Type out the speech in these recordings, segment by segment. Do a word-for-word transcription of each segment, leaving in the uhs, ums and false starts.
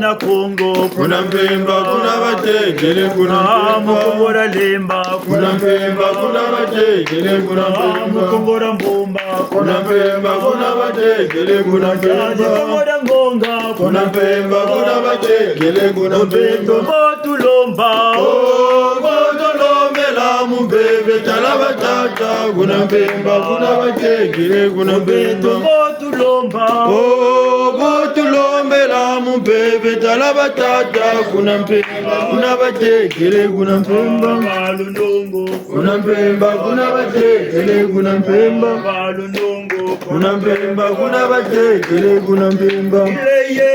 Na Kongo, kuna Mpemba, kuna batekele, kuna Mpemba. Mukongora Lemba, kuna Mpemba, kuna batekele, kuna Mpemba. Mukongora Mbumba, kuna Mpemba, kuna batekele, kuna Mpemba. Mukongora Ngonga, kuna Mpemba, kuna batekele, kuna Mpemba. Mbo tulomba. Oh, mbo tulombela mumpeve, tala batata, kuna Mpemba, kuna batekele, kuna Mpemba. Mbo tulomba. Oh, mbo tulombela mumpeve, tala batata, kuna Mpemba, kuna batekele, kuna Mpemba. Balundongo. Kuna Mpemba, kuna batekele, kuna Mpemba. Balundongo. Kuna Mpemba, kuna batekele, kuna Mpemba. Mileye,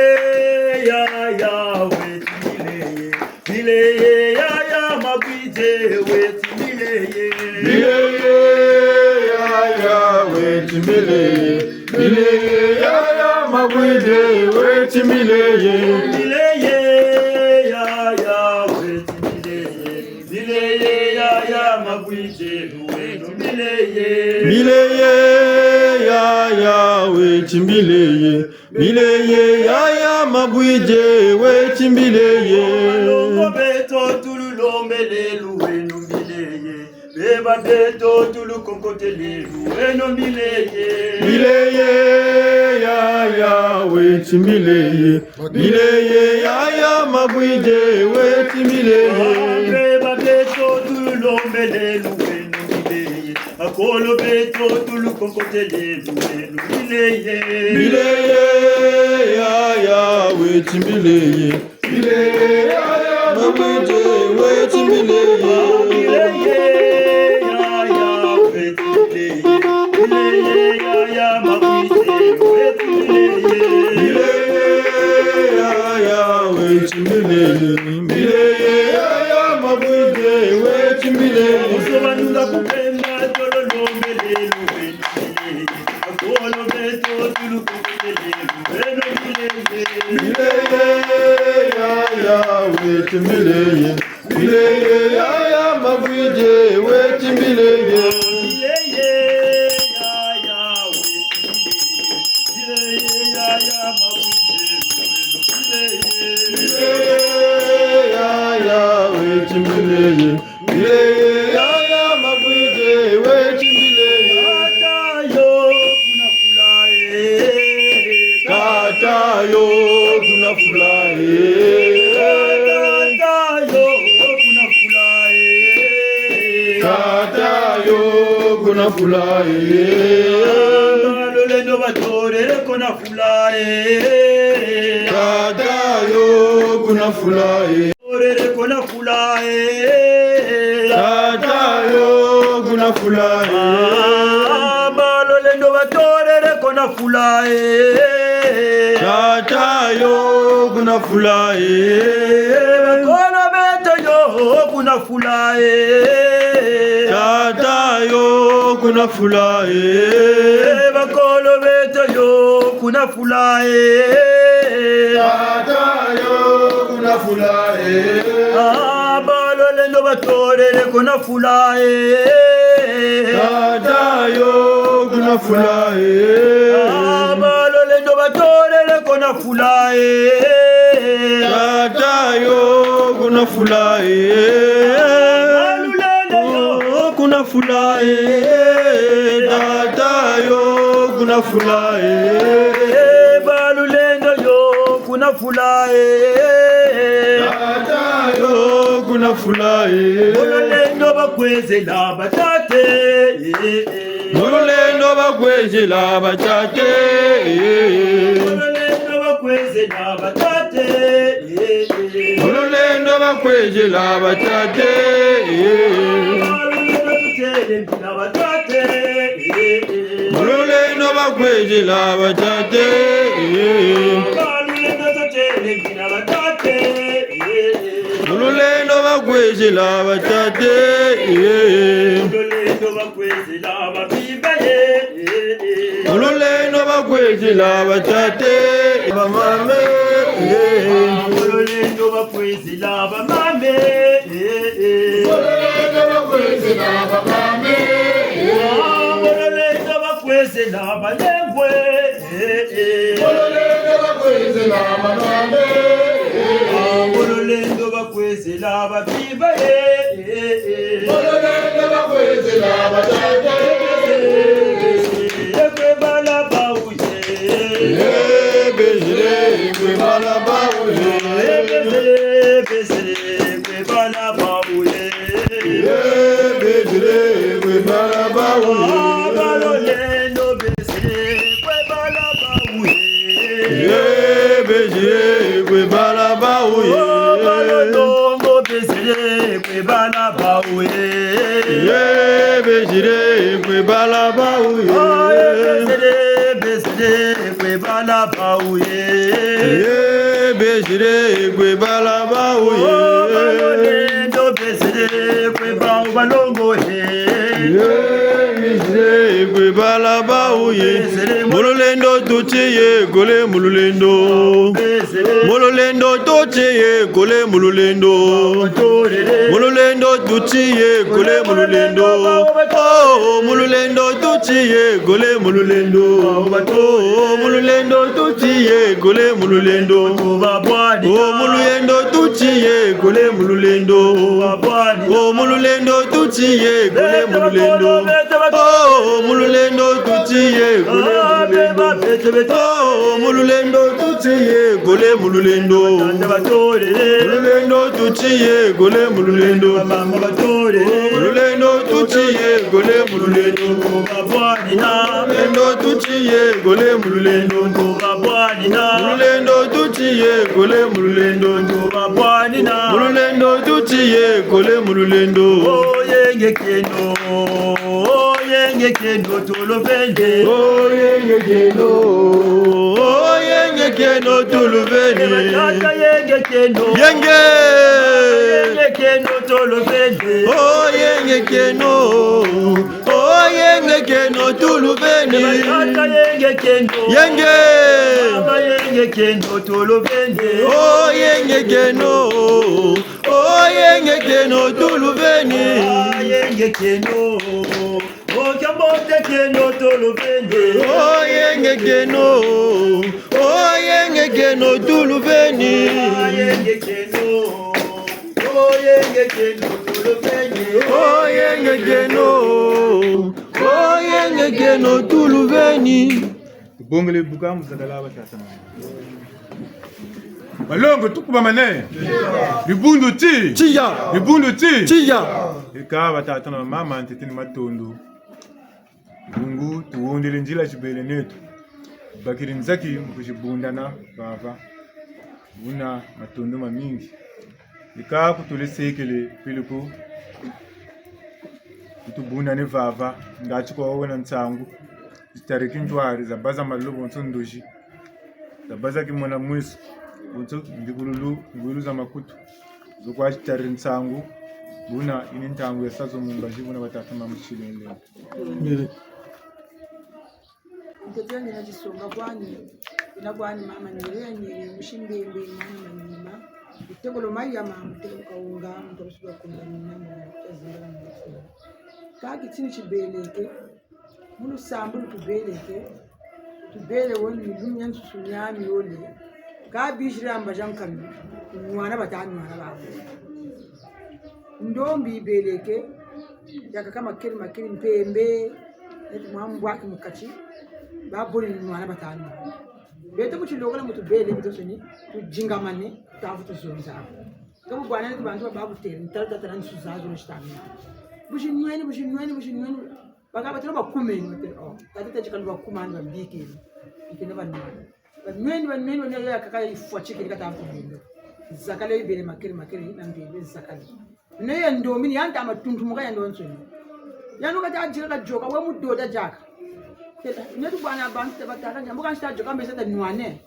ya, ya, weti mileye. Mileye, ya, ya, mabwide, weti mileye. Mileye, ya, ya, weti mileye. Mileye, ya, ya, mabwide, weti mileye. Mileye, ya, ya, weti mileye. Mileye, ya, ya, mabwide, wenu mileye. Mileye, ya, ya, weti mileye. Mileye, ya, ya, mabwide, weti mileye. Balongo beto tululombele luwenu mileye. Beba beto tulukonkotele luwenu mileye. Mileye, ya, ya, weti mileye. Mileye, ya, ya, mabwide, weti mileye. Beba beto tululombele luwenu mileye. Bakolo beto tulukonkotele luwenu mileye. Mileye, ya, ya, weti mileye. Mileye, ya, ya, mabwide, weti mileye. Mileye, ya, ya, weti mileye. Mileye, ya, ya, mabwide, weti mileye. Mileye, ya, ya, weti mileye. Mileye, ya, ya, mabwide, weti mileye. Oso banunga kupenda, tolo lombele, luwe. Bakolo beto tulukonkotele luwenu mileye. Mileye, ya, ya, weti mileye. Mileye, ya, ya, mabwide, weti mileye. Mileye, ya, ya, weti mileye. Mileye, ya, ya, mabwide, luwenu mileye. Mileye, ya, ya, weti mileye. Mileye, ya, ya, mabwide, weti mileye. Tata yo, kuna fula e. Tata yo, kuna fula e. Tata yo, kuna fula e. Tata yo, kuna fula e. Balolendo batolele kuna fula e. Tata yo, kuna fula e. Orere kuna fula e. Tata yo, kuna fula e. Ah, balolendo batorere kuna fula e. Tata yo, kuna fula e. Bakolo beto yo, kuna fula e. Tata yo, kuna fula e. Bakolo beto yo, kuna fula e. Tata yo, kuna fula e. Ah, balolendo batorere kuna fula e. Tata yo, kuna fula e. Ah, balolendo batorere kuna fula e. Tata yo, kuna fula e. Balolendo yo, kuna fula e. Tata yo, kuna fula e. Balolendo yo, kuna fula e. Tata yo, kuna fula e. Bololendo bakwezela batata e. Bololendo bakwezela batata e. Bololendo bakwezela batata e. Bololendo bakwezela batata e. Bololendo tutelembila batata e. Bololendo bakwezela batata e. Balolendo tutelembila batata e. Bololendo bakwezela batata e. Bololendo bakwezela babimba e. Bololendo bakwezela batata e. Bamama e. Bololendo bakwezela bamama e. Bololendo bakwezela bamama e. Ah, bololendo bakwezela balengwa e. Bololendo bakwezela bamama e. Lulendo bakwezela babimba, eh, eh, eh. Lulendo bakwezela babimba, eh, eh, eh. Kwe bala bawu, eh. Eh, Bezile, kwe bala bawu, eh. Eh, Bezile, Bezile, kwe bala bawu, eh. Eh, Bezile, kwe bala bawu, eh. Ah, ba lulendo Bezile, kwe bala bawu, eh. Eh, Bezile, kwe bala bawu, eh. Oh, ba lulendo Bezile, kwe bala bawu, eh. Eh, Bezile, kwe bala bawu, eh. Oh, eh, Bezile, Bezile, kwe bala bawu, eh. Eh, Bezile, kwe bala bawu, eh. Oh, ba lulendo Bezile, kwe bawu balongo, eh. Eh, Bezile, kwe bala bawu, eh. Mu lulendo tutiye kole mu lulendo. Mu lulendo tutiye kole mu lulendo. Mu lulendo tutiye kole mu lulendo. Oh, mu lulendo tutiye kole mu lulendo. Oh, mu lulendo tutiye kole mu lulendo. Oh, mu lulendo tutiye kole mu lulendo. Oh, mu lulendo tutiye kole mu lulendo. Oh, mu lulendo tutiye kole mu lulendo. Oh, mu lulendo tutiye kole mu lulendo. Mu lulendo tutiye kole mu lulendo. Mu lulendo tutiye kole mu lulendo. Mu lulendo tutiye kole mu lulendo. Mu lulendo tutiye kole mu lulendo. Mu lulendo tutiye kole mu lulendo. Oh, yenge kieno. Oh, yenge kieno tuluvende. Oh, yenge kieno. Oh, yenge kieno tuluvende. Tata yenge kieno. Yenge. Yenge kieno tuluvende. Oh, yenge kieno. Oh, yenge kieno tuluvende. Tata yenge kieno. Yenge. Mama yenge kieno tuluvende. Oh, yenge kieno. Oh, yenge kieno tuluvende. Ah, yenge kieno. Oh, kiambote kieno tuluvende. Oh, yenge kieno. Oh, yenge kieno tuluvende. Ah, yenge kieno. Oh, yenge kieno tuluvende. Oh, yenge kieno. Oh, yenge kieno tuluvende. Tubongele buka mu zakala batata na mama. Balongo, tukubamane. Dibundu ti. Tiya. Dibundu ti. Tiya. Eka batata na mama, ntete ni matondo. Bungu tuhondele nzila zibele neto. Bakiri nzaki mu kuzibundana vava. Buna matondo mamingi. Eka kutulesekele peleko. Kutubundane vava, ngati kwa wena nsangu. Zitari kintwari, za baza malu bonso ndozi. Za baza kimona mwisu, bonso ndikululu, ngwilu za makutu. Zo kwa zitari nsangu, buna ini ntangu ya sa zo mu mbazi, buna batata mama silele. Ntete ni na tisonga kwani, ina kwani mama Nyerere, Nyerere, musi Mbembe, mwana Manima, mutekolo Mayama, mutekolo Kahunga, mutekolo Suka Kunda, Nina, mwana Kazinga, mwana Kaka tini tibeleke, mu lusambulu tubeleke, tubele wo ni lumia nsusu miami yole, ka biziri amba za nkanu, nwana bata nwana babo. Ndombi yibeleke, yakaka makeri makeri mpembe, neti mwa mbwaki mu kati, babole ni nwana bata nwana. Beto mu tilokela mu tubele, beto soni, tudingamane, tavu tuzonza. Ka bu bwana neti bantu ba babutele, ntala tata na nsusu zazo no sitami. Buzi nweni, buzi nweni, buzi nweni. Baka batela bakumeni, batela, oh, tata tati kalu bakumani bambikeni. Ikena banwana. Banweni, banweni, banweni, yakaka yifwatikiri kata ku mbindo. Zakale yibele makeri, makeri, na mpembe, zakale. Ne ya ndombi ni ya nta matuntumuka ya ndonso ni. Yandi kata dika kayoka, we mu doda diaka. Tela, neto bwana bantu te bataka, mbo kansi ta yoka, mbe sa ta nwane.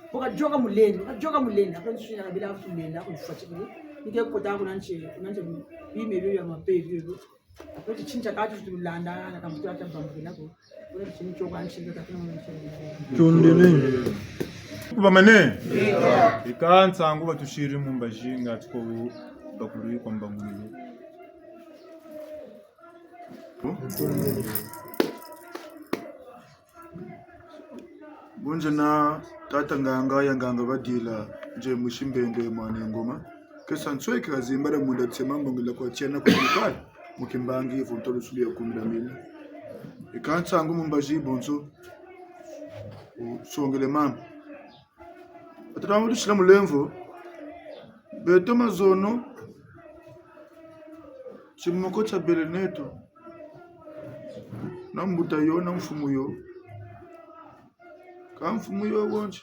Mbo kayoka mulendo, kayoka mulendo. Après, nsusu yina kabila futu mulendo, kuyifwatikiri. Ni ke kota kuna nsi, kuna nsi, bime bio ya mabe bio. Après, titini tia kati tulanda, na kamutula tabambukila ko. Kuna titini tio kwa nsi, kata kuna nsi. Tondele. Kubamane. Eka nsangu batusiri mu mbazi ngati ko bakulu kwa mbangulu. Bunzena tata nganga ya nganga badila, nze musi Mbembe mwana Ngoma. Kesa nsweki ka zimbala munda tsema mbongela kwa tiena kwa mukala. Mu kimbangi vo ntolo sulu ya kumi na mina. Eka nsangu mu mbazi bonso. Usongele mama. Batata mama tusila mulemvo. Beto mazono. Timoko tia bele neto. Na mbuta yo, na mfumu yo. Ka mfumu yo wonso.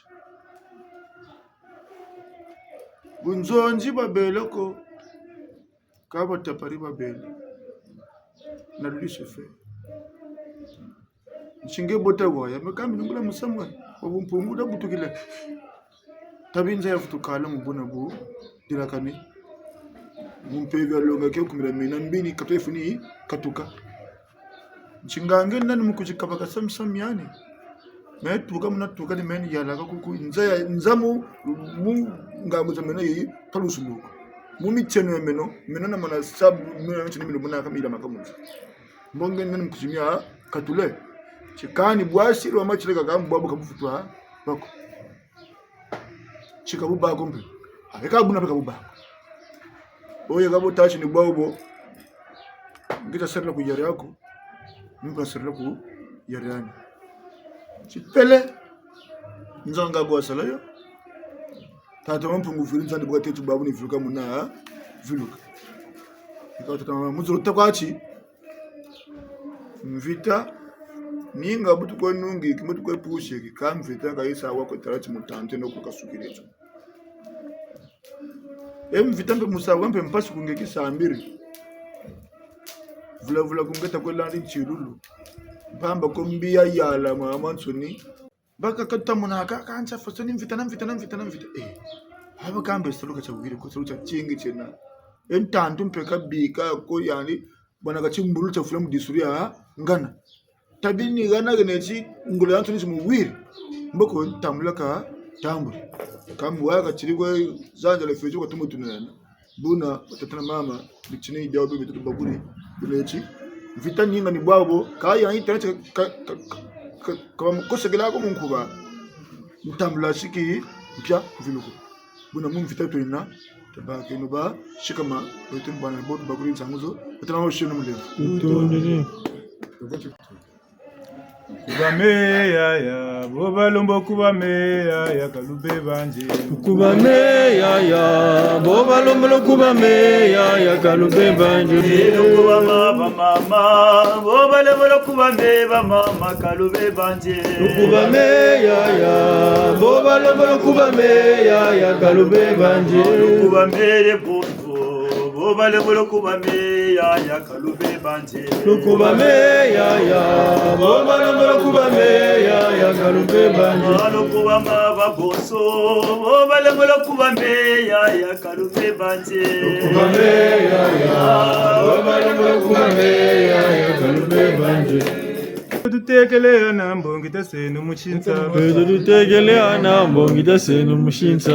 Bunzonzi babele ko, ka batapari babele. Na Lucifer. Nsinge bota waya, me kambi nungula musamu wa, wa bumpungu da butukila. Tabi nza ya vutukala mu buna bu, dilakani. Mu mpeve ya longa ke kumira mina mbini, kata ifuni, katuka. Nsinga nge nani mu kuzikabaka sami sami yani. Me tuka muna tuka ni meni yalaka kuku nza ya, nza mu, mu ngambu za meno yi talusuluka. Mu mitieno ya meno, meno na mana sabu, meno ya mitieno meno muna kamila maka mu nza. Mbonge nani mu kuzimia katule. Tikani bwasi lwa matileka ka mbwabu ka bufutwa bako. Tika bubako mpe. Ah, eka buna mpe ka bubako. Oye ka bo tâche ni bwabu bo. Ngita sarila ku yari yaku. Mpe sarila ku yari yani. Tipele. Nzanga kwa sala yo. Tata wa Mpungu viri nzani bwa tetu babu ni viluka muna viluka. Ika tata mama muzo takwa ti. Mvita, ninga bu tukwe nungi, ki bu tukwe pusi, ki ka mvita, ka yisa wa kwe tala ti mutantu, no ku kasukiri tio. E mvita mpe musawa mpe mpasi ku nge ki sambiri. Vula vula ku nge ta kwe landi ntilulu. Mpamba ko mbi ya yala mamansoni. Baka kata muna ka, ka ntia faso ni mvita, na mvita, na mvita, na mvita. Eh. Aba kambe solo ka tia wiri ko, solo tia tingi tiena. E ntantu mpe kabika ko yani, bana ka timbulu tia fula mu disuri ya ngana. Tabi ni ngana kene ti ngolo ya ntuni ti mu wiri. Mboko tambula ka tambula. Kambu wa ka tiri kwe zanza le fejo ka tumu tunana. Buna, batata na mama, bitini idia obi bitatu bakuri, buna eti. Mvita ninga ni bwabu, ka ya internet ka, ka, ka, ka, ka bamukosekela ko mu nkuba. Ntambula siki, mpia, mviluku. Buna mu mvita twena, tabakeno ba, sikama, beto bana, botu bakuri nsangu zo, batata na mama, sieno mulemvo. Tutondele. Kuba me yaya, bo balombo kuba me yaya, kalube banje. Kuba me yaya, bo balombo kuba me yaya, kalube banje. Kuba ma, ba mama, bo balombo kuba me, ba mama, kalube banje. Kuba me yaya, bo balombo kuba me yaya, kalube banje. Kuba me le bondo, bo balombo kuba me yaya, kalube banje. Lukuba me yaya, bo balombo lukuba me yaya, kalube banje. Lukuba ma babonso, bo balombo lukuba me yaya, kalube banje. Lukuba me yaya, bo balombo lukuba me yaya, kalube banje. Tutekele ana mbongi taseno musinsa. Beto tutekele ana mbongi taseno musinsa.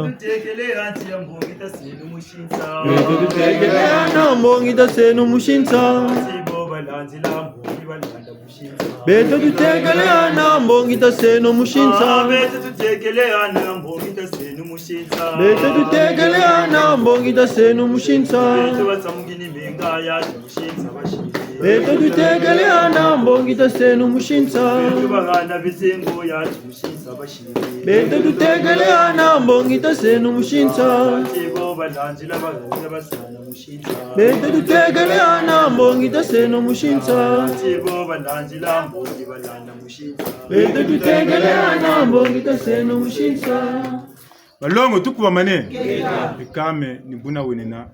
Tutekele anti ya mbongi taseno musinsa. Beto tutekele ana mbongi taseno musinsa. Beto tutekele ana mbongi taseno musinsa. Beto tutekele ana mbongi taseno musinsa. Beto tutekele ana mbongi taseno musinsa. Beto batsamukini menga ya musinsa bashiri. Beto tutekele ana mbongi taseno musinsa. Beto bahana bisengo ya musinsa bashiri. Beto tutekele ana mbongi taseno musinsa. Tibo balandila bahana basana musinsa. Beto tutekele ana mbongi taseno musinsa. Tibo balandila mbongi balanda musinsa. Beto tutekele ana mbongi taseno musinsa. Balongo, tukubamane. Ikame ni buna wenina.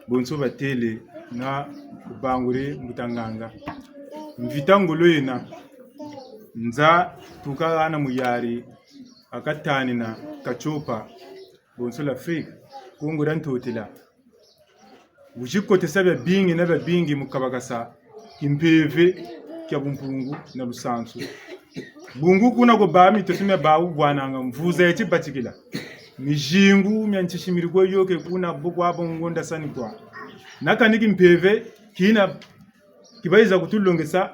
Bonso batele na kubanguri mbuta nganga. Mvita ngolo yena. Nza tuka hana muyari, akatanina katiopa. Bonso l'Afrique. Kongo dia Ntotela. Wuzikotesa biabingi na biabingi mu kabakasa kimpeve kia bumpungu na lusansu. Bungu kuna ko ba mitoto mia bawu bwananga mvuza ya tibatikila. Mizingu mia ntisi miri kwe yoke kuna bo kwa bo ngonda sani kwa. Na kani kimpeve kina kibayiza kutulongesa,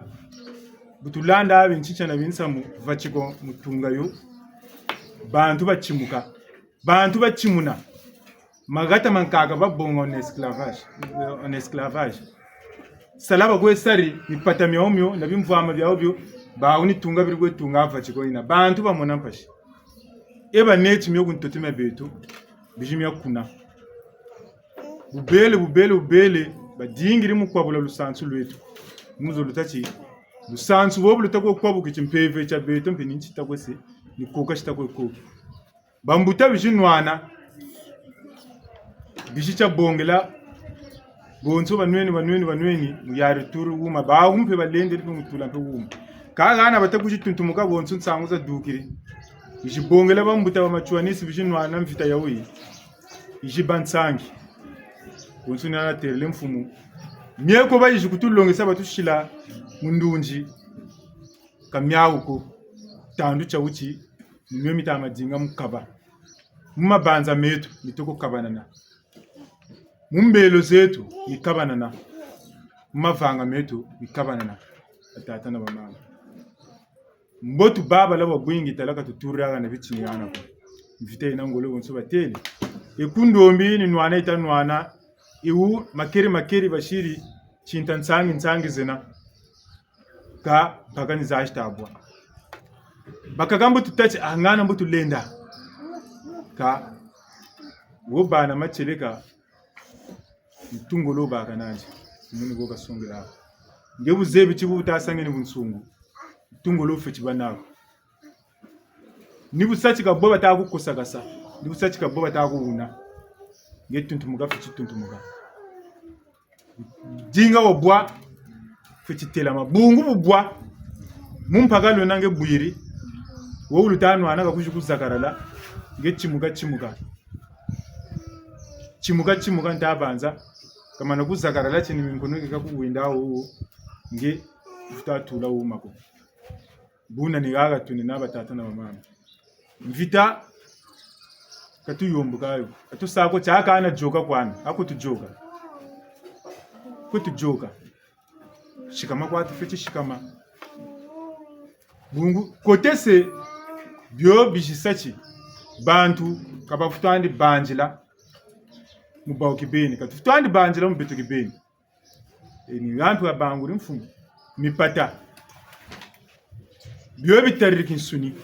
bu tulanda abi ntsitsa na binsamu va tiko mu tunga yo. Bantu batimuka. Bantu batimuna. Mahata mankaka babonga en esclavage, en esclavage. Sala bakwe sari, mipata miawu mio, na bimvwama biawu bio, bawu ni tunga biri kwe tunga va tiko yina. Bantu bamona mpasi. E ba neti mio ku ntoto mia beto, bizi mia kuna. Bubele, bubele, bubele, badingiri mu kwabula lusansu lweto. Mu zo luta ti, lusansu bobu luta kwe kwabuki ti mpeve tia beto mpe ni nti ta kwe se, ni koka ti ta kwe koka. Bambuta bizi nwana, bizi tia bongela, bonso banweni, banweni, banweni, mu yari turu wuma, bawu mpe balendele mpe mu tula mpe wuma. Kâ hana bata kwizi tuntumuka bonso nsangu zadukiri. Bizi bongela bambuta ba Matsouanistes bizi nwana mvita yayi. Bizi ba nsangi. Bonso ni hana terele mfumu. Mieko bayizi kutulongesa batusila mu ndunzi. Ka miawu ko, tandu tia wuti, ni mio mita madinga mu kaba. Mu mabanza meto, mito ku kabanana. Mu mbelo zeto, mikabanana. Mu mavanga meto, mikabanana. Batata na bamama. Mbotu baba la bwingi tala ka tuturira hana bitini hana ko. Mvita yina ngolo bonso batele. E ku ndombi ni nwana yita nwana, e wu makeri makeri basiri, tinta nsangi nsangi zena. Kâ, mpaka ni zazi ta bwa. Bakaka mbo tuta ti, ah, ngana mbo tulenda. Kâ, wo bana matieleka, ntu ngolo baka nandi. Muni ko kasongela. Nge buzebi ti bu buta sangeni bunsungu. Ntu ngolo fweti bâ nawu. Ni bu sa ti ka bwa bata kukosakasa. Ni bu sa ti ka bwa bata kuwuna. Nge tuntumuka fweti tuntumuka. Dinga wa bwa, fweti telama. Bungu bu bwa, mu mpaka lwena nge bwiri, wo wuluta nwana ka kwizi ku zakarala, nge timuka, timuka. Timuka, timuka nta banza, kamana ku zakarala tini minkono ke ka kuwinda wo, nge futa tula wuma ko. Buna ni haha twena batata na bamama. Mvita, ka tuyomboka yo. Ka tusa ko tiaka na yoka kwani. Ako tuyoka. Ko tuyoka. Sikama kwa tufweti sikama. Bungu, kotese bio bizi sa ti. Bantu, ka bafweti andi banzila. Mu bawu kibeni. Ka tufweti andi banzila mu beto kibeni. E ni ha mpe wabanguri mfumu. Mipata. Bio bitariri kinsuni.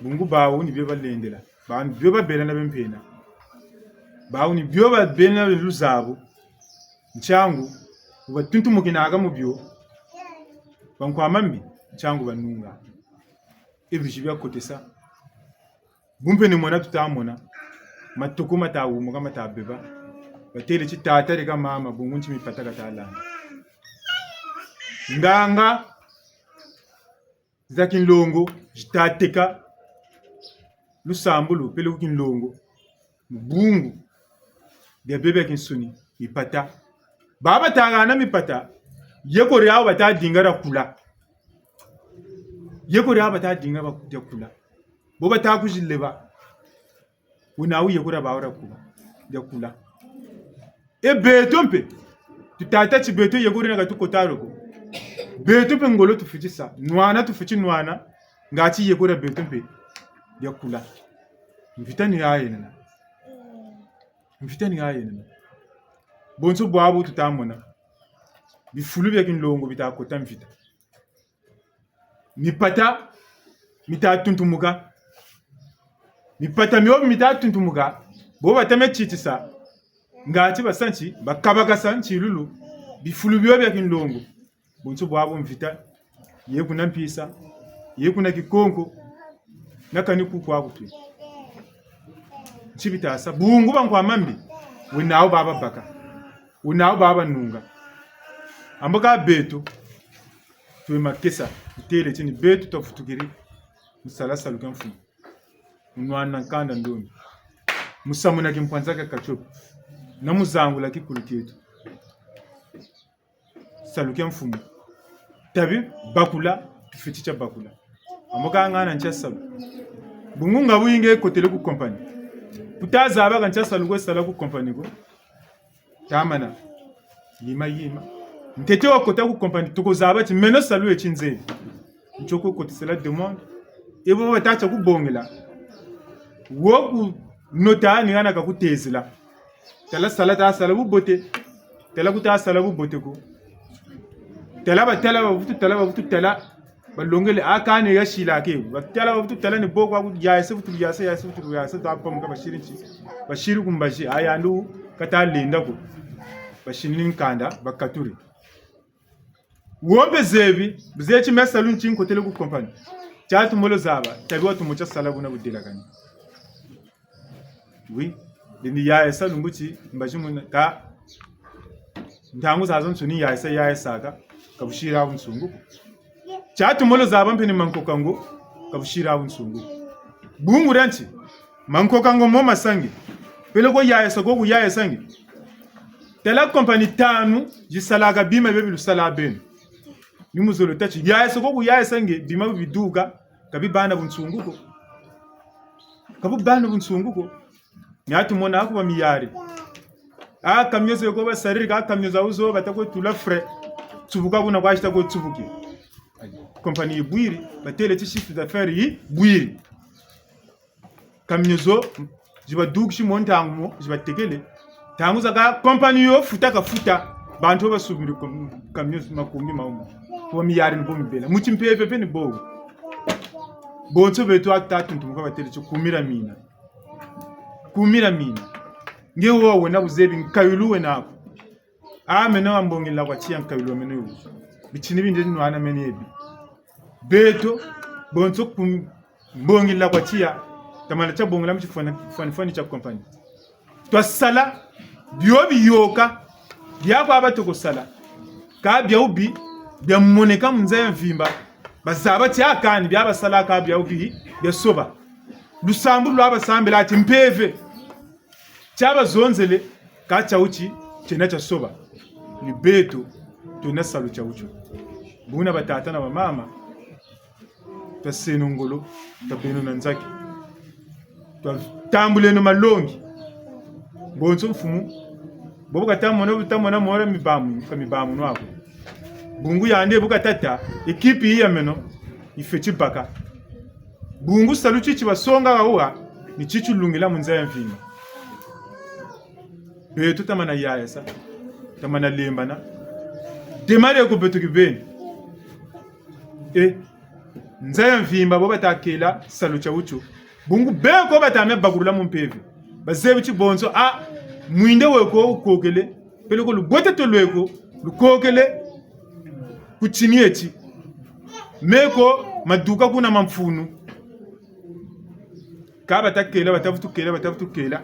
Bungu bawu ni bio balendela. Bawu ni bio babela na bie mpena. Bawu ni bio babela na bie luzabu. Ntiangu, bu batuntumukina haka mu bio. Bankwa mambi, ntiangu banunga. E bizi bia kotesa. Bu mpe ni mona tuta mona. Matuku mata wumuka mata beba. Batele ti tata leka mama, bungu nti mipata kata landa. Nganga za kinlongo, zita teka. Lusambulu, peleko kinlongo. Mu bungu. Bia bebe kinsuni, mipata. Baba bata hana mipata. Yeko diawu bata dinga dia kula. Yeko diawu bata dinga ba-, dia kula. Bo bata kwizi leba. Wena wu yeko dia bawu dia kula. Dia kula. E beto mpe. Tutâ ti beto yeko dina ka tukotalo ko. Beto mpe ngolo tufweti sa. Nwana tufweti nwana. Ngati yeko dia beto mpe. Dia kula. Mvita ni ha yenena. Mvita ni ha yenena. Bonso bwabu tuta mona. Bifulu bia kinlongo bita kota mvita. Mipata mita tuntumuka. Mipata mio mita tuntumuka. Bo bata mia titisa. Ngati basa nti, bakabakasa ntilulu. Bifulu bio bia kinlongo. Bonso bwabu mvita. Ye kuna mpisa. Ye kuna kikonko. Na kani ku kwa kutwe. Nti bita sa. Bungu bankwa mambi. Wena wu baba baka. Wena wu baba nunga. Ambo ka beto. Twe makesa, tutele ti ni beto twavutukiri mu sala salu kia mfumu. Mu nwana nkanda ndombi. Mu samuna kimpwanza kia katiopi. Na mu zangula kikulu kieto. Salu kia mfumu. Tabi bakula, tufweti tia bakula. Ambo ka ngana ntia salu. Bungu nga bu yingi kotele ku compagnie. Kuta zaba ka ntia salu kwe sala ku compagnie ko. Tamana. Yima, yima. Ntete wakota ku compagnie, tuko zaba ti meno salu eti nzebi. Ntio kwe kotisela demande. E bo bata tia kubongela. Wo ku Nota ni hana kakutezela. Tala sala ta sala bubote. Tala kuta sala bubote ko. Tala batala bavutu tala bavutu tala. Balongele a kani ya sila ke. Batala bavutu tala ni bo kwa ku yayisa vutu yayisa yayisa vutu yayisa ta pamuka basiri nti. Basiri ku mbazi a yandi kata lenda ko. Basiri ni nkanda bakaturi. Wo mpe zebi, bu zebi ti me salu nti nkotele ku compagnie. Tia tumolo zaba, tabi wa tumo tia sala buna budelakani. Oui, lendi yayisa lumbu ti mbazi muna ka ntangu zazansoni yayisa yayisaka, ka busiri bunsungu ko. Tia tumolo zaba mpe ni mankoka ngo, ka busiri bunsungu ko. Bungu dia nti, mankoka ngo mo masangi. Peleko yayisa ko ku yayisa nge. Tala compagnie tanu zisalaka bima bio bi lusala beno. Ni muzolo tâ ti yayisa ko ku yayisa nge bima biduka, ka bibâ na bunsungu ko. Ka bubâ na bunsungu ko. Nia tumona ko ba miyari. A camion zo ko basariri ka camion za wuzo bata kwe tula frein. Tsubuka buna kwa zita kwe tsubuki. Compagnie yibwiri, batele ti chiffre d'affaires yibwiri. Camion zo, zibadukisi mo ntangu mo, zibatekele. Ntangu zakaka compagnie yo futa kafuta, bantu basubiri com-, camion makumbi ma wumu. Bo miyari ni bo mibela. Mu timpeve mpe ni bo. Bonso beto a ta tuntumuka batele ti kumira mina. Kumira mina. Nge wo wena buzebi nkayulu wena ko. A meno wa mbongila kwa tiya nkayulu wa meno yo. Bitini bindi nwana meno yebi. Beto, bonso ku mbongila kwa tiya, tamana tia bongila mu tifwani, fwani, fwani tia compagnie. Twasala, bio biyoka, bia kwa batoko sala. Ka bia wubi, bia moneka mu nza ya mvimba. Bazaba ti a kani, bia basala ka bia wubi, bia soba. Lusambu lwa basambila ti mpeve. Tia bazonzele, ka tia wuti, tiena tia soba. Ni beto, twena salu tia wutio. Buna batata na bamama, twaseno ngolo, twabeno na nzaki. Twatambuleno malongi. Bonso mfumu, bobo kata mona, buta mona mora mibamu, ka mibamu nwa ko. Bungu yandi bu kata tâ, ekipi yi ya meno, yifweti baka. Bungu salu titi basonga hawa, ni titi lungila mu nza ya mvimba. Beto tamana yayisa, tamana lembana. Demare ko beto kibeni. E, nza ya mvimba bo bata kela salu tia wutio. Bungu beko bata me bakulula mu mpeve. Bazebi ti bonso, a, mwinde weko wukokele, peleko lubote to lweko, lukokele, ku tini eti. Meko maduka kuna ma mfunu. Ka bata kela, bata vutu kela, bata vutu kela.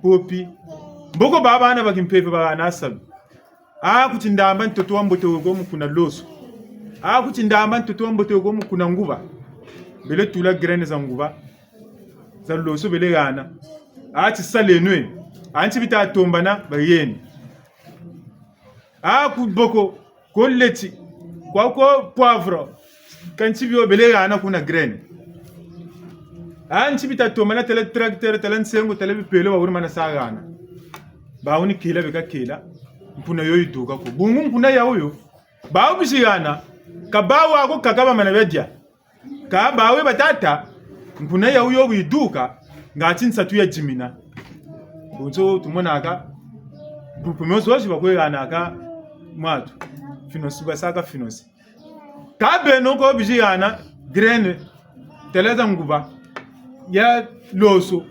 Popi. Mboko ba bana ba kimpeve bahana salu. A kuti ndamba ntoto wa mbote weko mu kuna loso. A kuti ndamba ntoto wa mbote weko mu kuna nguba. Bele tula graine za nguba. Za loso bele hana. A ti saleno e. A nti bita tombana bayeni. A ku boko, ko leti, kwa ko poivre, ka nti bio bele hana kuna graine. A nti bita tombana tala tracteur, tala nsengo, tala bipelo, ba wuri mana sa hana. Bawu ni kela beka kela, nkuna yo yiduka ko. Bungu nkuna yawu yo, bawu bizi hana, ka bawu ako kaka bamana bia dia. Ka bawu bata tâ, nkuna yawu yo bu yiduka, ngati nsatu ya dimina. Bonso tumonaka, groupe mionso zi bakwe hanaka mwatu. Finance, basaka finance. Ka beno ko bizi hana, graine, tala za nguba, ya loso,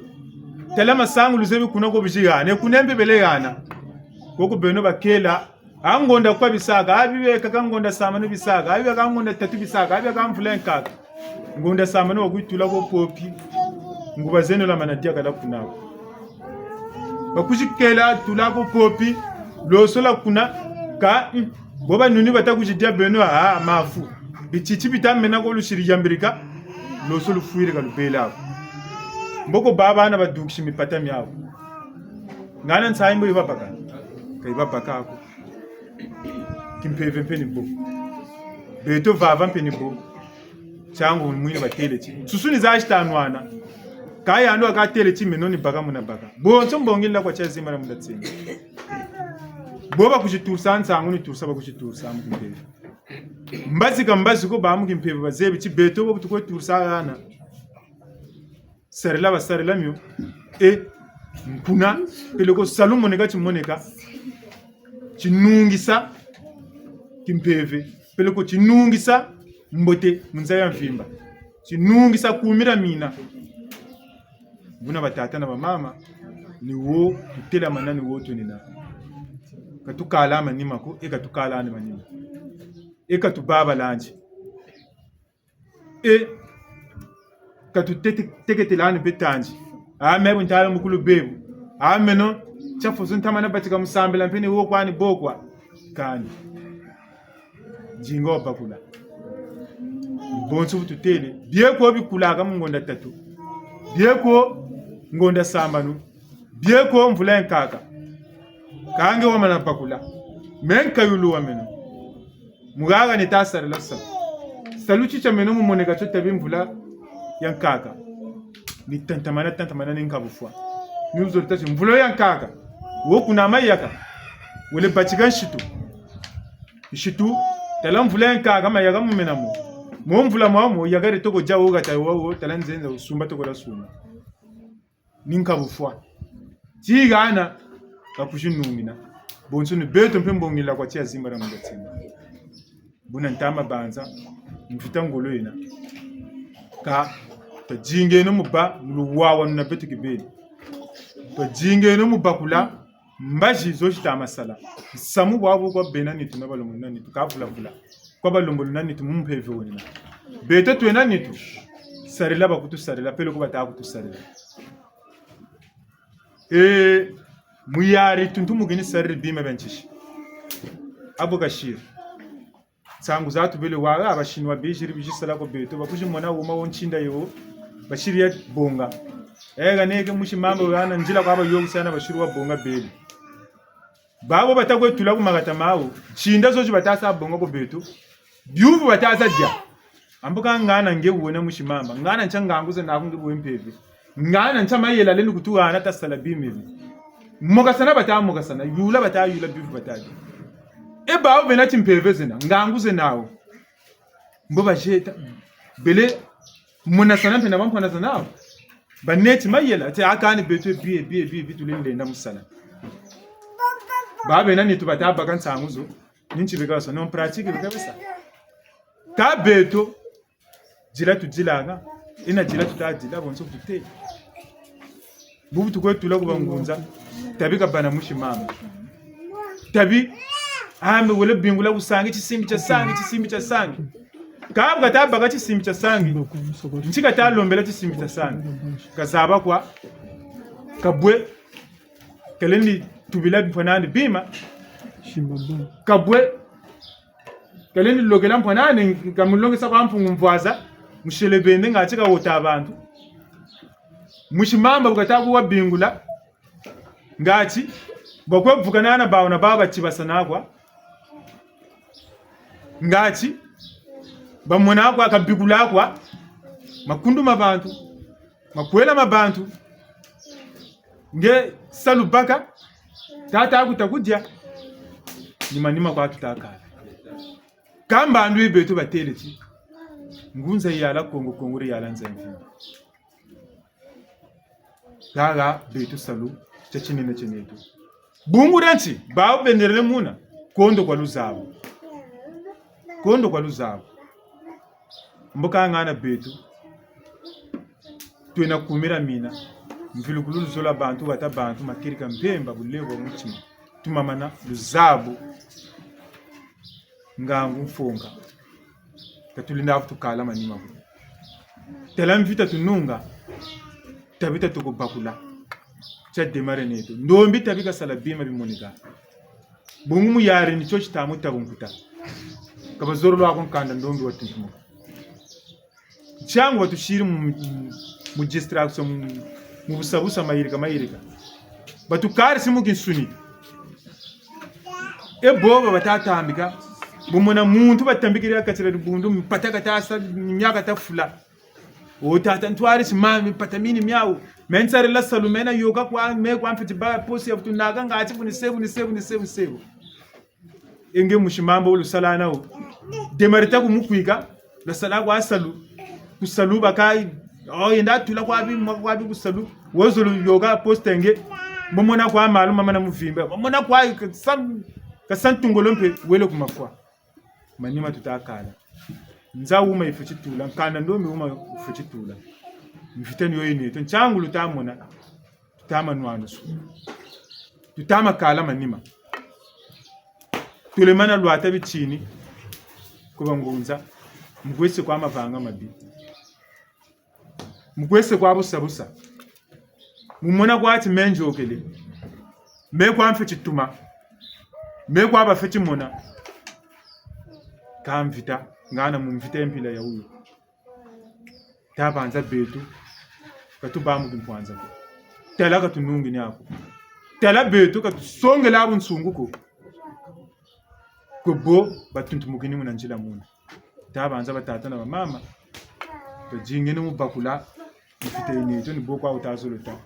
tala masangu luzebi kuna ko bizi hana, e kuna mpe bele hana. Koko beno bakela, a ngonda kwa bisaka, a bibe kaka ngonda sambanu bisaka, a bibe kaka ngonda tatu bisaka, a bibe kaka mvula nkaka. Ngonda sambanu wakwizi tula ko popi, nguba zeno la mana diakala kuna ko. Bakwizi kela tula ko popi, loso la kuna, ka, mm, bo banuni bata kwizi dia beno, a, mafu. Bititi bita mena ko lusiri yambirika, loso lufwiri ka lubela ko. Mboko ba bana badukisi mipata miawu. Ngana nsayi mbo yibabaka? Ka yibabaka ko. Kimpeve mpe ni bo. Beto vava mpe ni bo. Tiangu mwini batele ti. Nsusu ni zazi ta nwana. Ka yandi wa katele ti meno ni baka muna baka. Bonso mbongila kwa tia zimana munda tsena. Bo bakwizi turisa nsangu ni turisa bakwizi turisa mu kimpeve. Mbazi ka mbazi ko ba mu kimpeve bazebi ti beto bo bu tukwe turisa hana. Sarila basarila mio. E, nkuna, peleko salu moneka timoneka, tinungisa kimpeve, peleko tinungisa mbote mu nza ya mvimba, tinungisa kumira mina. Buna batata na bamama, ni wo tutelamana, ni wo twenina. Ka tukala manima ko, e ka tukala ni manima. E ka tubabalandi. E ka tutete-, teketelani mpe tandi. A me bu ntala mukulu bebu. A meno, tia foso ntamana batika mu sambila mpe ni wo kwani bo kwa. Kani. Dinga wabakula. Bonso bu tutele. Bieko bikulaka mu ngonda tatu. Bieko ngonda sambanu. Bieko mvula ya nkaka. Kâ nge wamana bakula. Me nkayulu wa meno. Mu haha ni ta sarila salu. Salu ti tia meno mu moneka tio tabi mvula ya nkaka. Ni tantamana, tantamana ni nkabufwa. Ni wuzolo tâ ti mvula ya nkaka. Wo kuna mayaka. Wele batika nsitu. Nsitu, tala mvula ya nkaka mayaka mu mena mo. Mo mvula mwa mo, yaka di toko dia wo hata wo, tala nzenza wusumba toko la sumba. Ni nkabufwa. Ti hana, ka kuzinungina. Bonso ni beto mpe mbongila kwa tia zimbala mu nda tina. Buna ntama banza, mvita ngolo yena. Kâ, twadingeno mu bâ, mu luwawanu na beto kibeni. Twadingeno mu bakula, mbazi zo zita masala. Nsamu bwabu kwa bena nitu na balongolona nitu, ka vula vula. Kwa balongolona nitu mu mpeve wena. Beto twena nitu. Sarila bakutusarila, peleko bata kutusarila. E, muyari tuntu mukini sariri bima bia ntisi. Abu Kashir. Nsangu za tubele waha, aba Chinois biziri bizisala ko beto, bakuzimona wuma wo ntinda yo, basiri ya bonga. E, haneke musi mamba hana nzila kwa ba yoku sana basiri wa bonga bele. Babo bata kwe tula ku mahata mawu, ntinda zo zi bata sa bonga ko beto, biyuvu bata sa dia. Ambu ka ngana nge wena musi mamba, ngana ntia ngangu ze naku nge we mpeve. Ngana ntia mayela lendi kutuhana tasala bima bi. Mokasana bata mokasana, yula bata yula biyuvu bata dia. E bawu bena timpeve zena, ngangu ze nawu. Mbo bazieta, bele monasana mpe na bamponasana nawu. Baneti mayela, ti a kani beto bi, bi, bi, bi tulendi lenda mu sala. Ba bena nitu bata baka nsangu zo, ni nti beka basa, non pratique beka basa. Kâ beto, dila tudilanga, ina dila tuta dila, bonso bu tute. Bubu tukwe tula ku bangunza, tabi kabana musi mamba. Tabi, a me wele bingula ku sangi, tisimbi tia sangi, tisimbi tia sangi. Kâ bu kata baka tisimbi tia sangi, nti kata lombela tisimbi tia sangi. Kazaba kwa, kabwe, kalendi tubila mpanani bima. Kabwe, kalendi lokela mpanani, kamulongesa kwa Mpungu Mvwaza, muselebende ngati kawota bantu. Musi mamba bu kata kuwa bingula, ngati, bakwe vukanana bawu na bawu batibasana kwa. Ngati, bamona kwa, kabikula kwa, makundu ma bantu, makwela ma bantu, nge salu baka, tata kuta kudia, nima nima kwa tuta kala. Kâ mbandu yi beto batele ti, ngunza yala Kongo, Kongo yala nza mvimba. Haha beto salu, tia tinene tia neto. Bungu dia nti, bawu bendelele muna, kondo kwa luzabu. Kondo kwa luzabu. Mbo ka ngana beto, twena kumira mina, mvilukulu luzolo lwa bantu, wata bantu, makirika mpemba, bulevu bwa mutima. Tumamana, luzabu, ngangu mfonka. Ka tulendi fu tukala manima ko. Tala mvita tununga, tabi ta toko bakula. Tia démarrer neto. Ndombi tabi kasala bima bimoneka. Bungu muyari ni tio tita mu tabu nkuta. Ka bazololo ko nkanda ndombi wa tuntumuka. Ntiangu batusiri mu, mu, mu distraction, mu, mu busabusa mayirika, mayirika. Batukarisi mu kinsuni. E bobo bata tambika. Bu mona muntu batambikiri ha kati dia dibundu, mpata kata sa, mia kata fula. O tata ntwarisi mami, mpata mini miawu. Me nsarila salu, me na yoka kwa, me kwa mfweti bâ posi ya vutu naka ngati bu ni se bu, ni se bu, ni se bu, ni se bu. E nge musi mamba wo lusala nawu. Démarrer ta ku mukwika, lwasala kwa salu. Ku salu baka, o, yenda tula kwa bi, mwa kwa bi ku salu. Wozolo yoka poste nge, mbo mona kwa malu mama na muvimba, mbo mona kwa kasa, kasa ntungolo mpe, wele ku mafwa. Manima tuta kala. Nza wuma yifweti tula, nkanda ndombe wuma yifweti tula. Mvita ni yo yina yeto, ntiangu luta mona, tuta ma nwanusu. Tuta ma kala manima. Tulemana lwata bitini, ku bangunza, mu kwe sa kwa mavanga mabi. Mu kwe sa kwa busa busa. Mu mona kwa ti me nzokele. Me kwa mfweti tuma. Me kwa bafweti mona. Ka mvita, ngana mu mvita ya mpila ya wuyu. Tabanza beto, ka tubâ mu kimpwanza ko. Tala ka tunungi ni ako. Tala beto, ka tusongela bunsungu ko. Ko bo, batuntumukini muna nzila muna. Tabanza batata na bamama, twadingene mu bakula, mvita yina yeto ni bo kwa wuta zolo ta.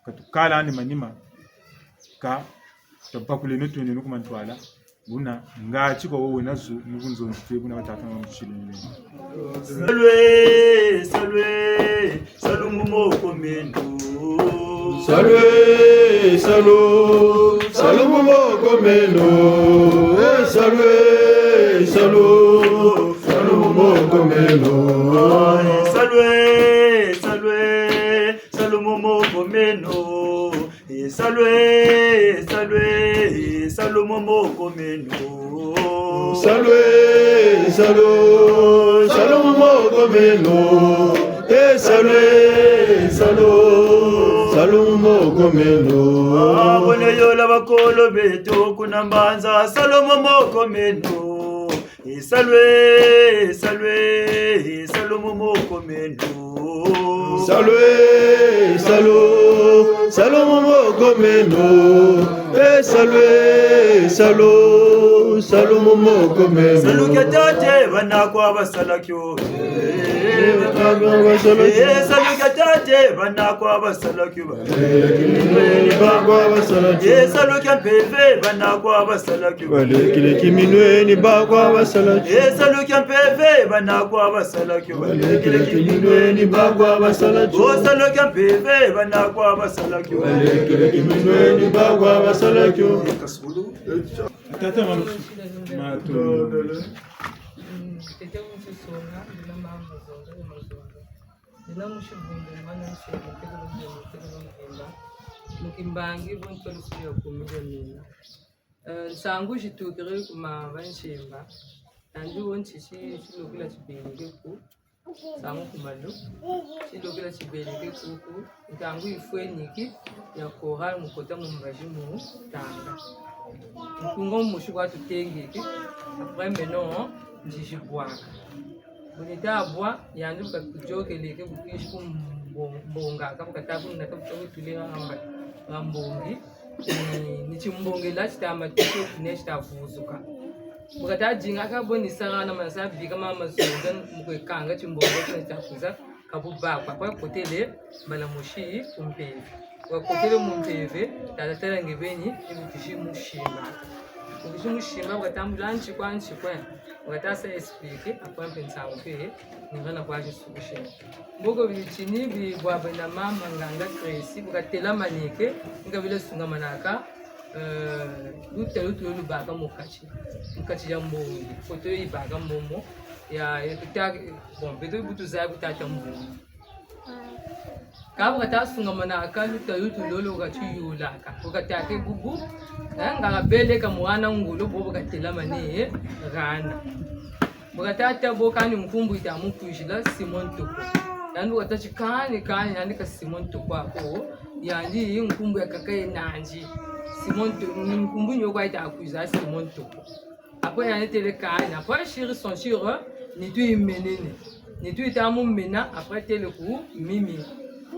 Ka tukala ni manima, ka tabakuleno twendeno ku mantwala, buna, ngati kwa wo wena zo, mu bunzonzi twe buna batata na bamama tusiri nileni. Salwe, salwe, salu mu moko meno. Salwe, salu, salu mu moko meno. Eh, salwe, salu, salu mu moko meno. Salwe, salwe, salu mu moko meno. Eh, salwe, salwe, salu mu moko meno. Salwe, salu, salu mu moko meno. Eh, salwe, salu, salu mu moko meno. Ah, bone yola bakolo beto kuna mbanza, salu mu moko meno. Eh, salwe, salwe, salu mu moko meno. Salwe, salu, salu mu moko meno. Eh, salwe, salu, salu mu moko meno. Salu kia tate bana kwa basala kio. Eh, bana kwa basala kio. Eh, salu kia tate bana kwa basala kio. Balekele kiminweni ba kwa basala kio. Eh, salu kia mpeve bana kwa basala kio. Balekele kiminweni ba kwa basala kio. Eh, salu kia mpeve bana kwa basala kio. Balekele kiminweni ba kwa basala kio. Oh, salu kia mpeve bana kwa basala kio. Balekele kiminweni ba kwa basala kio. Eh, kasulu. Tata mama, matondo. Mm, tete mutu songa, ndina mama zonga, mama zonga. Ndina musi Bungu, mwana nsi, mutekolo mbe, mutekolo mvimba. Mu kimbangi, bu ntolo suli ya kumi dia mina. Eh, nsangu zitukiri ku ma ba Nsimba. Nandi wo nti si, silokela tibeleke ku. Nsangu ku malu. Silokela tibeleke kuku. Ntangu yifweniki ya chorale mu kota mu mbazi mu tanga. Nkunga musi kwa tutengeke. Après, maintenant, nzizi bwaka. Bu nita bwa, yandi bu katuyokeleke, bu kisi ku mbo-, mbonga, ka bu kata ku nata bu kata ku tuleha nga mba-, nga mbongi. Ni, ni timbongela titama tito, ne tita vuzuka. Bu kata dinga ka bo ni sala na manasa bika mama zonza, mu kwe kanga timbongela tita kwiza, ka bu bakwa, kwa kotele, mbala mosi ku mpeve. Wakotele mu mpeve, tata tala nge beni, e bu kisi mu simba. Bu kisi mu simba, bu katambula nti kwa nti kwa. Bu kata sa expliquer, après mpe nsangu mpe, ni ngana kwa ti sukuse. Mboko bitini bi bwabana mama nganga Tracy, bu katela manike, nga bile sungamanaka, eh, luta lutu lubaka mu kati. Mu kati ya mbongi, foto yibaka momo, ya, ya tuta, bon, beto bu tuzaya ku tata mbongi. Ka bu kata sungamanaka luta lutu lolo bu katiyulaka. Bu katâke bubu, eh, nga kabeleka mwana ngolo bo bu katelamane, eh, hana. Bu katâ ta bo kani nkumbu yita mu kwizila Simon Toko. Yandi bu katâ ti kani, kani, yandi ka Simon Toko ako, yandi nkumbu yakaka ye nandi. Simon To-, nkumbu nio kwa yita kwiza Simon Toko. Après, yandi tele kani. Après, siri son siri, nitu yimenene. Nitu yita mu mena, après tele ku mimi.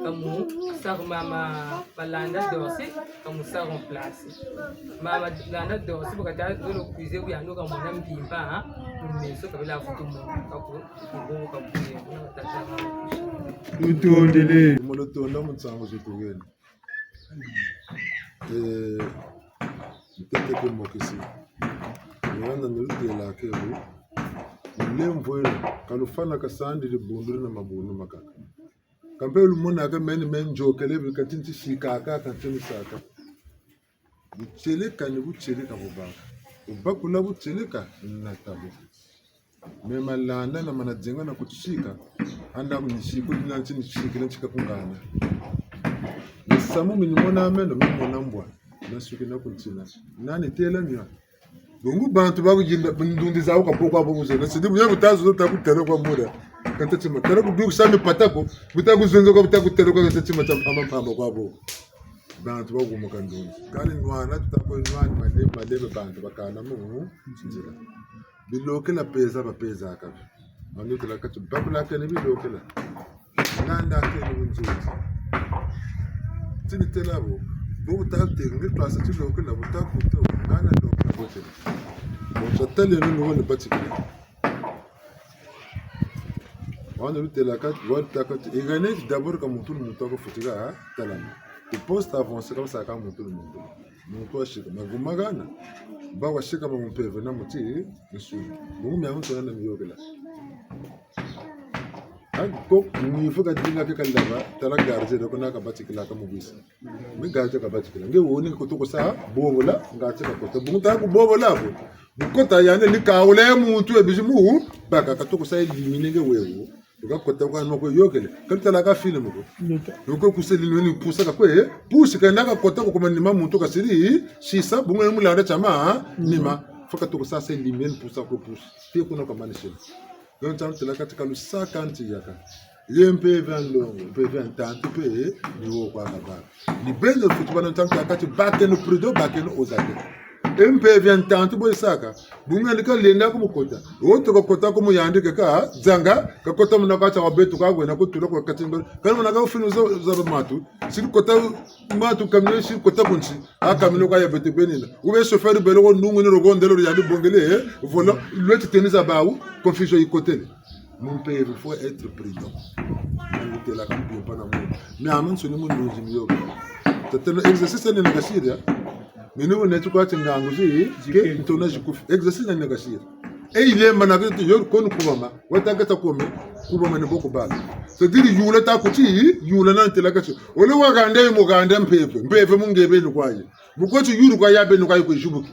Ka mu sari mama Malanda Dorcy, ka mu sa remplacer. Mama Malanda Dorcy, bu kata zolo kwiza bu yandi ka mona mpimpa, ha? Mu meso ka bela vutu mona, ka ku, ku bobo ka buye, kuna tata na kushi. Tutondele. Mu lutonda mu nsangu zi tukene. Eh, ntete mpe mokisi. Mwana ni lutêla ke bu. Mulemvo eno, ka lufwana ka sandiri bunduri na mabundu makaka. Kampe lumonaka meni meni nzokele bika ti nti sikaka, ka nti nisaka. Butieleka ni butieleka bubaka. Wubakula butieleka, nata bu. Me malanda na mana dienga na kutusika. Hana ku nisiku dina nti nisikile nti ka kungana. Misamu mi nimona meno, mi mona mbwa. Nasuki na kuntina. Nani tela mia? Bungu bantu ba kuyinda, ndundi zawu ka bo kwa bo kuzena. Sidi buye butazo zo ta kutela kwa mura. Kata tima, tala kudukusa mipata ko, buta kuzonza kwa buta kutela kwa kata tima tia mpamba mpamba kwa bo. Bantu ba kugumuka ndundi. Kani nwana, tuta kwe nwani, malebe, malebe bantu bakana mu nzila. Bilokela peza, bapezaka. Mami tela kati, bakulakene bilokela. Nganda kene bunzuzi. Ti nitela bo. Bo buta tenge twasa tilokela, buta kuto. Nganda lokela bo tela. Bon, tatele no nuwa ni batikila. Wana lutela kati, wata kati. Igane d'abord ka muntu ni muntu ako futika, ha? Talama. Ti poste avancé ka basaka muntu ni muntu. Muntu wasika. Maguma gana. Ba wasika ma mu mpeve na muti, nsuni. Bungu mia muntu na miyokela. Ako, niveau ka dinga ke kalaba, tala gardien ko na kabatikila ka mu bwisa. Mi gardien kabatikila. Nge woni kutukusa bobola, ngati kakota. Bungu ta kubobola bo. Bukota yandi ni kawula ya muntu ebizi mu, baka katukusa éliminer nge wewo. Uka kota kwa noko yokele. Ka lutala ka film ko. Noko kuseli nweni pusa ka kwe, pusi ka naka kota ko ku manima muntu kasiri, sisa, bungu ni mulanda tiama, nima. Faut katukusa sa éliminer pusa ko pusi. Te kuna kwa manisela. Donc, ntangu tela kati ka lusaka nti yaka. Ye mpeve ya nlongo, mpeve ya ntantu mpe, ni wo kwa kabaka. Ni beno futi bana ntangu tela kati bakeno prudent, bakeno aux aguets. E mpeve ya ntantu bo yisaka, bungu yandi kalenda ku mukota. Wo to kakota ku mu yandi kaka, zanga, kakota muna kwa tia wa beto ka wena kutula kwa kati ngolo. Kana muna ka ufinu za, za matu, siri kota matu kamio, siri kota ku nsi. A kamio kwa ya beto benina. Ube chauffeur belo ko nungu ni rogo ndelo yandi bongele, eh, volant, lweti teni za bawu, confusion yikotele. Mu mpeve, il faut être prudent. Nangutela ka mpimpa na mu. Miamiansoni mu nduzi miyoka. Tateno exercice ni na kasiri, ya. Mene wo neti kwa ti ngangu zi, ke ntona zikufi. Exercice ni na kasiri. E yilema na kete yo konu kubama. Wata kata kome, kubama ni bo kubaka. C'est-à-dire yula ta kuti, yula na ntela kati. Ole wa ganda yi mu ganda mpeve. Mpeve mu nge beni kwa yi. Mu koti yulu kwa ya beni kwa yi kwe zibuki.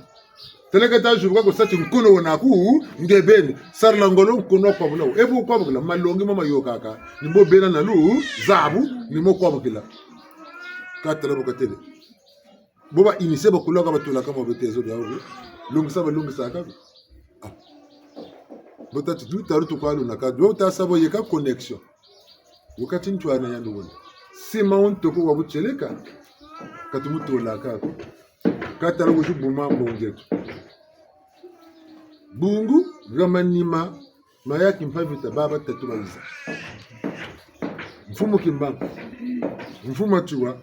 Tala kata zibuka ko sa ti nkono wena ku, nge beni, sarila ngolo nkono kwa bula. E bu kwa bukila, malongi mo mayokaka. Ni bo bena na lu, zabu, ni mo kwa bukila. Ka tala bu katele. Bo ba initié bakula ka batula ka mo betezo bia wo. Longisa balongisaka. Ah. Bo tati du taru tu kwa lu na ka. Bo ta sa bo yeka connexion. Wakati ntwana yandi wona. Sima wo ntoko wa butieleka. Ka tumutolaka ko. Ka tala kuzi buma mbongi eto. Bungu, ha manima, ma ya Kimpa Vita, baba tatu bayiza. Mfumu Kimbangu, Mfumu Matsoua,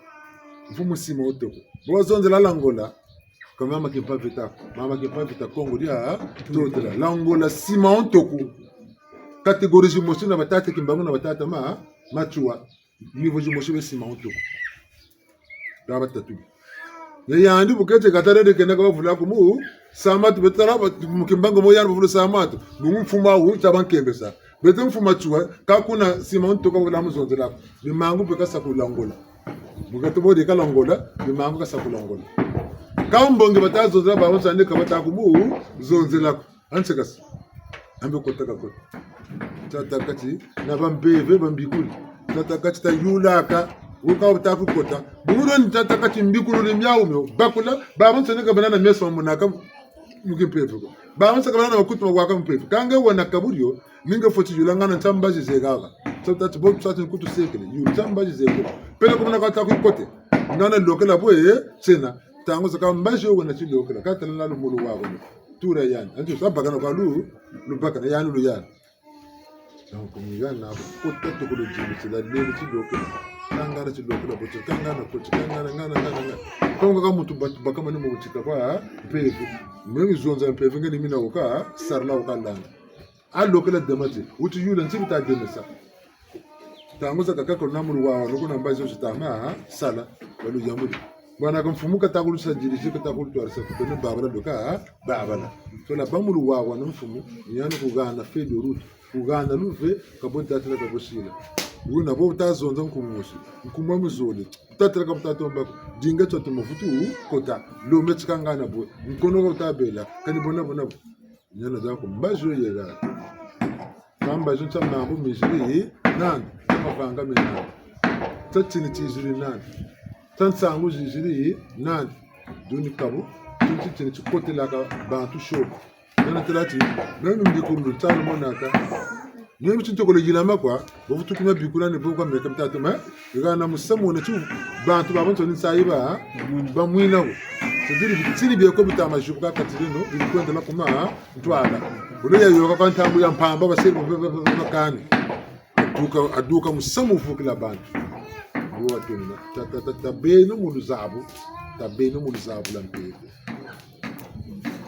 Mfumu Simon Toko. Bo bazonzela l'Angola, ka mama Kimpa Vita, mama Kimpa Vita Kongo dia, totela. L'Angola, Simon Toko. Catégorie zimosi na batata Kimbangu na batata ma, Matsoua. Niveau zimosi be Simon Toko. Baba tatu. Ye yandi bu keti kata de kena ka bavula ku mu samatu, beto tala ba, mu Kimbangu mo yandi bavula samatu. Bungu mfumu wu ta bankembesa. Beto Mfumu Matsoua, ka kuna Simon Toko bavula mu zonzela ko. Mimangu mpe kasa ku l'Angola. Mu kati bo de ka l'Angola, mimangu kasa ku l'Angola. Ka mbongi bata zonzela, baba nsandi ka bata ku mu zonzela ko. Anse kasi. Ambe kota kakota. Tata kati, na bampeve, bambikuli. Tata kati tayulaka, wuka wuta kukota. Bungu ni tata kati mbikulu ni miawu mio. Bakula, babansoni ka bena na meso mamonaka mu kimpeve ko. Babansoni ka bena na makutu mawaka mpeve. Ka nge wena kabu dio, ni nge fweti yula ngana ntia mbazi ze kaka. Tata ti bo tati nkutu sekele, yula ntia mbazi ze ko. Peleko mona kata kukote. Ngana lokela bwe, tsena. Ntangu zakaka mbazi wo wena tilokela. Ka tala na lumulu wa ko. Tura yandi. Anti sa bakana kwa lu, lubakana yandi lu yandi. Donc, mu yandi na kota toko lu dimbisila lele tilokela. Kangana tilokela, bote, kangana koti, kangana, ngana, ngana, ngana. Kangana ka muntu batu, baka mani mu kutika kwa, mpeve. Meni zonza mpeve, nge ni mina wuka, sarila wuka landa. Alokela dema ti, wuti yula nti bita demesa. Ntangu zakaka ko na mulu wa, loko na mbazi zo zitama, ha? Sala, balu yambudi. Bwana ka mfumu kata kulu sa dirige, kata kulu twarisa, ku beno babala doka, ha? Babala. Tola ba mulu wa, wa na mfumu, ni yandi kugana feuille de route, kugana luve, ka bo datila, ka bo sila. Wuna bo bu tazonza nkumbu mosi, nkumbu wa muzole. Bu tatalaka bu tatomba ko, dinga tio tuma vutu kota, lombe tikangana bo, nkono ko bu tabela, kani bona bona bo. Niana diaku mbazi wo yela. Ka mbazi ntia mambu miziri nandi, ntia mavanga mena nandi. Ntia tini tiziri nandi. Ntia nsangu ziziri nandi. Duni kabu, tini tini tikotelaka bantu soko. Niana tala ti, meno mbikululu ntia lumonaka. Meno tintokolo yilama kwa, bavutu kuna bikula ni bo kwa meka mitatu, mais, yigana musamu wena ti, bantu babansoni nsayi ba, bamwina wo. C'est-à-dire, bitini bieko bita majuku ka kati dino, biri kwendela ku ma, ntwala. Wuna yayoka kwa ntangu ya mpamba, baseri, ba, ba, ba, ba, bakani. Aduka, aduka musamu vukila bantu. Yo watuna, ta, ta, ta, tabeno mu luzabu, tabeno mu luzabu lwa mpeve.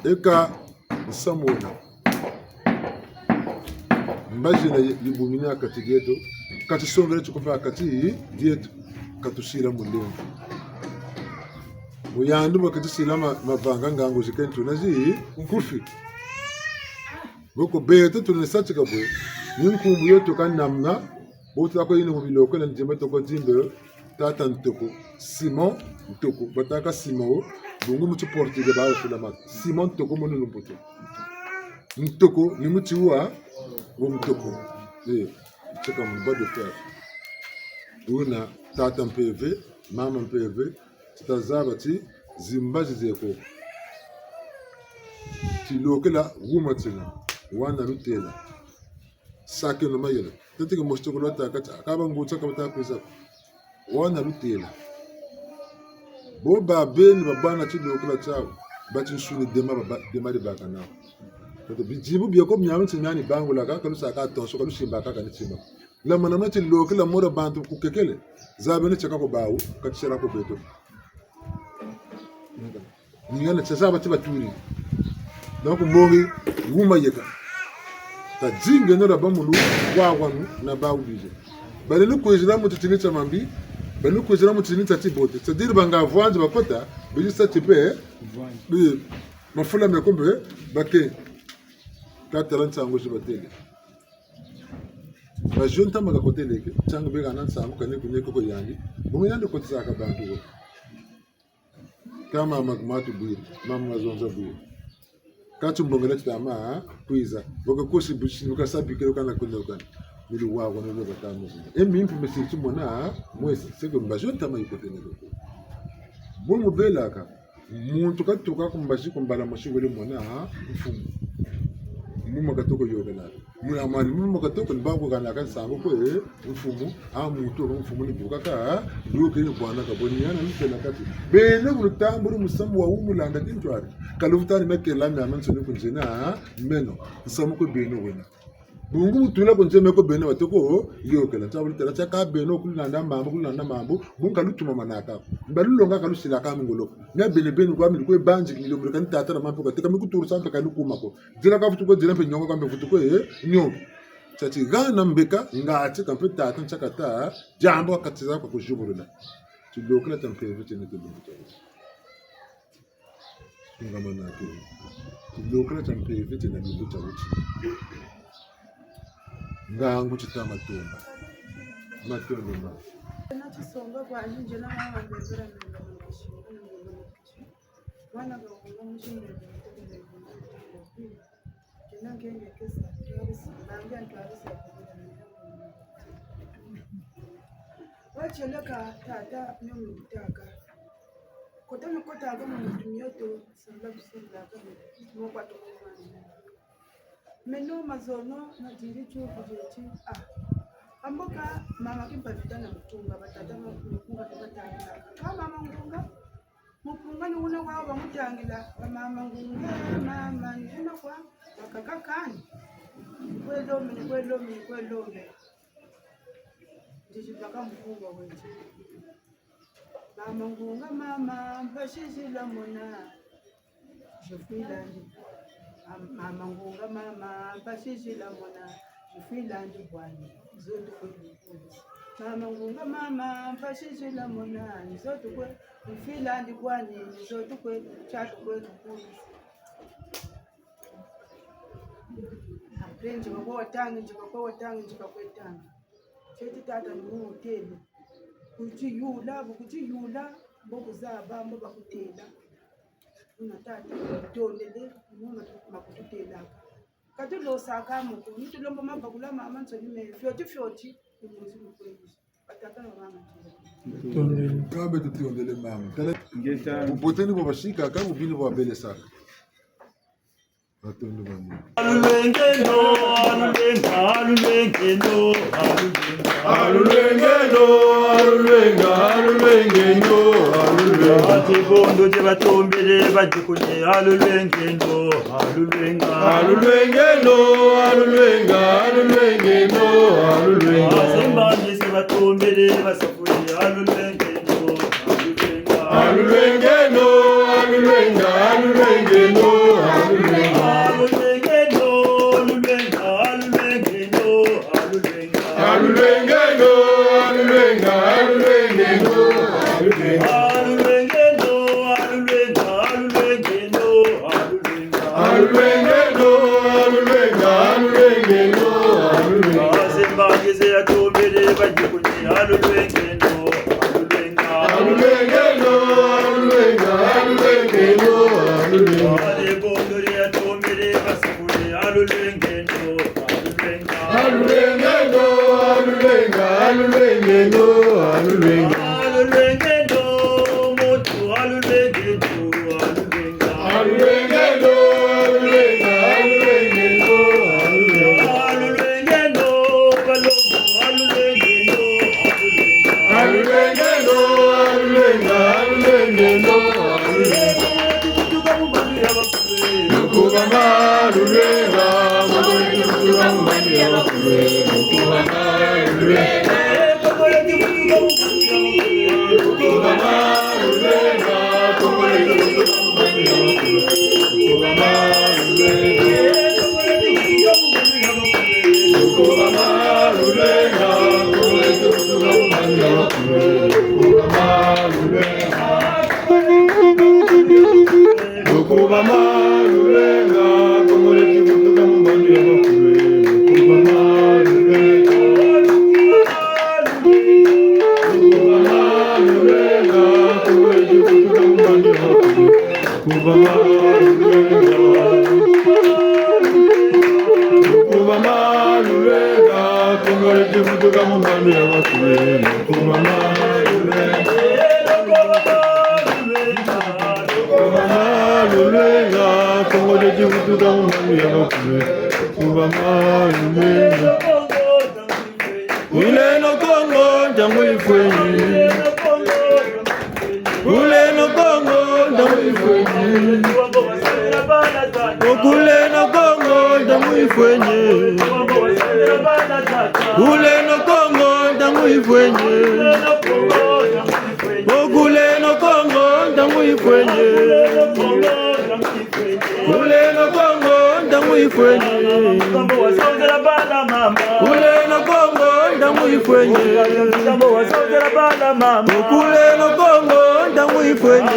Eka, musamu wena. Mbazi yina yi-, yibumini ha kati dieto, ka tisongele tikufi ha kati dieto, ka tusila mu lemvo. Mu yandi mwa ka tisila ma-, mavanga ngangu zikento na zi nkufi. Boko beto tuna ni sa tika bwe, ni nkumbu yo tuka namna, bo tuta ko yina mu bilokela nzimba toko zimbe, tata Ntoko, Simon Ntoko, batâka Simon wo, bungu mu ti portugais ba wusilamaka. Simon Ntoko mu lumputu. Ntoko, ni muti wa, wa mutoko. Eh, tika mu bras de fer. Wuna, tata mpeve, mama mpeve, ti tazaba ti zimbazi zeko. Tilokela wuma tina, wana lutela. Sakeno mayela. Tete ke mosi toko lwatâka ti, kaba nguta kaba ta kwiza ko. Wana lutela. Bo babeni babâ na tilokela tiawu, bati nsuni dema baba-, dema dibâka nawu. Tete bidibu bieko miamiansoni miani bangulaka, ka lusaka attention, ka lusimbaka kani tima. Lamana mwa tilokela mora bantu kukekele, zabeno tieka ko bawu, ka tiela ko beto. Ningana tia zaba ti baturi. Donc, mbongi, wuma yeka. Tazingeno lwabâ mu luwawanu na bawu bize. Balendi kwizila mu titini tia mambi, balendi kwizila mu titini tia tibote. C'est-à-dire, banga vwanzi bakota, bizi sa ti mpe, bi-, mafula meko mpe, bake. Ka tala nsangu zi batêle. Ba jeune ntama kakoteleke, ntangu beka na nsangu kani kunye koko yandi. Bungu yandi kotisaka bantu ko. Ka mama ku ma tubwiri, mama ma zonza bwiri. Ka ti mbongela ti tama, kwiza. Boka kosi busi, nuka sa bikelo kana kuno kana. Ni luwawanu lwa bata mu. E mi mpe mesi ti mona, mwesi, c'est que mbazi yo ntama yikotele ko. Bo mu belaka, muntu katuka ku mbazi ko mbala mosi wele mona, mfumu. Mu ma katoko yôkela. Muna mani, mu ma katoko ni ba ku hana ka nsangu kwe, mfumu, a muntu wa mfumu ni bukaka, luke ni bwana ka boni yana ni kena kati. Beno bu lutambuli musamu wa wu mu landa tintwari. Ka luvuta ni mekela miamiansoni ku nzina, meno. Musamu kwe beno wena. Bungu bu tula ku nzina meko beno batoko yôkela. Ntia bu lutêla tiaka beno ku lulanda mambu, ku lulanda mambu, bungu ka lutumamanaka. Mba lulonga ka lusilaka mu ngolo. Mia beno beno kwa mi lukwe banzi, mi lombo kani tata na mambu ka teka mi kuturisa mpe kani kuma ko. Dila ka vutu kwe dila mpe niongo ka mpe vutu kwe, eh, niongo. Tia ti hana mbeka, ngati ka mpe tata ntia kata, diambu ka katiza kwa kuzibulula. Tilokela tia mpeve tiena ti lumbu tia wuti. Tungamanake. Tilokela tia mpeve tiena lumbu tia wuti. Ngangu tita matomba. Matondo ma. Na tisonga kwa nje na mama mbezera mbezera. Mwana ka wuna mujini. Kena nkenge kesa, ntwarisi, nange ntwarisi ya kubula. Watieleka tata, mio mutaka. Kota mikotaka mu mutu mioto, sambila bisilaka, mo kwa tukumana. Meno mazono, nadiri tio kujeti, ah. Amboka, mama kimpa vita na mutunga, batata ma mukunga, batata. Ka mama ngunga, mukunga ni wuna wawu bamutangila, ba mama ngunga, mama, ni wuna kwa, bakaka kani. Ni kwe lombe, ni kwe lombe, ni kwe lombe. Ndiji baka mukunga wetu. Mama ngunga, mama, mpasi zila mona. Zifwilandi. Am-, mama ngunga, mama, mpasi zila mona. Zifwilandi bwani, nzo tukwe lukulu. Mama ngunga, mama, mpasi zila mona, nzo tukwe, zifwilandi bwani, nzo tukwe, tia tukwe lukulu. Après, nzika kwa watangi, nzika kwa watangi, nzika kwa watangi. Teti tata ni mu hôtel. Kutiyula, bu kutiyula, mbo kuzaba, mbo bakutêla. Buna tata, tondele, muna bakututêlaka. Ka tulosaka mo ko, ni tulomba mabakula mamansoni me, fioti fioti, ni muzi mukweli. Batata na bamama. Tondele. Kambe tutondele mama. Tala, ngeta. Bubote ni bo basika, ka bubi ni bo babelesaka. Matondo mamingi. Alulenge no, alulenge, alulenge no, alulenge. Alulenge no, alulenge, alulenge no, alulenge. Ati bondo te batombele, badikune, alulenge no, alulenge. Alulenge no, alulenge, alulenge no, alulenge. Asemba ngese batombele, basafuri, alulenge no, alulenge. Alulenge no, alulenge, alulenge no, alulenge. Alulenge no, alulenge, alulenge no, alulenge. Alulenge no, alulenge, alulenge no, alulenge. Alulenge no, alulenge, alulenge no, alulenge. Alulenge no, alulenge, alulenge no, alulenge. Asemba ngese atombele, badikune, alulenge no, alulenge. Alulenge no, alulenge, alulenge no, alulenge. Ale bondo te atombele, basafuri, alulenge no, alulenge. Alulenge no, alulenge, alulenge no, alulenge. Alulenge no, moto, alulenge no, alulenge. Alulenge no, alulenge, alulenge no, alulenge. Alulenge no, balongo, alulenge no, alulenge. Alulenge no, alulenge, alulenge no, alulenge. Lukuba ma lulenga, lukuba ma lulenga. Lukuba ma lulenga, Kongo dieti divutuka mu mbandu ya bakulu. Lukuba ma lulenga. Lukuba ma lulenga, Kongo dieti divutuka mu mbandu ya bakulu. Lukuba ma lulenga. Lukuba ma lulenga, Kongo dieti divutuka mu mbandu ya bakulu. Lukuba ma lulenga. Lukuba ma lulenga, Kongo dieti divutuka mu mbandu ya bakulu. Lukuba ma lulenga. Kuleno Kongo, ntangu yifweni. Kuleno Kongo, ntangu yifweni. Kuleno Kongo, ntangu yifweni. Kuleno Kongo, ntangu yifweni. O kuleno Kongo, ntangu yifweni. Kuleno Kongo, ntangu yifweni. Makambo wasonzela bala mama. Kuleno Kongo, ntangu yifweni. Makambo wasonzela bala mama. Kuleno Kongo, ntangu yifweni.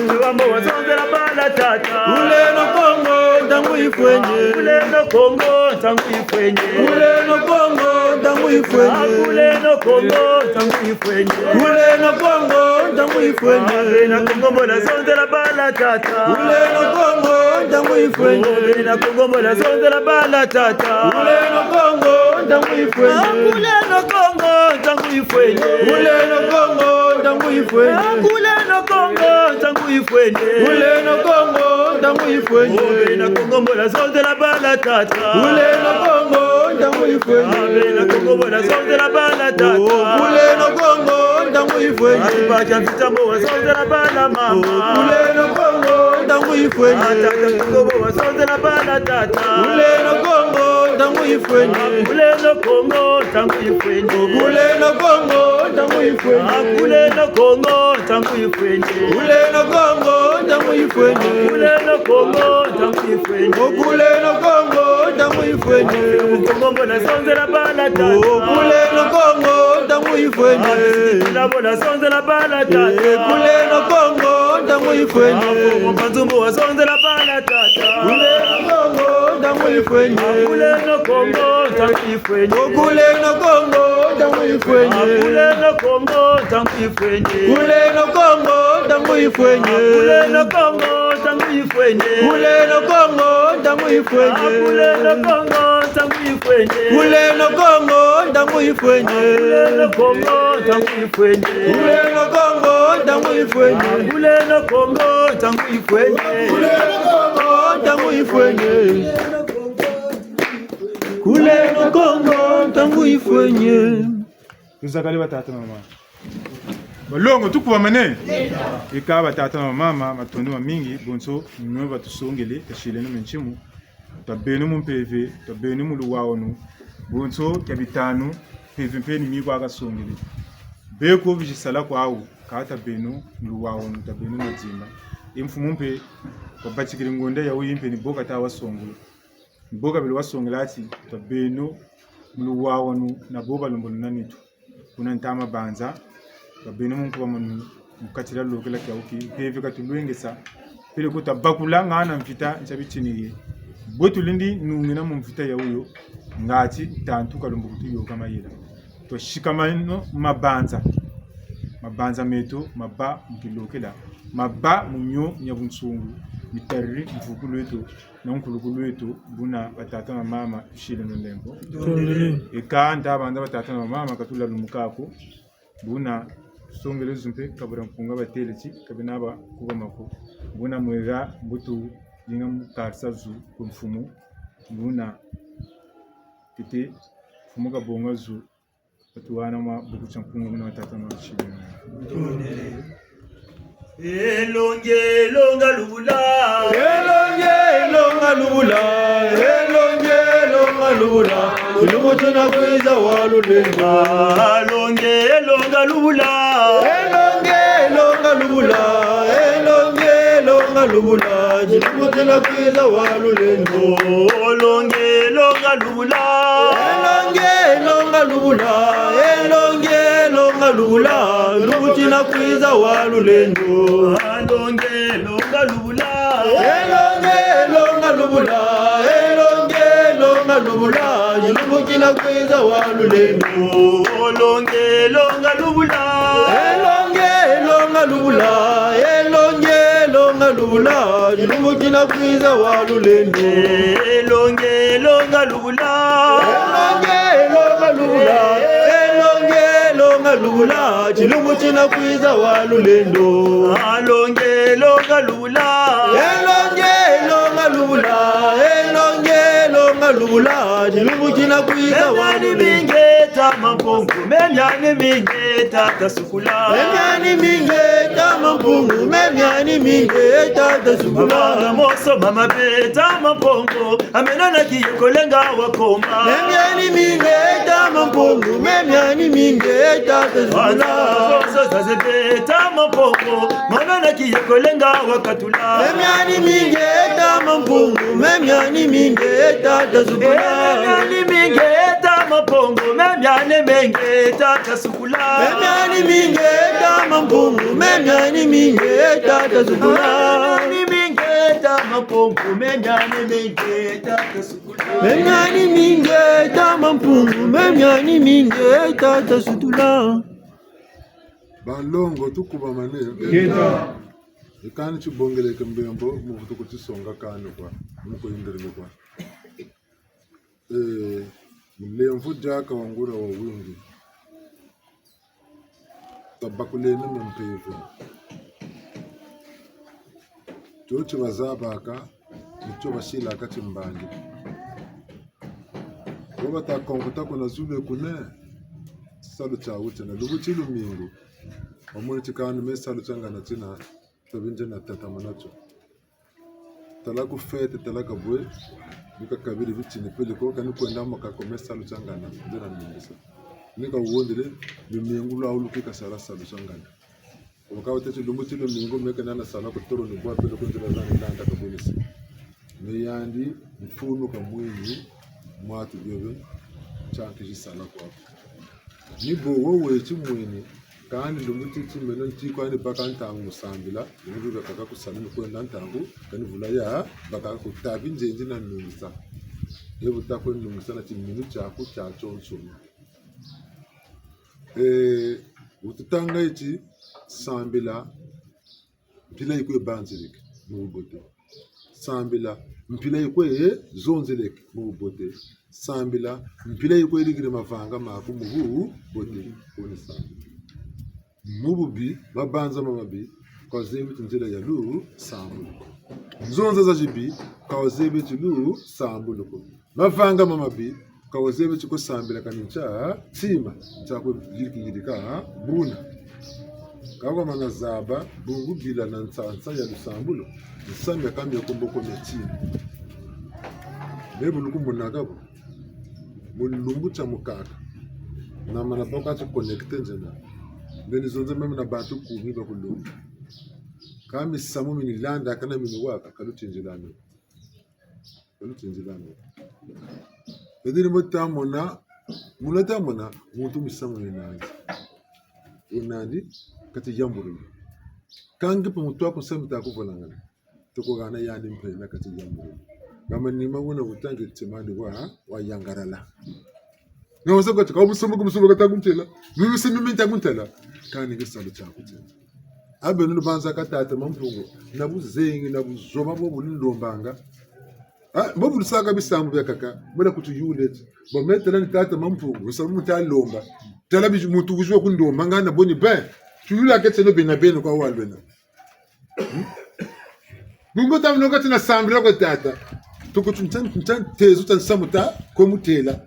Makambo wasonzela bala tata. Kuleno Kongo, ntangu yifweni. Kuleno Kongo, ntangu yifweni. Kuleno Kongo, ntangu yifweni. Kuleno Kongo, ntangu yifweni. Kuleno Kongo, ntangu yifweni. Bena Kongo, mbo nasonzela bala tata. Kuleno Kongo, ntangu yifweni. Bena Kongo, mbo nasonzela bala tata. Kuleno Kongo, ntangu yifweni. Kuleno Kongo, ntangu yifweni. Kuleno Kongo, ntangu yifweni. Kuleno Kongo, ntangu yifweni. Kuleno Kongo, ntangu yifweni. Bena Kongo, mbo nasonzela bala tata. Kuleno Kongo, ntangu yifweni. Bena Kongo, mbo nasonzela bala tata. Kuleno Kongo, ntangu yifweni. Ati batia mfita, mbo wasonzela bala mama. Kuleno Kongo, ntangu yifweni. Tata Kongo, mbo wasonzela bala tata. Kuleno Kongo, ntangu yifweni. Kuleno Kongo, ntangu yifweni. Kuleno Kongo, ntangu yifweni. Kuleno Kongo, ntangu yifweni. Kuleno Kongo, ntangu yifweni. Kuleno Kongo, ntangu yifweni. Kuleno Kongo, ntangu yifweni. Kongo, mbo nasonzela bala tata. Kuleno Kongo, ntangu yifweni. Bila mbo nasonzela bala tata. Kuleno Kongo, ntangu yifweni. Kongo, mpanzu mbo wasonzela bala tata. Kuleno Kongo, ntangu yifweni. Kuleno Kongo, ntangu yifweni. Kuleno Kongo, Ntangu yifweni. Kuleno Kongo, ntangu yifweni. Kuleno Kongo, ntangu yifweni. Kuleno Kongo, ntangu yifweni. Kuleno Kongo, ntangu yifweni. Kuleno Kongo, ntangu yifweni. Kuleno Kongo, ntangu yifweni. Kuleno Kongo, ntangu yifweni. Kuleno Kongo, ntangu yifweni. Kuleno Kongo, ntangu yifweni. Kuleno Kongo, ntangu yifweni. Kuleno Kongo, ntangu yifweni. Tuzakale batata na bamama. Balongo, tukubamane? Eka batata na bamama, matondo mamingi, bonso, mwe batusongele, tasileno me ntimu. Tabeno mu mpeve, tabeno mu luwawanu, bonso, kia bitanu, mpeve mpe ni mi kwa kasongele. Beko bizisala kwawu, ka tabeno mu luwawanu, tabeno mu dimba. E mfumu mpe, wabatikiri ngonda ya wuyi mpe ni bo kata wasongele. Ni bo kabele wasongela ti, tabeno mu luwawanu na bo balembolo na nitu. Kuna nta mabanza, tabeno mu nkubamanu, mu kati dia lokela kia wuki, mpeve katulwengesa, peleko tabakula ngana mvita ntia bitini ye. Bwe tulendi nungina mu mvita ya wuyo, ngati ntantu kalombo kutuyoka mayela. Twasikameno mabanza. Mabanza meto, mabâ mu kilokela, mabâ mu nio nia bunsungu, mitariri mvuku lweto, na nkulukulu lweto, buna batata na bamama, tusileno lemvo. Tondele. Eka nta banza batata na bamama, ka tulalumuka ko, buna tusongele zu mpe, ka bula nkunga batêle ti, ka bena ba kubama ko. Buna mwela, mbutu, dinga mu karisa zu, ku mfumu, buna, tete, mfumu kabonga zu, Batuwana mwa buku tia nkunga muna batata na bamama. Elongi, elonga lubula. Elongi, elonga lubula. Elongi, elonga lubula. Lumbu tina kwiza wa lulendo. Elongi, elonga lubula. Elongi, elonga lubula. Elongi, elonga lubula. Lumbu tina kwiza wa lulendo. Elongi, elonga lubula. Elongi, elonga lubula. Elongi, elonga lubula. Lumbu tina kwiza wa lulendo. Elongi, elonga lubula. Elongi, elonga lubula. Elongi, elonga lubula. Lumbu tina kwiza wa lulendo. Elongi, elonga lubula. Elongi, elonga lubula. Elongi, elonga lubula. Lumbu tina kwiza wa lulendo. Elongi, elonga lubula. Elongi, elonga lubula. Elongi, elonga lubula. Lumbu tina kwiza wa lulendo. Elongi, elonga lubula. Elongi, elonga lubula. Elongi, elonga lubula. Lumbu tina kwiza wa lulendo. Mia ni mingi ta Mampungu, mia ni mingi ta Tata Sukula. Mia ni mingi ta Mampungu, mia ni mingi ta Tata Sukula. Mama moso mama beta Mampungu, ameno na kiye kolenga wakoma. Mia ni mingi ta Mampungu, mia ni mingi ta Tata Sukula. Moso zaze beta Mampungu, mono na kiye kolenga wakatula. Mia ni mingi ta Mampungu, mia ni mingi ta Tata Sukula. Mia ni mingi ta Mampungu, mia ni mingi ta Tata Sukula. Mia ni mingi ta Mampungu, mia ni mingi ta Tata Sukula. Mia ni mingi ta Mampungu, mia ni mingi ta Tata Sukula. Mia ni mingi ta Mampungu, mia ni mingi ta Tata Sukula. Balongo, tukubamane. Ngeta. Ikani tibongeleke mbembo, mu vutu kutisonga kani kwa, mu kuyindirila kwa. Eh, mulemvo diaka wa nguria wawingi. Tabakuleno mia mpeve. Tio ti bazabaka, ni tio basilaka timbangi. Bo bata konkuta kuna zulu kuna, salu tia wuti na lumbu ti lumingu. Bamoni ti kani me salu tia ngana tina, tabi nze na tatamana tio. Tala ku fête, tala ka bwe, ni ka kabiri bitini peleko, kani kwenda maka kome salu tia ngana, nze na nungisa. Ni ka wondele, lumingu lwa wuluki kasala salu tia ngana. Waka watâ ti lumbu ti lumingu, me kena na sala ku toro ni bwa peleko nzila zani landa ka bwe ni si. Me yandi, mfunu ka mwini, mwatu bebe, tia nki zi sala kwa. Ni bo wo weti mwini, kani lumbu ti ti meno nti kwani baka ntangu mu sambila, lumbu ti bakaka ku sambila mu kwenda ntangu, kani vula ya, bakaka ku tabi nzenzi na nungisa. Ye bu ta kwe nungisa na timinu tiaku tia tionsono. Eh, bu tutanga ti sambila, mpila yi kwe banzileke mu bubote. Sambila, mpila yi kwe zonzeleke mu bubote. Sambila, mpila yi kwe yirikiri mavanga maku mu bubote. Kuni sambila. Mu bubi, mabanza ma mabi, ka wuzebi ti nzila ya lusambulu ko. Nzonza za zibi, ka wuzebi ti lusambulu ko. Mavanga ma mabi, ka wuzebi ti kwe sambila kani ntia tima, ntia kwe yirika yirika buna. Ka wamana zaba, bungu bila na nsansa ya lusambulu, nsa miakaka mia ku mboko mia tima. Me bu lukumonaka bo. Mu lumbu tia mukaka. Namana baka ti connecté nzena. Nde ni zonza meme na bantu kumi ba kulomba. Ka misamu mi nilandaka na mi niwaka, ka lutindila mi. Ka lutindila mi. Edi ni mbo tamona, muna tamona, muntu misamu yena nandi. Yena nandi, kati yambululu. Ka nge mpe muntu waku nsamu ta kuvolangana. Toko hana yandi mpe na kati yambululu. Nga manima wuna wutangi tima ndi wa, wayangalala. Nga wasa kwa tika, wa musumba ku musumba kata kuntela. Mimi se mimi nta kuntela. Kani nge salu tia kuntela. A beno lubanzaka tata Mampungu. Na buzengi, na buzoba bo bu nilombanga. Ah, bo bu lusaka bisambu biakaka. Mbo na kutuyula ti. Bo me tala ni tata Mampungu. Bisambu mu ta lomba. Tala bi muntu wizi wa kundomba nga na boni ben. Tuyula keti no bena beno kwa walwena. Hmm? Bungu ta mnoka ti na sambila kwa tata. Tukutu ntan, ntan tezo ta nsamu ta ko mutela.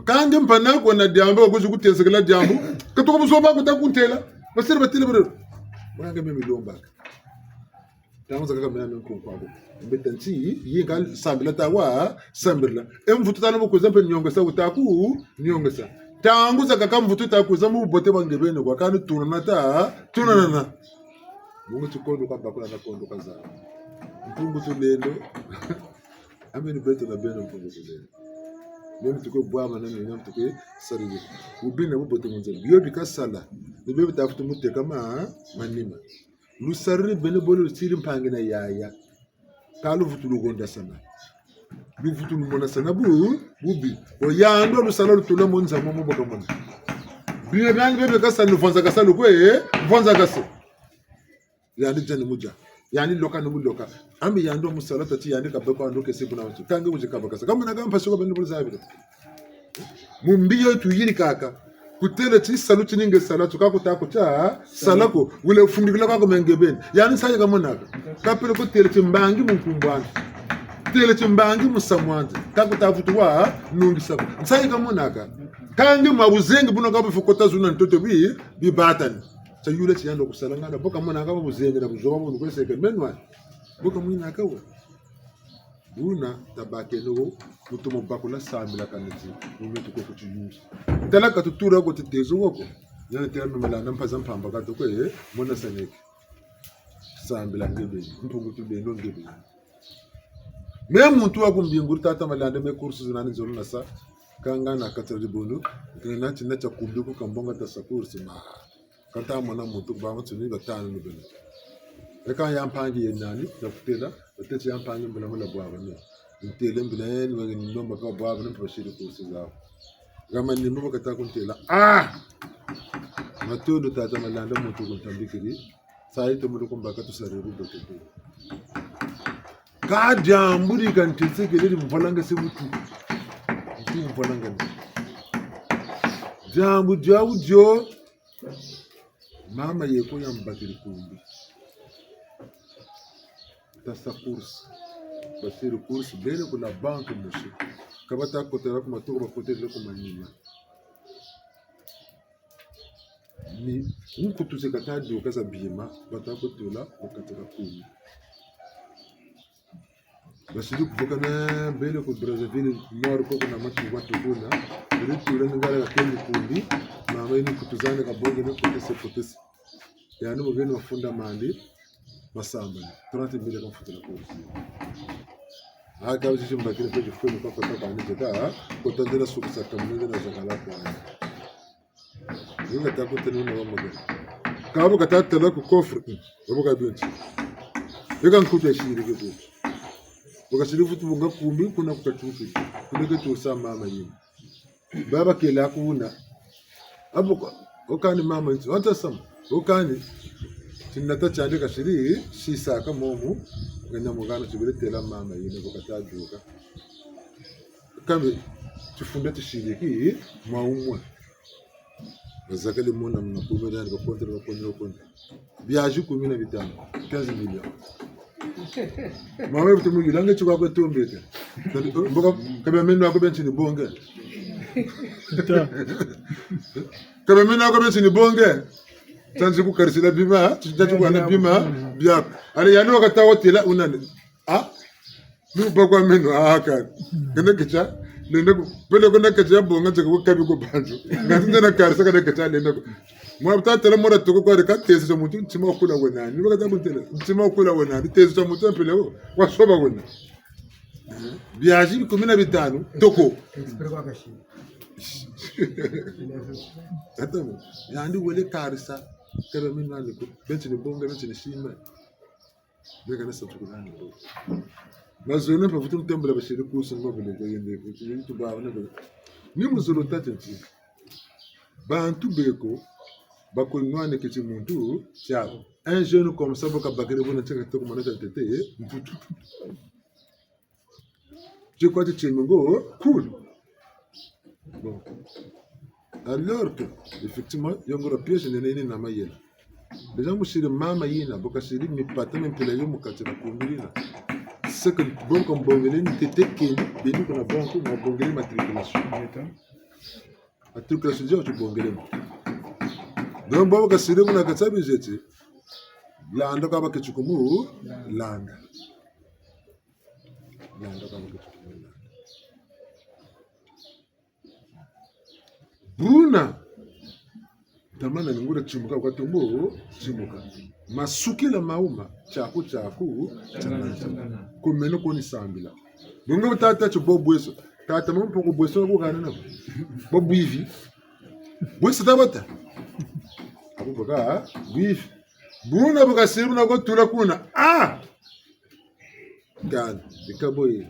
Ka nge mpe na ko na diambu, ka kwizi kutensekela diambu. Ka tuka buzoba kuta kuntela. Basiri batêle bere. Mwana nge me milombaka. Ntangu zakaka mena me nkunku aku. Mbeta nti, yi nga sambila ta wa, sambila. E mvutu tana bu kwiza mpe niongesa wuta ku, niongesa. Ntangu zakaka mvutu ta kwiza mu bubote bwa nge beni kwa kani tunana ta, tunana. Bungu ti kondo ka bakula na kondo ka zaba. Mpungu Tulendo. A meni beto na beno Mpungu Tulendo. Meni tukwe bwabana na meni tukwe sarila. Bubi na bubote mu nza. Bio bi kasala. Ni bio bita futu muteka ma, manima. Lusariri beno bo lusiri mpangi na yaya. Ka luvutu luhondasana. Luvutu lumonasana bu, bubi. O yandi wa lusala lutula mu nza momo bo kamona. Bima biandi bebe kasa luvwanza kasa lukwe, vwanza kasa. Yandi dia ni mu dia. Yandi loka ni mu loka. A mbi yandi wa musala tâ ti yandi kabeko ando kese buna watu. Ka nge mu dia kabakasa. Kamona ka mpasi kwa beno bu luzabila. Mu mbi yo tuyirikaka. Kutêle ti salu ti ni nge sala, tuka kuta kuta, sala ko. Wele fundikila kwa ko me nge beni. Yandi nsayi kamonaka. Ka pele ko têle ti mbangi mu nkumbu'andi. Têle ti mbangi mu musamu'andi. Ka kuta vutu wa, nungisa ko. Nsayi kamonaka. Ka nge ma buzengi buna ka bufukota zuna ntoto bi, bibatani. Tia yula ti yandi wa kusala ngana. Bo kamonaka ma buzengi na buzoba bunu kweseke menwa. Bo kamwinaka wa. Buna tabakeno wo, mu tomo bakula sambila kani ti, mu metu ko kutuyuki. Tala ka tutula ko ti tezo wo ko. Yandi têla me malanda mpaza mpamba ka toko, eh, mona saneke. Sambila nge beni, Mpungu Tulendo nge beni. Me muntu wa ku Mbinguri tata malanda me kursu zinani nzolo nasa, ka nga na katira dibundu, kena tina tia kumbi ku kambonga tasa kursu ma. Ka nta mona muntu ku banga tsuni batanu ni bena. E ka ya mpangi ye nani, na kutêla, batêle ya mpangi mbula mula bwabane. Ntêle mbula yeni wangi ni nomba ka bwabane mpe basiri kursu zawu. Hama ni mbo kata kuntêla. Ah! Matondo tata malanda muntu kuntambikiri. Sa yi tomo kumbaka tusariri bubote. Ka diambu di ka ntesekele di mvwalangase mutu. Mutu mvwalangane. Diambu diawu dio. Mama yeko yambakiri kumbi. Tasa kursu. Basiri kursu, bele kuna banque mosi. Ka bata kotela ku matuku, bakotele ku manima. Ni nkutu zi kata duka za bima, bata kutula, bakatika kumbi. Basiri kuvukana bele ku Brazzaville, nord koko na matu watu kuna. Bele tula ni ngala ka kendi kumbi, mama yini nkutu zandi kabonge ni kotese kotese. Yandi mu beno mafunda mandi, masambani. Trente mille kamfutila kursu. Aka bizi mbakiri pe jifwe ni kwa kota kwani jeka, kota ndena suku sa kamune ndena zakala kwani. Yinga ta kutêla na wa mugeni. Ka bu kata tala ku coffre, mm, bu kabinti. Yeka nkutu yasiri ke kutu. Bu kasiri vutu bunga kumbi, kuna kukatuki. Kuna ke tusa mama yini. Baba kela kuna. Abu ko, okani mama nti, wanta sama. Okani, tinata tiandi kasiri, sisaka momu, ngana mugana tibele tela mama yina ko kata duka. Kambe, tifunda tisiri ki, mwa umwe. Bazakale mona muna kumbe nani, bakonte, bakonte, bakonte. Biazi kumi na bitanu, quinze millions. Mama yetu muyula nge chikwa kwe tombete. Mboka, kabe meno ako bensi ni bonge. Kabe meno ako bensi ni bonge. Tanzi kukarisila bima, tata chikwa na bima, bia. Ale yandi wakata watela unani. Ah? Ni bakwa meno, ah, ka. Kena ketia, lenda ku, pele kuna ketia bonga, teka ku kabi ku bantu. Ngati ndena karisa kana ketia lenda ku. Mwa tata la mora toko kwa ka tezi tia muntu, ntima wa kula wena. Ni bakata kuntela, ntima wa kula wena. Ni tezi tia muntu mpele wo, wasoba wena. Biazi kumi na bitanu, toko. Ata mo, yandi wele karisa, kebe meno nani ko, bensi ni bonga, bensi ni sima. Beka na sa tukulani bo. Mazono mpa vutu ntambula basiri kusa mabele kwa yende, kwa yende tuba wana bele. Ni muzolo tata nti. Bantu beko, bako nwane keti muntu, tiabu. Un jeune comme ça, boka bakele bona tiaka toko mana tia ntete, mputu. Ti kwa ti tieme ngo, cool. Bon. Alors que, effectivement, yo ngolo piège nene yina na mayela. Déjà, musiri mama yina, boka siri mipata mi mpila yo mu kati na kumbi yina. C'est que bon, comme bongele ni tete keni, beni kuna bon, comme bongele matriculation. Matriculation, déjà, tu bongele mo. Donc, bobo kasiri muna kati bizeti, landa kaba keti kumu, landa. Landa kaba keti kumu, landa. Buna. Tamana ni nguria timuka, kwa tombo, timuka. Masukila mauma, tiaku, tiaku, tiamana, tiamana. Ko meno ko ni sambila. Bungu tata ti bo bweso. Tata mama poko bweso na kukana na. Bo bwivi. Bweso tabata. Abu baka, bwivi. Buna baka siri buna ko tula kuna. Ah! Kani, dikabo ye.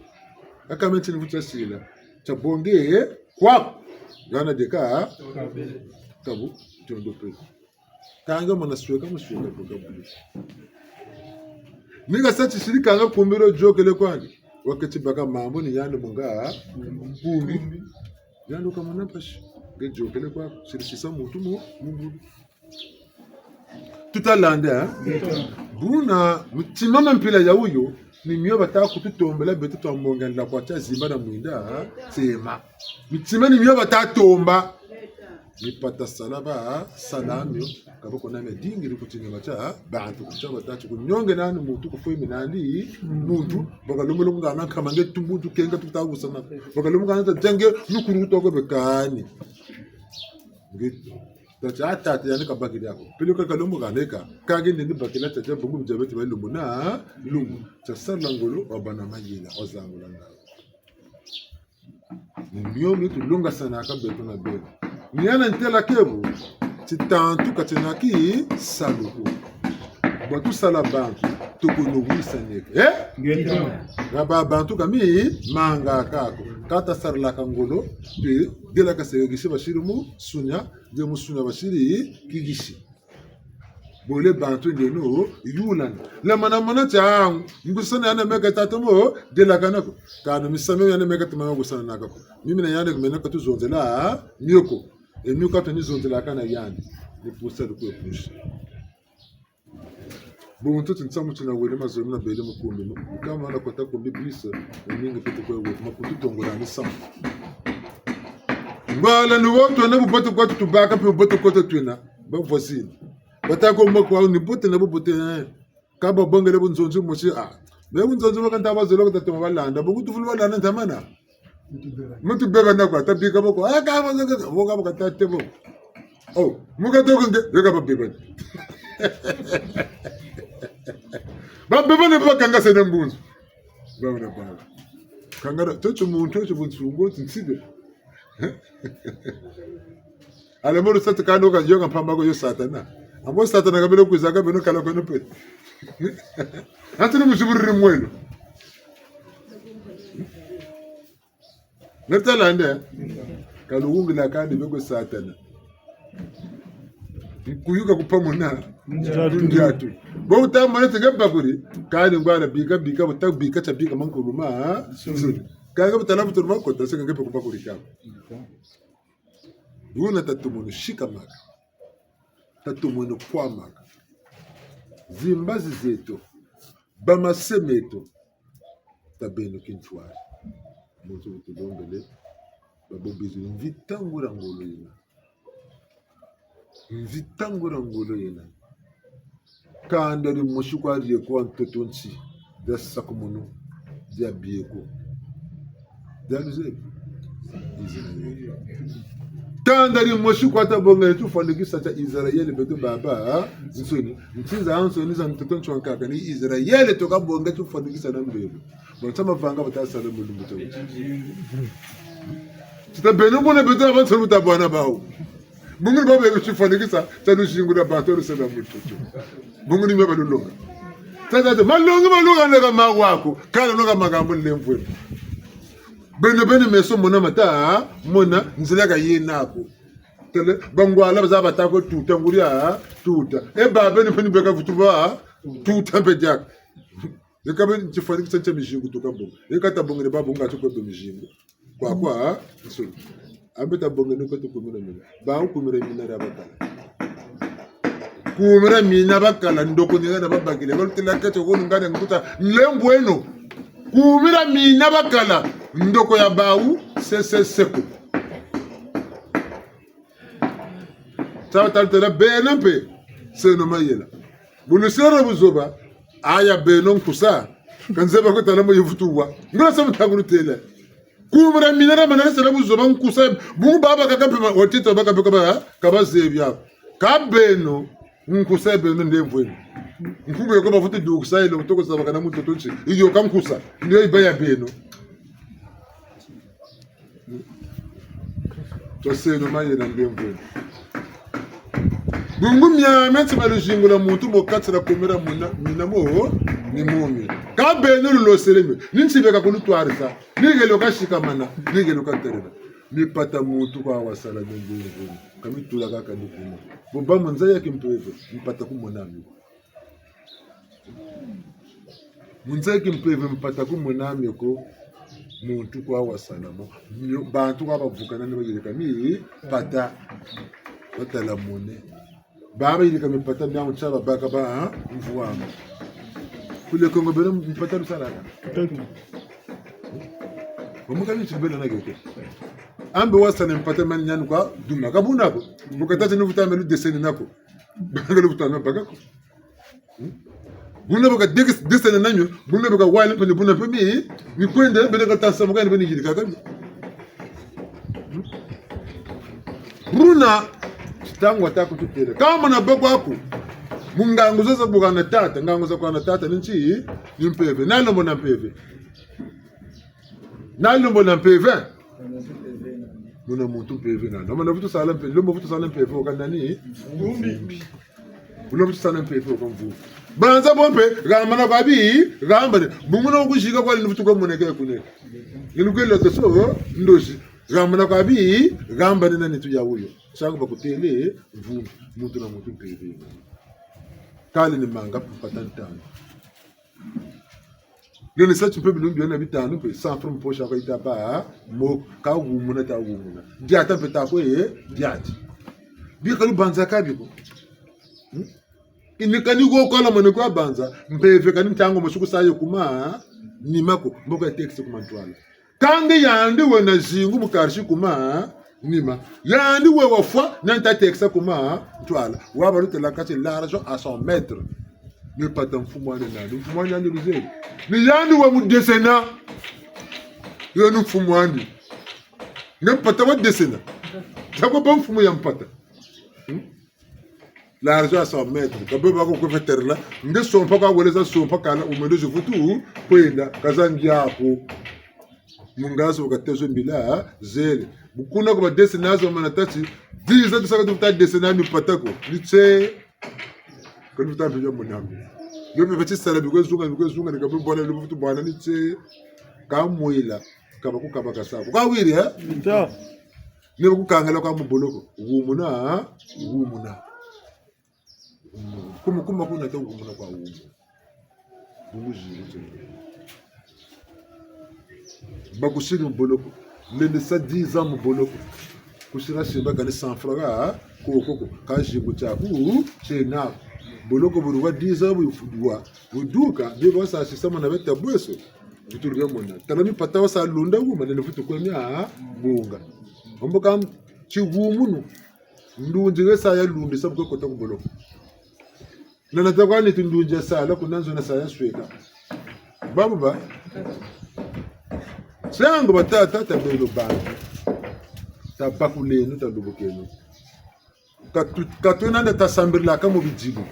Aka menti ni kutia sila. Tia bonge, eh? Kwa. Gana deka, ah? Kabu, tondo pe. Kanga mwana sweka, mu sweka, boka buli. Ni kasa tisiri kanga kumbiro jokele kwandi. Waketi baka mambu ni yandi munga, ah? Kumbi. Yandi kamona mpasi. Nge jokele kwa, siri sisa muntu mu, mu bulu. Tutalanda, eh? Buna, mitima mia mpila ya wuyo, ni mio bata kututombela beto twa mbonga nda kwa tia zimba na mwinda, eh? Tsema. Mitima ni mio bata tomba. Mipata sala ba, sala mio, kaba kuna mia dingiri kutinga batia, bantu kutia bata ti kunyonge nani muntu kufwemi nandi, muntu, baka lombolo ngana nkama nge tumbu tukenga tuta wusana. Baka lombolo ngana ta jenge, nukuru toko bekani. Nge Tata, ah, tata, yandi kabakiri ako. Peleko kalombo kaneka. Kage ndendi bakila tata, bungu bia beti ba lumbu na lumbu. Tia sala ngolo, wabâ na mayela, wazangula nga. Ni mio mi tulongasanaka beto na beno. Ni yana ntela kebo, titantu ka tiena tisalu ko. Bwa tusala bantu, tukunuwisa neke. Eh? Ngeta. Ngaba bantu kami manga kako. Kata sarilaka ngolo, pe, delaka seke kisi basiri mu sunya, nge mu sunya basiri kikisi. Bole bantu ndeno, yulana. La mana mana tia, ngusana yana meka tata mo, delakana ko. Kana misamu yana meka tuma ngusana naka ko. Mimi na yandi kumena katuzonzela, mio ko. E mio ka tuni zonzelaka na yandi. Ni pusa lukwe pusa. Buntu ti nsamu tina wele mazono na bele mu kumbi. Kama na kota kumbi bisi, ningi pete kwe wele. Makutu tongola ni samu. Ngwala ni wo twena bubote kwa tutubaka pe bubote kwa twena. Ba voisine. Bata ko moko ni bote na bubote, eh. Ka babongele bunzonzi mosi, ah. Be bunzonzi baka nta bazolo ko tatoma balanda. Bungu tufulu balanda ntamana. Muntu beba na kwa, tabika boko. Ah, ka ba, ka, ka, bo ka ba ka tate bo. Oh, mu ka toko nge, yo ka ba beba ni. Ba beba ni ba kanga sene mbunzu. Ba na ba. Kanga da, toto muntu, toto bunsungo, tinsibe. Ale moro sata kano ka yoka mpamba ko yo Satana. Amo Satana kabele kwiza ka beno kala kweno pe. Antu ni musuburi mwelo. Ngetalande. Ka luwungila kani beko Satana. Nkuyuka kupamuna. Ndiatu. Ndiatu. Bo wuta mona teke bakuri. Kani ngwala bika, bika, wuta bika, tia bika mankuluma, ha? Kani bu tala butulu makota, seka nge pe kubakuri kama. Buna tatomono sikamaka. Tatomono kwamaka. Zimbazi zeto. Bamase meto. Tabeno kintwari. Muntu wutulombele. Babo bizi mvita nguria ngolo yena. Mvita nguria ngolo yena. Kanda dimosi kwa die kwa ntoto nti, dia sakumunu, dia bieko. Dia luzebi. Israel. Kanda dimosi kwa tabonga tufwanikisa tia Israel beto babansoni. Nti zazansoni za ntoto nti wankaka ni Israel to kabonga tufwanikisa na mbelo. Bon, tia mavanga bata sala mu lumbu tia wuti. Tita beno buna beto babansoni buta bwana bawu. Bungu ni bo bebe tifwanikisa, tia luzingu lwa bantu lusela mututu. Bungu ni mia balulonga. Tata te, malongi malonga neka mawaku, kala noka makambo lemvwe. Beno beno meso mona mata, mona nzila ka yena ko. Tele, bangwala baza bata ko tuta nguria, tuta. E ba beno beno beka vutu ba, tuta mpe diaka. Eka beno tifwanikisa ntia mizingu tuka bonga. Eka tabongele ba bonga tuka be mizingu. Kwa kwa, nsoni. Ambe tabongele ko tukumira mina. Ba wukumira mina dia bakala. Kumira mina bakala, ndoko ni ngana babakile. Balutila kete kono ngana nkuta, nlembweno. Kumira mina bakala, ndoko ya bawu, se, se, seko. Taba talutela beno mpe, seno mayela. Bu lusere buzoba, aya beno nkusa, ka nzeba ko tala mo yivutu wa. Ngula sa mu ta kulutela. Kumira mina dia mana sere buzoba nkusa, bungu babakaka mpe ma, watito bakaka mpe ka ba, ka bazebi ako. Ka beno, nkusa beno nlemvweno. Nkubu yoko bavutu dukisa yilo kutoko zabakana mutoto nti, iyo ka nkusa, ni yo yiba ya beno. Twaseno mayela nlemvweno. Bungu miamiansoni mia luzingu lwa muntu mu kati dia kumira muna, mina mo, ni mumi. Ka beno lulosele mio, ni nti beka kulutwarisa, ni helo kasikamana, ni helo katerela. Mipata muntu kwa wasala nlemvweno. Ka mitula kaka ni kuna. Bo ba mu nza ya kimpeve, mipata kumona mio. Mu nza ya kimpeve mipata kumona mio ko, muntu kwa wasala mo. Mio, bantu kwa bavukana ni bayirika mipata. Batala mone. Ba bayirika mipata miawu ntia babaka ba, ha? Mvwama. Kule Kongo beno mipata lusalaka. Omuka ni tibela na gete. Ambe wasala mipata mani nyani kwa duma. Ka buna ko. Bu katâ ti ni vutu mpe lu dessiner nako. Banga lu vutu mpe baka ko. Hmm? Buna baka des-, dessiner na mio, buna baka wala mpe ni buna mpe mi, ni kwenda, bele ka tansa muka ni bele yirika kaka. Hmm? Buna, ntangu wata kututêla. Ka mana bakwa ko, mu ngangu zo za bukana tata, ngangu za bukana tata, ni nti, ni mpeve, nani lombo na mpeve. Nani lombo na mpeve? Muna muntu mpeve nani. Muna vutu sala mpeve, lombo vutu sala mpeve, woka nani? Mvumbi. Muna vutu sala mpeve, woka mvumbi. Banza bo mpe, hambana kwa bi, hambane. Bungu na kuzika kwa ni vutu kwa moneke kune. Ni lukwe loto so, ndozi. Hambana kwa bi, hambane na nitu ya wuyo. Saka bakutêle, mvumbi, muntu na muntu mpeve. Kale ni manga mpata ntanu. Lele sa ti mpe bilumbu biena bitanu mpe, cent francs mu poche kwa yita bâ, mo, ka humuna ta humuna. Diata mpe ta kwe, eh, diati. Bi ka lubanza ka bi ko. Hmm? Yina kani ko kala mane kwa banza, mpeve kani ntangu mosi ku sa yo ku manima ko, mboko ya tekisa ku mantwala. Kâ nge yandi wena zingu mu karsi ku manima. Yandi we wafwa, nani ta tekisa ku mantwala. Wa balutêla kati l'argent à son maître. Mipata mfumu'andi nani? Mfumu'andi yandi luzebi. Ni yandi wa mu dessiner. Yo ni mfumu'andi. Nge mpata wa dessiner. Tako ba mfumu ya mpata. Hmm? L'argent à son maître. Ka bwe bako kwe feterela. Nge sompa ka weleza sompa kala umendo zivutu kwenda. Kazangi ako. Mungazi wakatezo mbila, zele. Bu kuna ko ba dessiner zo mana tâ ti, dix ans tusaka tuta dessiner mipata ko. Ni tse. Ka luta mpe ya monami. Yo mpe bati sala bikwe zunga, bikwe zunga, ni ka mpe bwana, lubutu bwana ni tse. Ka mwela, ka ba ku ka ba ka sa ko. Ka wiri, eh? Nta. Ni bakukangela kwa mu boloko. Wumuna, wumuna. Kuma, kuma kuna ta wumuna kwa wumuna. Bungu zibu tse. Bakusiri mu boloko. Lendesa dix ans mu boloko. Kusiri simba kani cent francs koko ko. Ka zibu tiaku tiena. Boloko buri bwa dix ans bu, bwa, buduka, bie basa sisa mona beta bweso. Vutu ria mona. Tala mipata wasa lunda wuma, nene vutu kwe mia bunga. Ombo ka tiwumunu. Ndunzi we sa ya lundisa bu kwe kota ku boloko. Na nata kwani ti ndunzi ya sala, kuna nzo na sa ya sweka. Babu ba. Sangu batata, tabeno bantu. Tabakuleno, talubukeno. Ka tu-, ka twena nda tasambirilaka mu bidilu.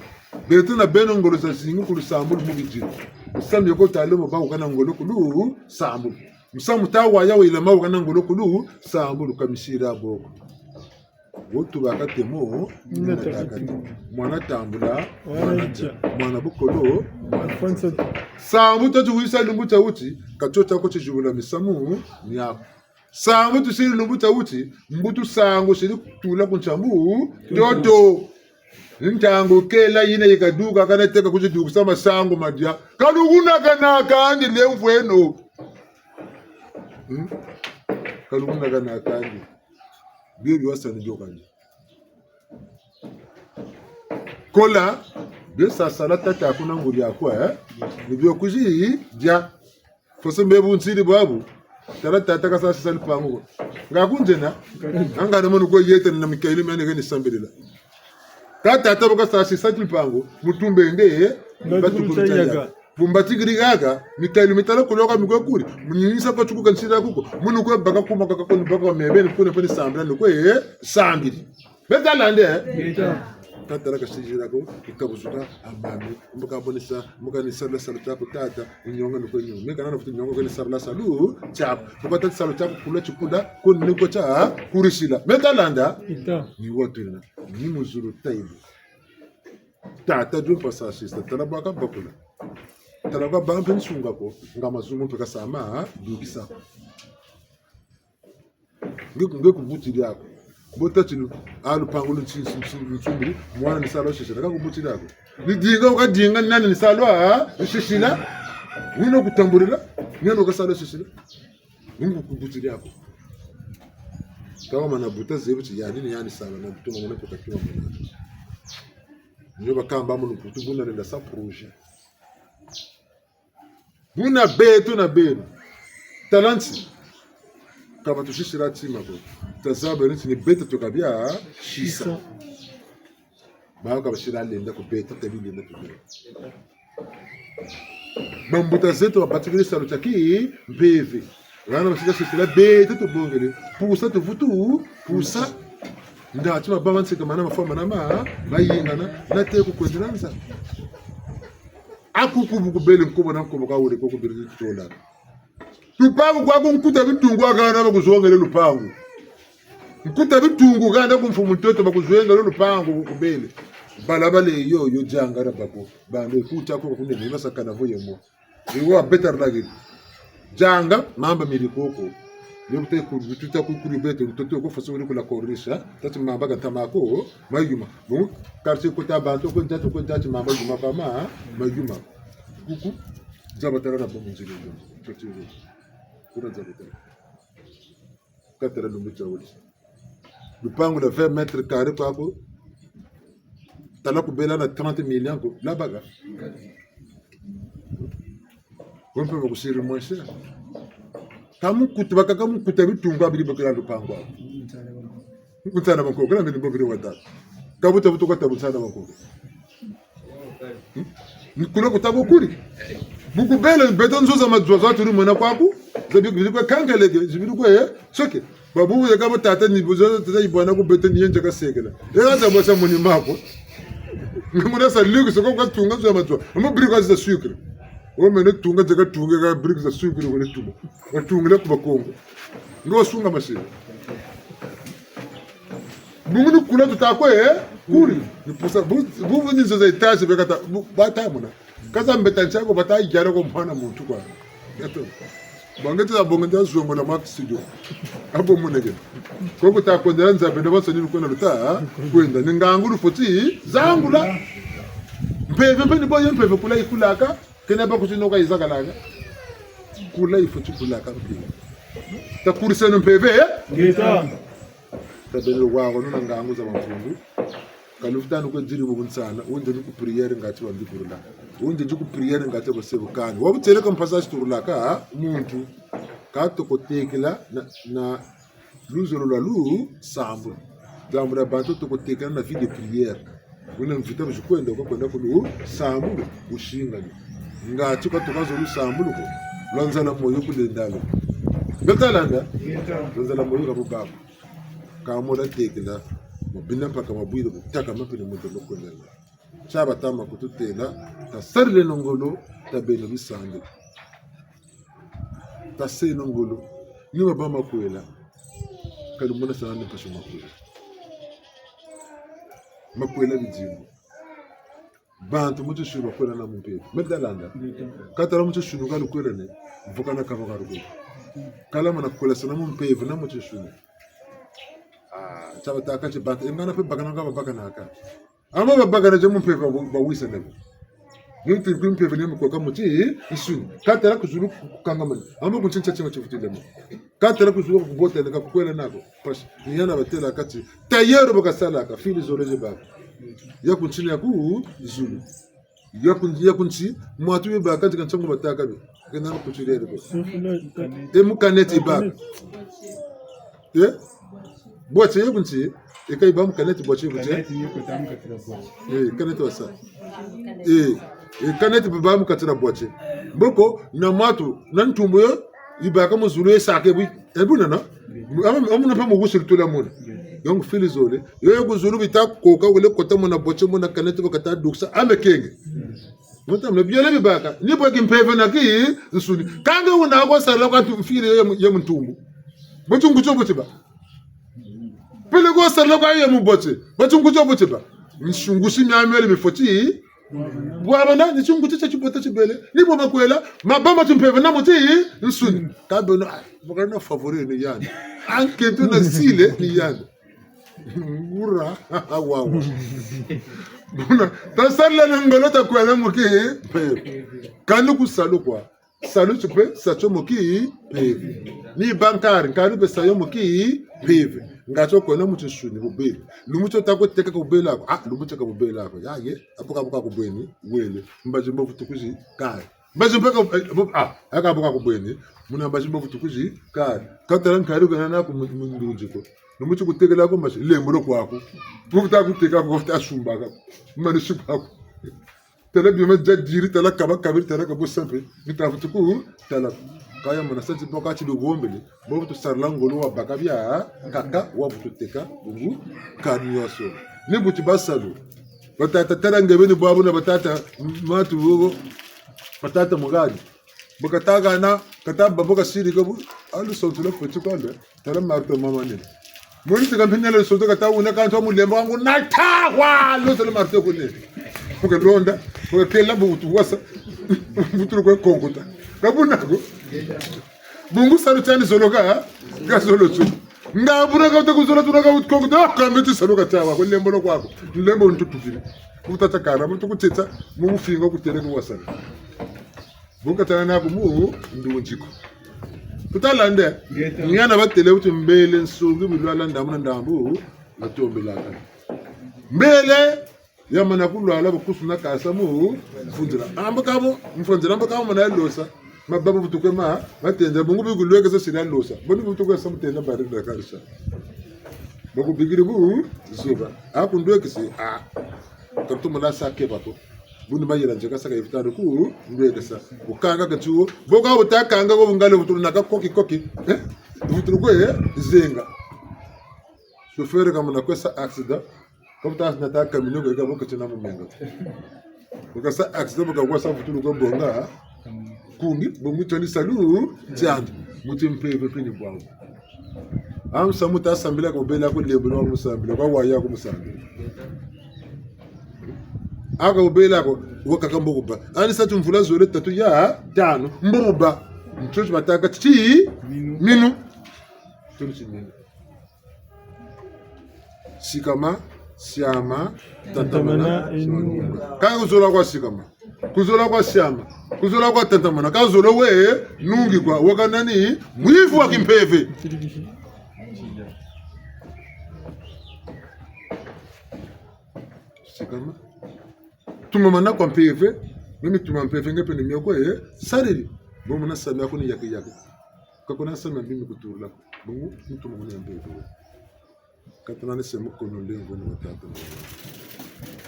Beto na beno ngolo zazingi ku lusambulu mu bidilu. Musamu yoko tale mo ba wukana ngolo ku lusambulu. Musamu ta waya wila ma wukana ngolo ku lusambulu, ka misiri ya boko. Wo tubaka temo, mwana takati. Mwana tambula, mwana dia. Mwana bukolo, mwana fonso. Sambu tati wisa lumbu tia wuti, ka tio tiako tizibula misamu miaku. Sambu tusiri lumbu tia wuti, mbutu sangu siri tula ku nsambu, toto. Ntangu kela yina yikaduka, kana teka kuzidukisa masangu madia. Kalukuna kana kandi lemvweno. Hmm? Kalukuna kana kandi. Bio biwasa ni bio kandi. Kola, bio sasala tata kuna nguri akwa, eh? Ni bio kuzi dia. Foso mbe bu nsiri bwabu. Tala tata kasa sisa lupangu ko. Nga kunzena. Anga na munu ko yete na Mikaeli mene keni sambilila. Ka tata bu kasa sisa lupangu. Mutumbe nge, eh? Mbatu kulu tayaga. Bumbatikiri gaga, Mikaeli mitala kuloka mikwe kuri. Muninisa kwa tuku kansira kuko. Munu kwe baka kuma kaka kuni baka mebe ni kuna peni sambila ni kwe, eh? Sambili. Beta lande, eh? Beta. Tata la kasijira ko, ikabuzuka, amami, mbuka bonisa, mbuka ni sarila salu tiaku tata, unyonga ni kwe nyonga. Meka nana futi nyonga kwe ni sarila salu tiaku. Mbuka tata salu tiaku kula tikula, kuni ni kwe tia kurisila. Beta landa? Beta. Ni watu ina, ni mu zulu taibu. Tata dio mpa sa sisa, tala baka bakula. Tala kwa bampe nsunga ko, nga mazumu mpe kasama, dukisa. Nge ku, nge ku buti diaku. Bo tati lu, a lupangu lu nsi, nsi, nsi, nsumbiri, mwana ni sala sisila, ka ku buti diaku. Ni dinga, wuka dinga, nani ni sala, a, sisila. Wino kutambulila, nani wuka sala sisila. Nge ku buti diaku. Ka wamana buta zebi ti yani ni yani sala, na butuma mwana kuka tuma mwana. Nio bakamba mu lumputu buna lenda sa projet. Buna beto na beno. Tala nsi. Ka batusisila tima ko. Tazaba nsi ni beto tukabia sisa. Sisa. Bawu ka basila lenda ku beto, tabi lenda ku beto. Bambuta zeto babatikiri salu tia kimpeve. Hana basika sisila beto tubongele. Pusa tuvutu, pusa. Nda tima baba nsika mana mafwa mana ma, mayingana, na te ku kwendela nza. Aku kubu kubele nkobo na nkobo ka wele ko kubiri tola. Lupangu kwaku nkuta bitungu akana bakuzongele lupangu. Nkuta bitungu kanda ku mfumu ntoto bakuzongele lupangu kubele. Balabale yo, yo jangara bako. Bande kuta ko kunene, basakana vo yemo. Iwo better lagi. Janga, mamba miri koko. Yo bute ku, tuta ku kuri beto, ntoto ko faso wele kula korisha. Tati mamba ka ntama ko, mayuma. Bon, quartier kota bantu, ko njatu, ko njatu, mamba yuma kama, mayuma. Kuku, nzabatala na bomu nzili yo. Toti yo. Kuna nzabatala. Katala lumbu tia wele. Lupangu lwa vingt mètres carrés kwaku. Tala kubela na trente millions ko. Labaga. Wempe bakusiri moins cher. Ka mukuta, bakaka mukuta bitungu abiri bakila lupangu aku. Mukuta na bakoko, na bini bobiri watatu. Kabuta butu kata buta na bakoko. Hmm? Ni kuna kuta ko kuri. Bu kubele beto nzo za madzwa za turi mona kwaku. Za bi-, biri kwe kangeleke, zibiri kwe, eh, soke. Babu yeka bo tata ni buzo tata ibwana ku beto ni yenze kasekela. Ela za bosa muni mako. Ngamuna sa liku soko kwa tunga nzo ya madzwa. Amo briques za sucre. O mene tunga zeka tunga ka briques za sucre wele tunga. Watungile ku Bakongo. Ngo sunga masiri. Bungu ni kula tuta kwe, eh? Kuri. Ni pusa, bu, bu, bu ni nzo za étage bekata, bu, bata mona. Kaza mbeta ntiako bata yala ko mwana muntu kwa. Yato. Bangeti za bonga ndia zongola mwa studio. Abo moneke. Koko ta kwenda Nzambi na bansoni kwenda luta, kwenda. Ni ngangu lufweti zangula. Mpeve mpe ni bo ye mpeve kula yikulaka. Kena ba kutinoka yizakalaka. Kula yifweti kulaka mpila. Takuriseno mpeve, eh? Ngeta. Tabeno wako nuna ngangu za bampungu. Ka lufweti tanu kwe diri mu bunsana, wunde ni ku prière ngati wambi kurula. Wunde ni ku prière ngati bose bukani. Wabutieleka mpasi zi turulaka, ha? Muntu. Ka toko tekela na, na luzolo lwa lusambulu. Nzambu na bantu toko tekela na vie de prière. Wuna mvita buzi kwenda, wuka kwenda ku lusambulu, wusingani. Ngati ka tuka zo lusambulu ko, lwa nzala moyo kulenda lo. Ngeta landa? Lwa nzala moyo ka bubako. Ka mo la tekela, mu bina mpaka mabwile, butaka mapene muntu lo kwenda lo. Tia batama kututela, tasarileno ngolo, tabeno bisandu. Taseno ngolo. Ni wabâ makwela. Ka lumona sana ni mpasi makwela. Makwela bidimbu. Bantu mu tinsuni bakwelana mu mpeve. Meta landa. Ka tala mu tinsuni ka lukwelane, vukana kaba ka lukwela. Ka lamana kwelana mu mpeve na mu tinsuni. Ah, tia batâka ti bantu, e ngana mpe bakana ka babakanaka. Amo babakana tia mu mpeve ba, bawisana bo. Ni nti ku mpeve ni mu koka mu tinsuni. Ka tala ku zulu kukangamana. Amo ku nsi ntia tinga tivutile mo. Ka tala ku zulu ka kubota ni ka kukwelana ko. Mpasi, ni yana batêlaka ti, tailleur bo kasalaka, fil isolé zi baka. Ya ku nsi ni ya ku zulu. Ya ku, ya ku nsi, mwatu bi baka, tika nsangu batâka bi. Kena na couturière bo. E mu canette yi baka. Eh? Boîtier ye ku nsi, e ka yi bâ mu canette boîtier ku nsi. Canette ni kota mu kati dia boîtier. Eh, canette wasa. Eh, eh, canette ba bâ mu kati dia boîtier. Mboko, na mwatu, na ntumbu yo, yi baka mu zulu ye sake bwe. E buna na? Ama, amuna mpe mu wusi lutula muna. Donc, fil isolé. Yo ye ku zulu bita koka, wele kota muna boîtier, muna canette, ba kata dukisa, ame kenge. Mutamna biole bi baka. Ni bwe kimpeve na kinsuni. Kâ nge wuna ko sarila kwa tu fil ye mu, ye mu ntumbu. Bo tinguti tio bu tiba. Peleko sarila kwa ye mu boîtier. Bo tinguti tio bu tiba. Nsungusi miamiole mifweti. Bwabana, ni tinguti tia tibote tibele. Ni bo makwela, mabâ ma timpeve na mu tinsuni. Kâ beno, ah, bo kana favori ni yandi. Ankento na sile ni yandi. Ngura, wawa. Buna, tasarileno ngolo takwela mu kimpeve. Kani ku salu kwa. Salu ti mpe, sa tio mu kimpeve. Ni bankari, nkari mpe sa yo mu kimpeve. Nga tio kwenda mu tinsuni bubele. Lumbu tio ta kwe teka ka bubele ko. Ah, lumbu tio ka bubele ko. Ya ye, abuka buka ku bweni, wele. Mbazi mbo vutu kwizi kari. Mbazi mpe ka, eh, bu-, ah, aka buka ku bweni. Muna mbazi mbo vutu kwizi kari. Ka tala nkari kena naku mu, mu ndunzi ko. Lumbu ti kutekela ko mbazi, lembolo kwaku. Buta kuteka ko, buta sumbaka. Mani sipa ko. Tala bima dia diri, tala kaba kabiri, tala ka bo sa mpe, bita vutu ku tala. Kâ ya mona sa ti bo ka ti lugombele, bo vutu sarila ngolo wabaka biankaka, wavutu teka, bungu, kani yo so. Ni bu ti ba salu. Batata tala nge beni bwabu na batata, matu bobo, batata mugari. Bo kata hana, kata babo kasiri kabu, alu sontu la fweti kwanda. Tala marto mama nene. Moni tika mpinga le soto kata wuna kanto mulembo wangu na tawa lo tala marto kune. Kuke londa, kuke kela butu wasa. Butu kwe konkuta. Ka buna ko. Bungu salu tiani zolo ka, ka zolo tu. Nga buna ka uta ku zolo tu na ka uta konkuta. Ka meti salu ka tawa, ko lembolo kwaku. Lembo ntutukiri. Kuta takana, mutu kutita, mu bufinga kutele ku wasa. Bu katana naku mu ndunzi ko. Tutalande. Ngeta. Ni yana batêle bu ti mbele nsongi bilwala ndambu na ndambu, batombelaka. Mbele, yamana kulwala, bakusuna kasa mu mfundila. Ambo kabo, mfundila ambo kabo mana losa. Mababa butukwe ma, matenda, bungu bikulwekesa sila losa. Boni butukwe sa mutenda bari na karisa. Bakubikiri bu, zoba. Akundwekesi, ah. Ka lutomona sa keba ko. Buni mayela nzeka saka yifutari ku ndwekesa. Bukanga ka tiwo. Bo ka buta kanga ko bungale vutulu na ka koki koki. Eh? Vutulu kwe, eh? Zenga. Chauffeur kamona kwe sa accident. Ka buta na ta camion ko, eka bo ka tina mu menga. Bo ka sa accident, bo ka kwa sa vutulu kwe bonga. Kungi, bungu tiani salu, tiandi. Muti mpeve pini bwangu. Amu sa muta sambila ko bela ko lembolo wa musambila, kwa waya ko musambila. Aka ubela ko, wakaka mbo kuba. Ani sa ti mvula zole tatu ya tanu, mbo kuba. Ntio ti batâka ti minu. Minu. Ntio ti minu. Sikama, siama, tatamana, tatamana, nunga. Ka kuzola kwa sikama, kuzola kwa siama, kuzola kwa tatamana, ka zola we nungi kwa, weka nani, mwivi wa kimpeve. Sikama. Tumamana kwa mpeve, mimi tuma mpeve nge pe ni mio ko, eh, sariri. Bo muna sami aku ni yaki yaki. Ka kuna sami mbi mi kuturula. Bungu, ntuma muna mpeve. Ka tuna ni se mu kono ndengo ni wa tata.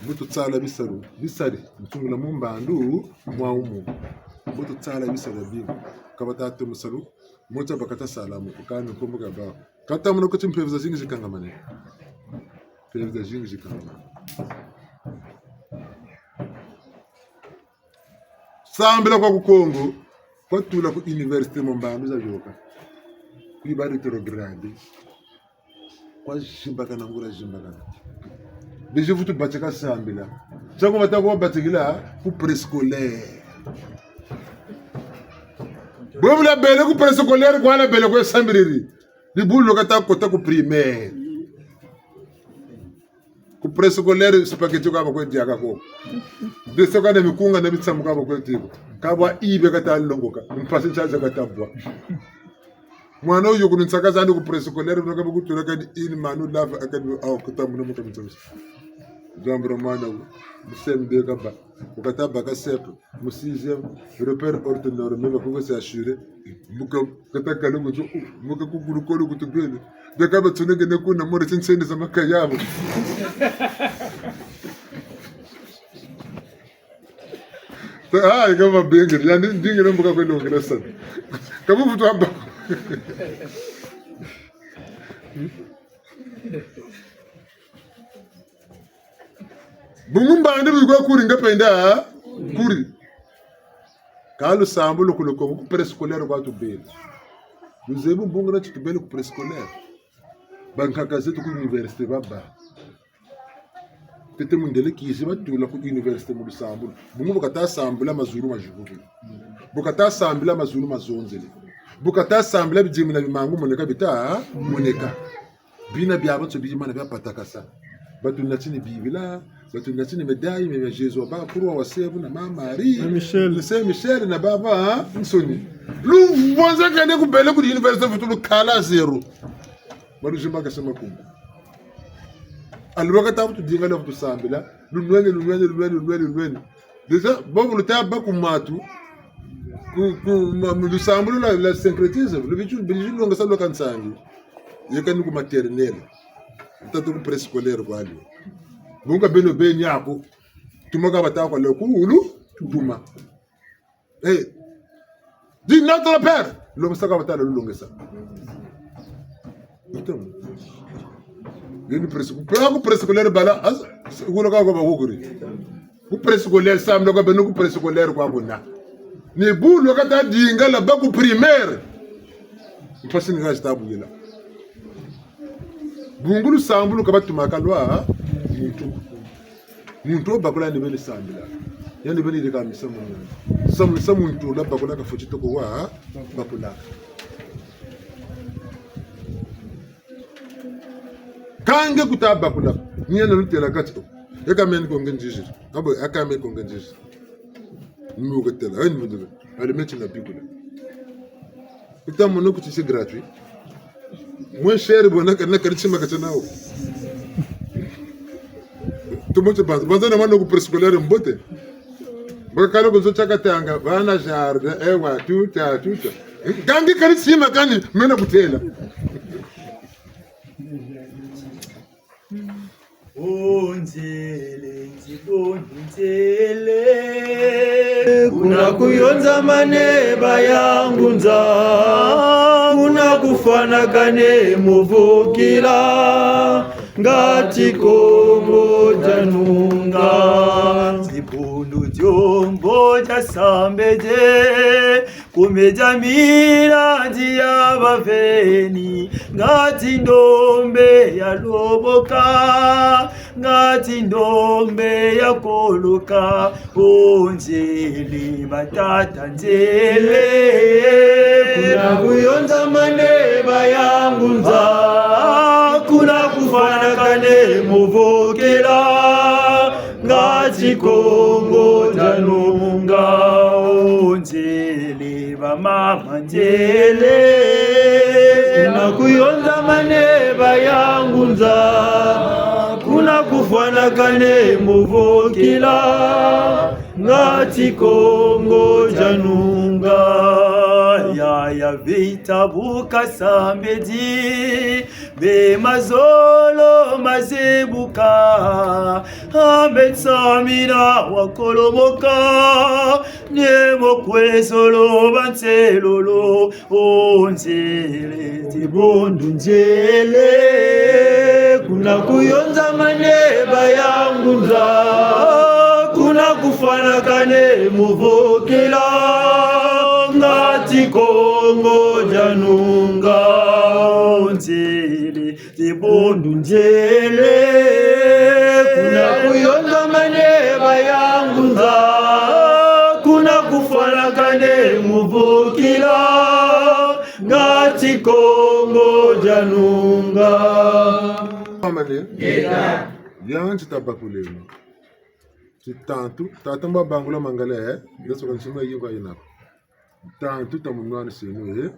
Mbo tutsala bisalu, bisari, ntungula mu mbandu, mwa umu. Mbo tutsala bisalu bingi. Ka batatu musalu, motia bakata sala mu, kani nkombo ka ba. Ka tamona ko ti mpeve zazingi zikangamane. Mpeve zazingi zikangamane. Sambila kwa ku Kongo, kwa tula ku université mu mbandu za yoka. Kwiba retrograde. Kwa zimbakana, nguria zimbakana. Bizi vutu batika sambila. Tiaku bata ku batikila ku préscolaire. Bwe bu labele ku préscolaire, kwa labele kwe sambiliri. Dibundu lo kata kota ku primaire. Ku préscolaire, spaghetti kwa bakwe diaka ko. Deso ka na mikunga na mitsamu kwa bakwe tia ko. Ka bwa ibe kata longoka. Mpasi ntia za kata bwa. Mwana wuyo ku nsaka zandi ku préscolaire, mwana ka bakutula kani ini manu lava akani awa kuta muna muka mitsamu. Zambura mwana wu. Mu C M deux kaba. Wu kata baka CEP. Mu sixième, repère orthonormé, bakuko s'assurer. Muka kata kale kutu, muka kukulu kolo kutu bele. Beka batsoneke ne kuna more tinsende za makayabo. Ah, ika mabengele, yandi ndingele mbuka kwe longela sana. Kabu vutu amba. Bungu mbandu bikwe kuri nge pe nda kuri. Ka lusambulu ku Kongo ku préscolaire kwa tubele. Luzebi mbungu na ti tubele ku préscolaire. Bankaka zeto ku université baba. Tete mundele kizi batula ku université mu lusambulu. Bungu bu kata sambula mazulu mazibukiri. Bu kata sambula mazulu mazonzele. Bu kata sambula bidimi na bimangu moneka bita moneka. Bina biabiansoni bimana bia patakasa. Batunatini Bibila, batunatini médaille, mia Jésus wa ba croix wa Sebu na Mama Marie, na Michel. Na Saint Michel na babansoni. Luvwanzakane kubele ku université vutu lukala zéro. Baluzimbakase makumbu. Alubaka ta vutu dinga lwa vutu sambila. Lunwene, lunwene, lunwene, lunwene, lunwene. Déjà, bobo luta bâ ku matu, ku, ku, ma, mu lusambulu lwa, lwa syncrétisme, lu bitu, bitu longesa lwa kansangi. Yeka ni ku maternelle. Tatu ku préscolaire kwa lio. Bungu beno beni ako. Tuma ka bata kwa lekulu, tuma. Eh. Dis notre père. Longesa ka bata lulongesa. Ito. Yeni prés-, ku préscolaire bala, as, wula ka kwa bakukuri. Ku préscolaire, sambila kwa beno ku préscolaire kwa kuna. Ni bu lwa kata dinga lwa bâ ku primaire. Mpasi ni ngasi ta buyela. Bungu lusambulu ka batumaka lwa muntu. Muntu wo bakula ni beni sambila. Yandi beni yirika misamu miandi. Samu, samu muntu wo lwa bakula ka fweti toko wa bakula. Ka nge kuta bakula, ni yandi lutêla kati o. Yeka meni ko nge nziziri. Abo, yeka meni ko nge nziziri. Ni mu ketêla, eh, ni mu ketêla. Allez, maintenant, bikula. Kuta mono kuti c'est gratuit. Moins cher, bon, na, na kari tima kati nawo. Tout le monde se pense. Banza na mwana ku préscolaire mbote. Bakala ku nzo tia katanga, bana jardin, ewa, tuta, tuta. Kani kari tima kani, mena kutêla. Bonzele, nzi bonzele. Kuna kuyonza maneba ya ngunza, kuna kufwanakane muvukila, ngati Kongo dia nunga. Dibundu diombo dia sambede, ku media miladi ya baveni, ngati ndombe ya loboka, Ngati ndombe ya koloka, o nzele batata nzele. Kuna kuyonzamane bayangunza, kuna kufwanakane muvokela. Ngati Kongo dia nunga, o nzele bamama nzele. Kuna kuyonzamane bayangunza, kuna kufwanakane muvokela. Ngati Kongo dia nunga, yaya Vita bu kasambedi, mbe mazolo mazebuka, ambe nsamina wakolomoka, ne mo kwe zolo banselolo, o nzele, dibundu nzele, kuna kuyonzamane bayangunza, kuna kufwanakane muvokela. Ngati Kongo dia nunga, o nzele, dibundu nzele, kuna kuyonzamane bayangunza, kuna kufwanakane muvokela. Ngati Kongo dia nunga. Amane. Yandi tabakuleno. Titantu, tata mba bangula mangala, eh? Yesu kansima yinga yina. Tantu tamunwaniseno, eh?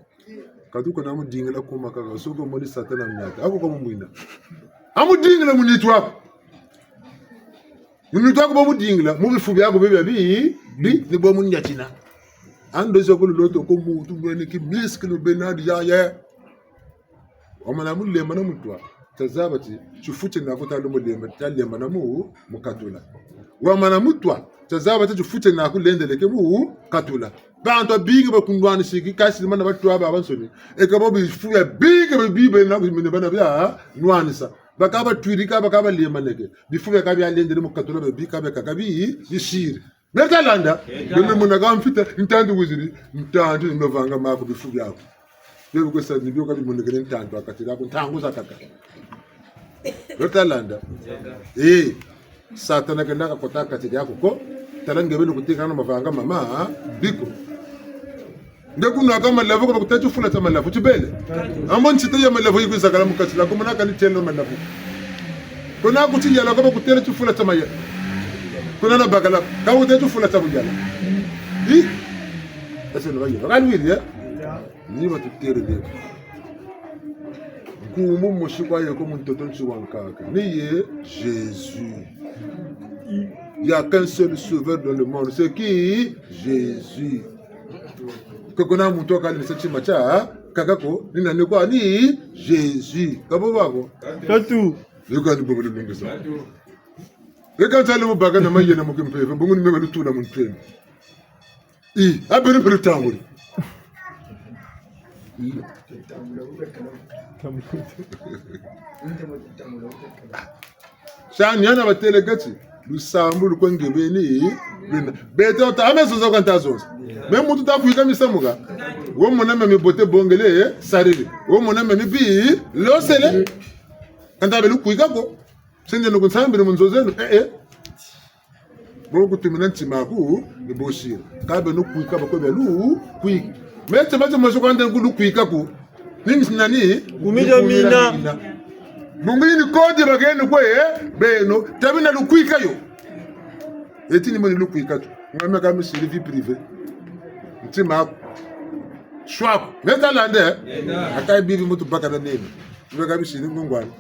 Katuka na mudingila kuma kaka, soko moni Satana miata. Ako kamumwina. Amudingila mu nitu aku. Mu nitu aku bamudingila, mu bifu biaku bia bi, bi, ni bo munyatina. Ando zo kulu loto ko muntu mwene ki miskinu benadi ya, ya. Wamana mulemba na mutwa, tazaba ti, tifu tiena ku talo mulemba, talemba na mu, mukatula. Wamana mutwa, tazaba ti, tifu tiena ku lendeleke mukatula. Bantu babingi bakunwanisiki, kasi mana batwa babansoni. Eka bo bifu biabingi bibi bena ku mine bana bia nwanisa. Bakaba twirika, bakaba lembaneke. Bifu biakaka bialendele mukatula, bibi kabia kaka bi, bisiri. Meta landa. Meta. Mimi muna ka mfite, ntandu wiziri, ntandu ni mavanga maku bifu biaku. Bebe kwe sa ni bio kabimonekene ntandu ha kati diaku, ntangu zakaka. Meta landa. Eh, Satana kenda kakota ha kati diaku ko, tala nge beni kutekana mavanga mama, ha? Biko. Nge kunwaka malavu, ko bakutêle tifula tia malavu, tibele. Ambo ntita ya malavu yikwizakala mu kati diaku, muna kani tielo malavu. Kuna kutiyala, ko bakutêle tifula tia mayela. Kuna na bakala, ka bakutêle tifula tia buyala. Hi? Ese no bayela. Kalwiri, eh? Ni batutêle de. Nkumbu mosi kwa ye ko mu ntoto nsi wa nkaka. Ni ye Jésus. Il y a qu'un seul sauveur dans le monde. C'est qui? Jésus. Ke kuna muntu wakali ni sa tima tia kaka ko, ni nani kwa ni Jésus. Ka bo bako? Tatu. Yo kani bobo lulungisa. Eka ntale mu baka na mayela mu kimpeve, bungu ni me balutula mu mpeve. I, abele mpele tambuli. Sa ni hana batêle kati, lusambulu lukwe nge beni, bena. Beto ta, ame zonza kwa nta zonza. Me muntu ta kwika misamu ka. Wo mona me mibote bongele, eh, sarili. Wo mona me mibi, losele. Ka nta bele kwika ko. Sende no kunsambile mu nzo zeno, eh, eh. Bo kutumina ntima aku, ni bo sila. Ka beno kwika, bako bia lukwika. Me ntima timosi kwa nde ku lukwika ku. Ni nani? Kumija mina. Bungu ni kodi bakeni kwe, eh? Beno, tabi na lukwika yo. Eti ni moni lukwika tu. Nga me ka misiri vie privée. Ntima aku. Choix aku. Meta lande, eh? Aka bibi mutu baka na nene. Tuwe ka misiri ngongwani.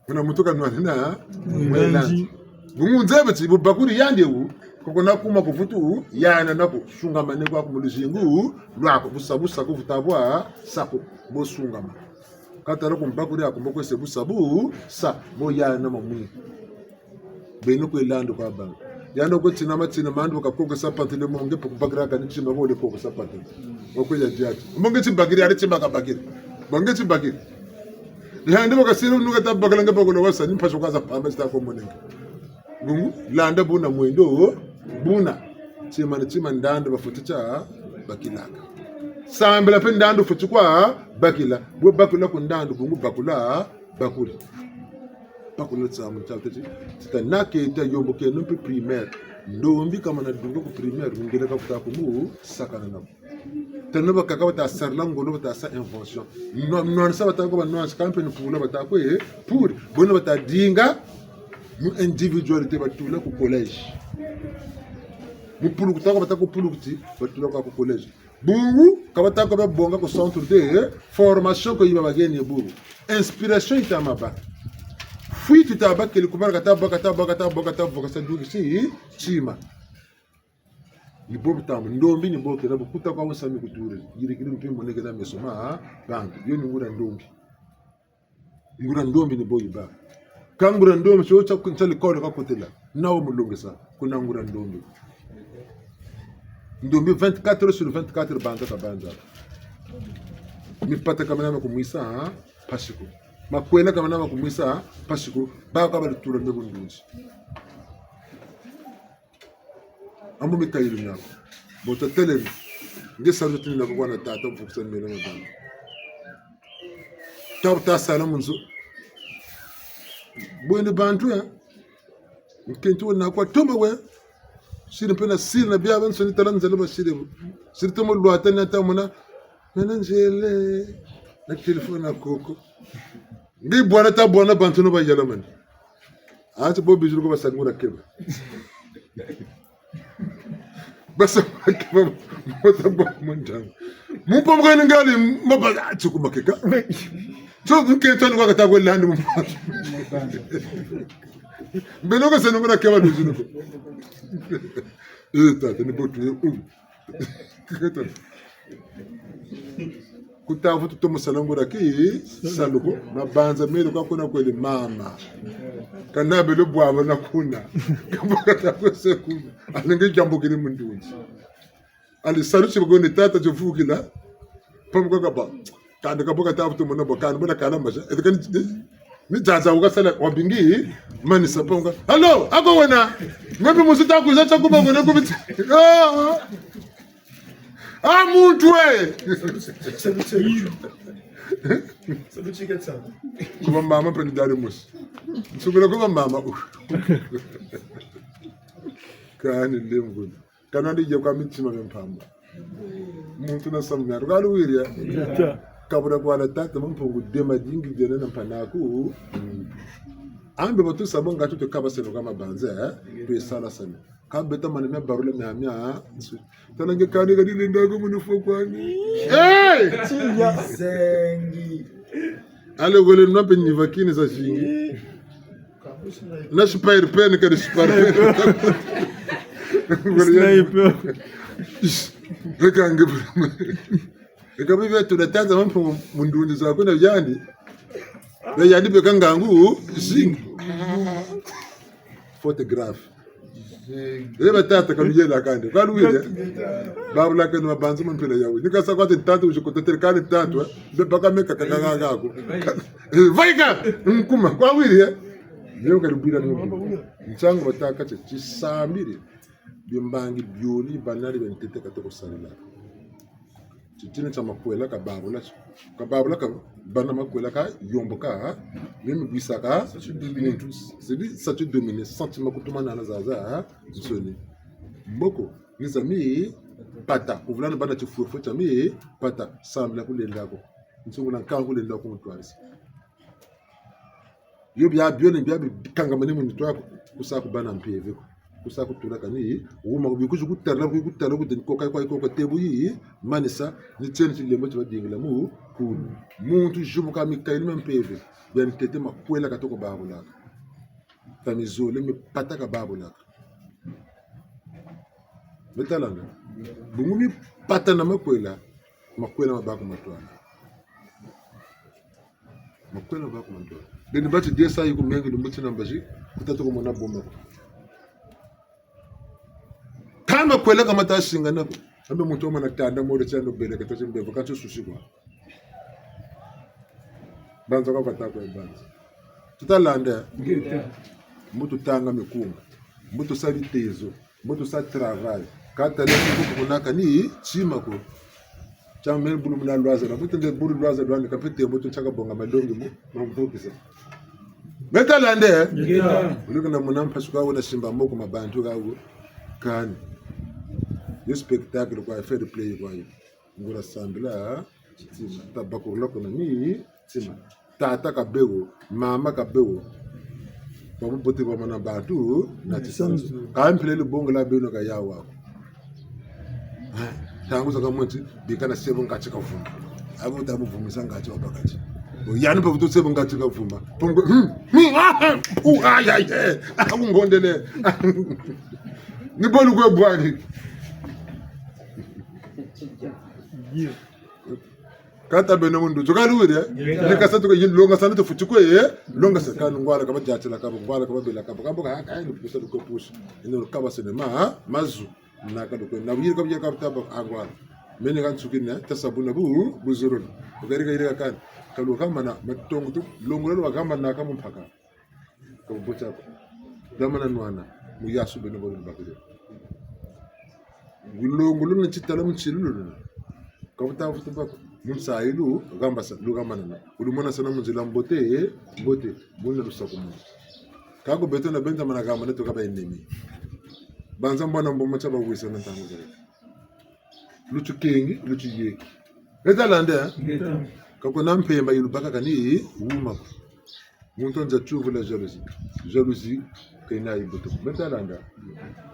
Muna muntu kanwanina, mwelandi. Bungu nzebi ti, bu bakuri yandi wu, koko na kuma kuvutu, yana na ku, sungamane kwaku mu luzingu, lwaku, busa busa ku vuta bwa, sa ku, bo sungama. Ka tala ku mbakuri aku, mbo kwese busa bu, sa, bo yana mamwi. Beno kwe landa kwa banga. Yandi kwe tina matina mandi waka koko sapatule mo nge pe kubakira kani tima ko le koko sapatule. Wakwe ya diati. Mo nge tibakiri, ari tima kabakiri. Mo nge tibakiri. Ni handi waka siri nuka ta bakala nge bakula wasa, ni mpasi kwa za pamba zita ko monenge. Bungu, landa buna mwendo, buna. Tima ni tima ndandu bafweti tia bakilaka. Sambila mpe ndandu fweti kwa bakila. Bwe bakula ku ndandu, bungu bakula, bakuli. Bakula tsamu tsa tete. Tita nake ta yombo ke no mpe primaire. Ndombi kamana dunga ku primaire, mungela ka futa ku mu sakana na. Tano bakaka bata sarila ngolo, bata sa invention. Nwa-, nwanisa bata ko ba nwanisa, kampe ni pula bata ko, eh, pour. Bono bata dinga mu individualité, batula ku collège. Mu pulukuta ko bata ku pulukuti, batula kwa ku collège. Bungu, ka bata ko babonga ku centre de, eh, formation ko yiba bageni bungu. Inspiration yita maba. Fuite yita bakele ku bala kata bo, kata bo, kata bo, kata bo, kasa duki si, tima. Ni bo bitambu, ndombi ni bo kena, bu kuta kwa wunsa mi kuturi. Yirikiri mpe monekena meso ma, bantu. Yo ni nguria ndombi. Nguria ndombi ni bo yiba. Ka nguria ndombi, tio tia ku-, tia likolo kakotela. Nawo mulongesa, kuna nguria ndombi. Ndombi vingt-quatre heures sur vingt-quatre banza kabanza. Mipata ka mana ma kumwisa, ha? Mpasi ko. Makwela ka mana ma kumwisa, ha? Mpasi ko. Baka balitula mbe ku ndunzi. Ambu mikayulu miaku. Bo tatelemi. Nge salu tini na kukwana tata mfukisa mele na bantu. Tabu tasala mu nzo. Bwene bantu, eh. Nkento wena kwa toma we. Siri mpe na siri na biabiansoni tala nzele basiri. Siri tomo lwata na tamona. Mena nzele. Na téléphone na koko. Nge bwana ta bwana bantu no bayalamani. Ati bo bizulu ko basangura keba. Basangura keba, bata bo mundanga. Mumpa mukani ngali, mba ba, ati kumakeka. So, nkento ni kwa kata kwe landi mumpa. Mbeno ko senu ngura keba bizulu ko. Eh, tata, ni bo tu, eh, um. Keta. Kuta vutu tomo sala nguria ki, salu ko, mabanza mele kwa kuna kwele mama. Kana bele bwaba na kuna. Kamba kata kwese kuna. Alenge diambu kiri mu ndunzi. Ali salu ti bako ni tata tifukila. Pamuka kaba. Kanda kabo kata vutu mona bo, kanda mona kala mbaza. Ete kani, ni zaza wuka sala wabingi, manisa pamuka. Allô, ako wena? Ngombe musu ta kwiza tia kuma wena kubiti. Ah, ah. Ah, muntu we! Kuba mama mpe ni dali musi. Nsukula kuba mama. Kani lemvula. Kana ndi ye kwa mitima mia mpamba. Muntu na samu mia. Kalu wiri, eh? Kabula kwa la tata Mampungu dema dingi dena na mpanaku. Ambe batu sabo ngatu te kaba seno kama banza, eh? Twe sala seno. Ka beta mana mia barula mia mia, nsu. Tala nge kani kadi lenda ko munu fo kwani. Hey! Zengi. Ale wele nwa mpe niva kini za zingi. Na spray pen kadi spray pen. Sniper. Ish. Reka nge. Eka bibi tula tata Mampungu mu ndunzi za kuna yandi. Na yandi beka ngangu zingi. Photographe. Eba tata kaluyela kandi. Kaluyela. Babula kani mabanza ma mpila yawu. Ni kasa kwa ti tata uzi kotetele kani tata, eh. Mbe baka meka kaka kaka ko. Eh, vaika! Nkuma, kwa wiri, eh? Leo kalubwila ni mbi. Nsangu batâka ti, tisambiri. Bimbangi bioni banari bia ntete katoko sarila. Titini tia makwela kababula, kababula ka bana makwela kayomboka, mimi bwisaka, statut dominant. Sidi statut dominant, sentiment kutumanana zaza, nsoni. Mboko, ni za mipata, kuvula ni bana tifwefwe tia mipata, sambila kulenda ko. Nsungula nkangu kulenda ko mutwarisi. Yo bia biole bia bikangamane mu nitu aku, kusa kubâ na mpeve ko. Kusa kutula kani, wuma ku bikuzi kutarila, ku kutarila, ku teni koka, kwa koka, tebu yi, manisa, ni tieni tilembo ti badingila mu, kulu. Muntu zibuka mikayulu mia mpeve, bia ntete makwela katoko babulaka. Ka mizole mipata kababulaka. Betalanga. Bungu mipata na makwela, makwela mabâ ku matwala. Makwela mabâ ku matwala. Beni bati desa yi ku mengi lumbu ti na mbazi, kuta toko mona boma ko. Ka makwela ka mata singana ko. Ambe muntu wamana tanda mole tiano bele kata ti mbevo, kata ti susi kwa. Banza kwa vata kwa banza. Tuta landa. Ngeta. Mbo tutanga mikunga. Mbo tusa bitezo. Mbo tusa travail. Ka tala ni kuku kunaka ni tima ko. Tia meni bulu muna lwaza na. Mbo tende bulu lwaza lwani ka mpe te mbo tu ntiaka bonga malongi mo, mamvukisa. Meta lande? Ngeta. Uluka na muna mpasi kwa wena simba moko ma bantu kawu. Kani. Yo spectacle kwa, fair play kwa yo. Nguria sambila, tima. Tabakurula kuna ni, tima. Tata ka bê wo, mama ka bê wo. Babubote bamana bantu, na tisanzu. Ka mpila lubongo la beno ka yawa. Eh, ntangu zakaka mwe ti, bika na sebo ngati kavuma. Abu ta muvumisa ngati wabaka ti. Bo, yandi pa vutu sebo ngati kavuma. Pongo, hmm, hmm, ah, ah, uh, ah, ya, ya. Ah, ngondele. Ni bo lukwe bwani. Kata beno mundu. Tuka luwiri, eh? Ngeta. Ni kasa tuka yi longa sana tufweti kwe, eh? Longa sa kani ngwala kaba diatila kaba, ngwala kaba bela kaba. Kaba ka, ka, ni pusa luko pusa. Ino kaba sene ma, ha? Mazu. Na ka luko. Na wiri kaba yaka taba angwala. Mene ka nsuki ne, tasa buna bu, buzuruni. Ukari ka yiri ka kani. Ka luka mana, matongo tu, longo lo wakamba na ka mu mpaka. Ka bubote ko. Damana nwana, mu yasu beno bo lubakiri. Ngulongolo na titala mu tsilulu. Ka buta futu bako. Mu nsayi lu, gamba sa, lu gamba nana. Ulu mona sana mu nzila mbote, mbote. Muna lusakumunu. Ka ko beto na benda mana gamba neto ka ba ennemi. Banza mbona mboma tia bawisa na ntangu zaleka. Luti kengi, luti yeki. Meta lande, eh? Ngeta. Ka kuna mpemba yi lubaka kani wuma ko. Muntu anza tuvula jalousie. Jalousie, kena yi butu. Meta lande.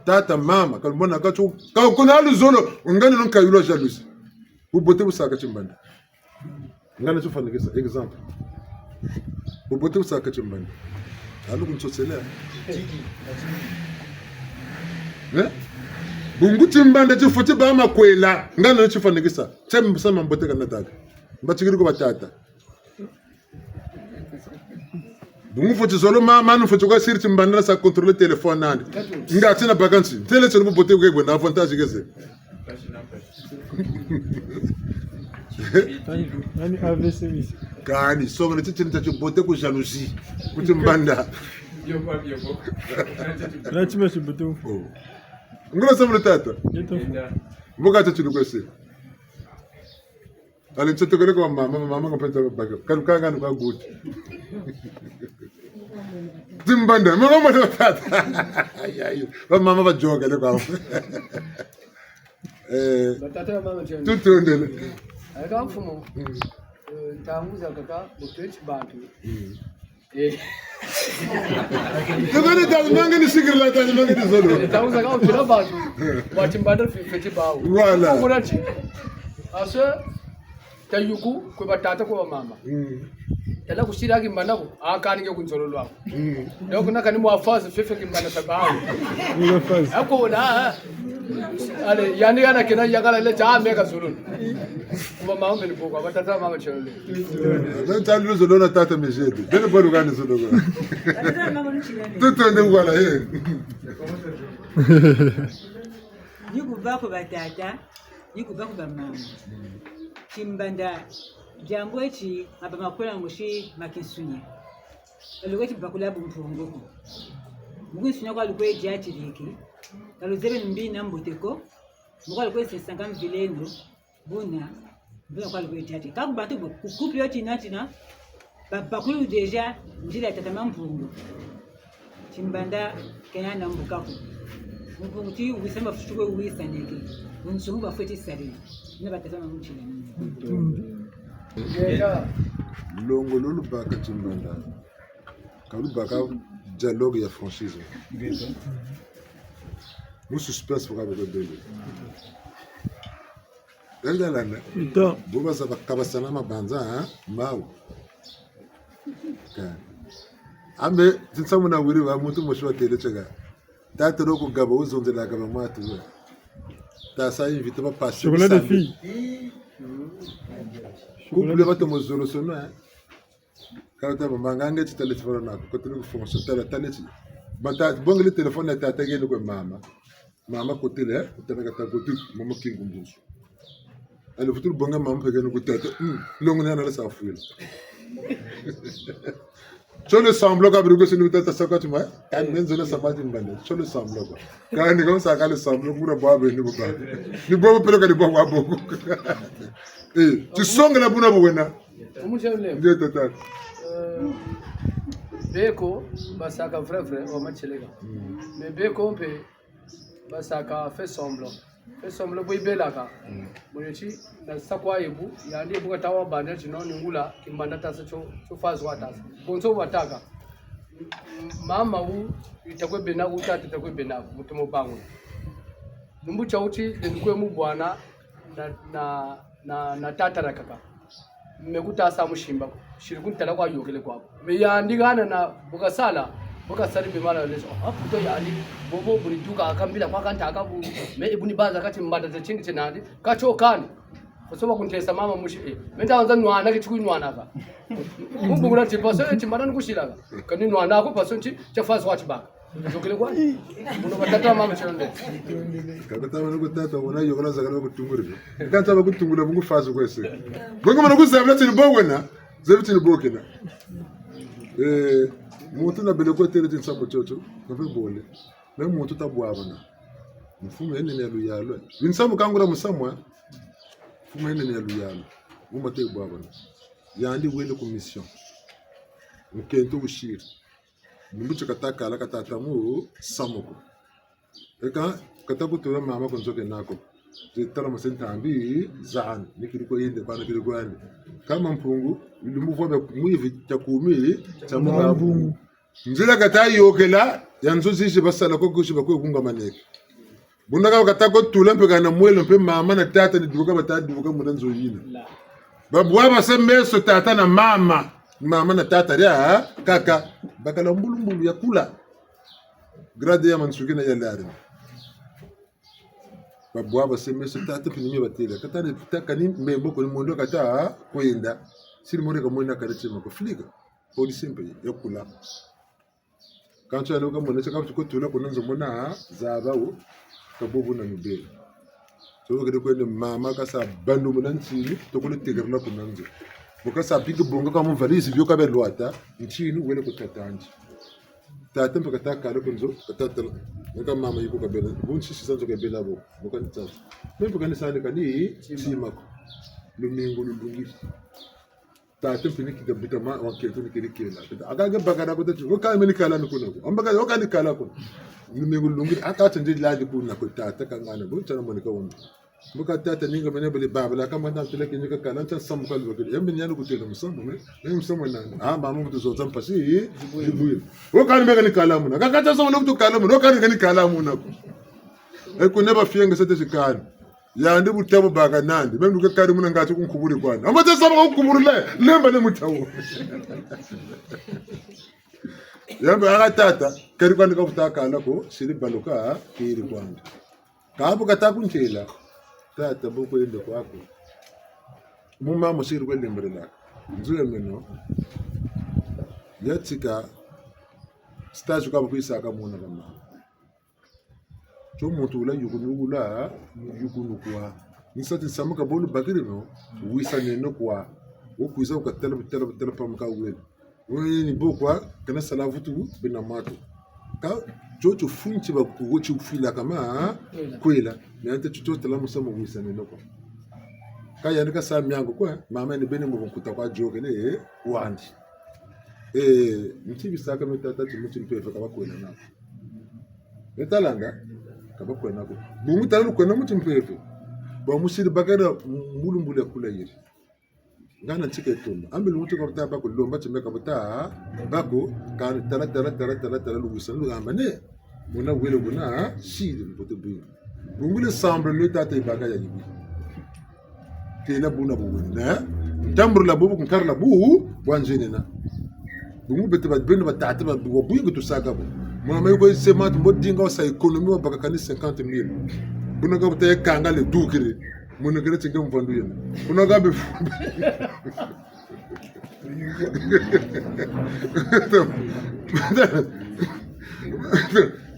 Tata, mama, ka lumona ka tu, ka kuna luzolo, ngani non ka yula jalousie. Bubote busaka timbanda. Ngana tufwanikisa, exemple. Bubote busaka timbanda. Alu kunsosela. Eh? Bungu timbanda tifweti bâ makwela. Ngana tufwanikisa. Tia mbusa mambote kana tata. Mbatikiri ko batata. Bungu fweti zolo ma, mama, nfweti kwa siri timbanda na sa contrôler téléphone nandi. Nga tina baka nsi. Tele tele bubote kwe bwena avantage keze. Nani, nani A V C misi? Kani, songa na titini tia tibote ku jalousie. Ku timbanda. Na tima tibote. Oh. Ngula samula tata. Yeto. Mboka tia tilukwese. Allez, nsotokele kwa mama, mama, mama, kapeta baka. Kalu kanga ni kwa guti. Timbanda, mama, mama, tata. Ayi, ayi. Ba mama ba jokele kwa. Eh, batata na mama tiende. Tutondele. Ayi, ka mfumu. Mm. Eh, ntangu zakaka, butweti bantu. Mm. Eh. Tukane tali mangeni sikiri la tali mangeni zolo. Eh, ntangu zakaka, butweti bantu. Bwa timbanda fi-, fweti bawu. Voilà. Kuna ti. Ase, tayuku, kwe batata, kwe bamama. Mm. Tala kusira kimbanda ko, a kani ke ku nzololo ako. Mm. Donc, na kani mwa phase, fiofio kimbanda sa bawu. Mwa phase. Ako na, ah. Allez, yandi yana kena yakala le tia meka zulu. Kuma mama meni buka, batata mama tiole. Nani tali zolo na tata mejede. Bene bolu kani zolo. Tutende wala, eh. Ni kuba ko batata, ni kuba ko bamama. Timbanda, diambu eti, maba makwela mosi ma kinsunia. Balukwe ti bakula bumpungu ko. Mu kinsunia kwa lukwe diatiliki. Ka luzebi mbi na mbote ko. Mu kwa lukwe sesanga mvileno. Buna, buna kwa lukwe diati. Ka ku bantu bo, ku couple yo tina tina, ba, bakulu déjà, nzila ya tata Mampungu. Timbanda kena na mbuka ko. Mpungu ti wisa mba futu kwe wisa neke. Bunsungu bafweti sari. Na batata Mampungu tina. Longo lo lubaka timbanda. Ka lubaka dialogue ya franchise. Mu suspense fuka bebe bele. Engalana. Ito. Bo baza bakabasana mabanza, ha? Mau. Ka. Ambe, tinsamu na wiri wa muntu mosi watele tieka. Tata lo kugaba, wuzonzela kaba mwatu, wa. Tasa invite ba passer. Chocolat des filles. Couple batomo zolo sono, hein. Kala ta mama nga nge ti tala ti fala nako, kotele ku fonction, tala, tala ti. Bata, bongele téléphone ya tata yeno kwe mama. Mama kotele, eh, kotele kata kote, mama kingu mbusu. Allez, futu bonga mama mpe yeno ku tata. Hmm, longo ni ana la sa fwila. Tio le semblant ka biri ko sini tata sa kwa tima, eh? Kani menzo na sa mati mbane. Tio le semblant kwa. Kani comme ça, ka le semblant, kuna bwa beni bwa. Ni bwa peleko ni bwa bwa boko. Eh, tisongela buna bo wena. Omusi ya lulendo. Ndio, tata. Eh, Beko basaka vrai, vrai, wa matieleka. Mm. Mais beko mpe basaka fait semblant. Fait semblant bo yibelaka. Mm. Bo yeti, na sa kwa yebu, yandi yebu kata wa bana ti non, ni ngula, kimbanda tasa tio, tio fazo wa tasa. Bonso wataka. Mama wu, yitakwe bena wu, tata yitakwe bena wu, mutomo bangula. Lumbu tia wuti, lendi kwe mu bwana na, na, na, na tata nakaka. Me kuta sa musimba ko. Siri kuntala kwa yôkele kwa ko. Me yandi hana na bu kasala, bu kasari be mala leso. Ah, pourtant yandi, bobo bu ni duka kambila kwa kantaka bu. Me bu ni baza kati mbata za tingi tinandi. Katio kani. Kusoba kuntesa mama musi, eh. Me nta wanza nwana ki tiku nwanaka. Kumbungula ti paso, eh, ti mbata ni kusilaka. Kani nwanaka paso ti, tia fazo wa tibaka. Yôkele kwa? Muno batata mama tionde. Kaka tama nuko tata, wona yôkela zakala kutunguri. Kanta bakutungula bungu fazo kwese. Bongo mana kuzabila tini bo wena, zebi tini bo kena. Eh, muntu na bele kwe tele ti nsamu tio tio, na mpe bole. Me muntu tabwabana. Mfumu yene ni ya luyalu. Ni nsamu kangula musamu, eh. Mfumu yene ni ya luyalu. Wuma te bwabana. Yandi wele ku mission. Nkento wusiri. Lumbu ti kata kala kata tamu samu ko. Eka, kata kutula mama ku nzo kena ko. Zi tala mase ntambi zani, ni kiri ko yende, kwa ni kiri ko yende. Kama Mpungu, lumbu vwa bia mwivi tia kumi, tia mwa mpungu. Nzila kata yôkela, ya nzo zizi basala ko kusi bakwe kungamaneke. Buna ka kata ko tula mpe kana mwelo mpe mama na tata ni duka bata duka muna nzo yina. Babwa base meso tata na mama. Mama na tata dia, kaka. Bakala mbulumbulu ya kula. Grade ya mansuki na ya lari. Babwa base meso tata mpe ni mie batêla. Kata ni tata kani mbembo ko ni mondo kata kwenda. Siri mondo ka mwena kare tima ko filika. Polisi mpe ya kula. Kansi yandi ka mona, sa ka tiko tula kuna nzo mona, zaba wo, ka bobo na mibele. So, kede kwende mama kasa bandu muna ntini, tokolo tekerela kuna nzo. Bo kasa biki bonga ka mu valise, bio ka belwata, ntini wele ku tata ndi. Tata mpe kata kala ku nzo, kata tala. Nka mama yiko kabela, bu nsisi za nzo kabela bo, bo kani tata. Mpe kani sani kani, tima ko. Lumingu lulungiri. Tata mpe ni kita buta ma, wa nkento ni keri kela. Aka ke bakana ko tata, wo ka meni kala ni kuna ko. Amba ka, wo kani kala ko. Ni mengo lungiri, aka tende ladi kuna ko tata kangana, bo tana monika wonde. Mbo ka tata ninga mene bele babala, kama na ntela kini ka kala, nta samu ka lubakiri. Yambe ni yandi kutela musamu, me, me musamu nani. Ah, mama mutu zonza mpasi, dibwiri. Wo kani meka ni kala muna. Kaka ta samu na kutu kala muna, wo kani kani kala muna ko. E kune ba fienge sete sikani. Yandi bu tabo baka nandi. Meme nuke kari muna ngati kunkuburi kwani. Amba te saba kunkuburi le. Lemba ne mutawo. Yambe aka tata. Kari kwani ka futa kala ko. Siri baluka. Kiri kwani. Kabu kata kuntela. Tata bu kwende kwako. Muma musiri kwe lemberela. Nzo ya meno. Yatika. Stage kwa bu kwisaka muna kama. Tio muntu wula yukunu wula, yukunu kwa. Ni sa ti nsamu ka bo lubakiri no, wisaneno kwa. Wo kwiza wu katala, butala, butala pamuka wele. Wo ni bo kwa, kana sala vutu, bena matu. Ka, tio tio funi ti ba kuwo ti wufila kama, kwela. Kwela. Ni ante tio tio tala musamu wisaneno kwa. Ka yandi kasa miangu kwa, mama ni bene mu bunkuta kwa yôkele, eh, wandi. Eh, nti bisaka mi tata ti muti mpeve ka bakwena nako. Betalanda, ka bakwena ko. Bungu tala lukwena muti mpeve. Ba musiri bakala mbulumbulu ya kula yiri. Ngana ntike tumba. Ambi lumuti ka buta bako lomba ti meka buta bako, kani tala, tala, tala, tala, tala, luwisa, lugamba ne. Muna wele kuna, siri mbote bwingi. Bungu le sambla lwe tata yibaka ya yibi. Têla buna bu wena. Ntambula bubu, kunkarila bu, bwa nzenena. Bungu beto ba, beno batata ba, bwa bwingi tusaka bo. Mwana mayi ko sema ti mbo dinga wasa économie wabaka kani cinquante mille. Buna ka buta ye kanga le dukiri. Muna kere tinga mvandu yena. Buna ka be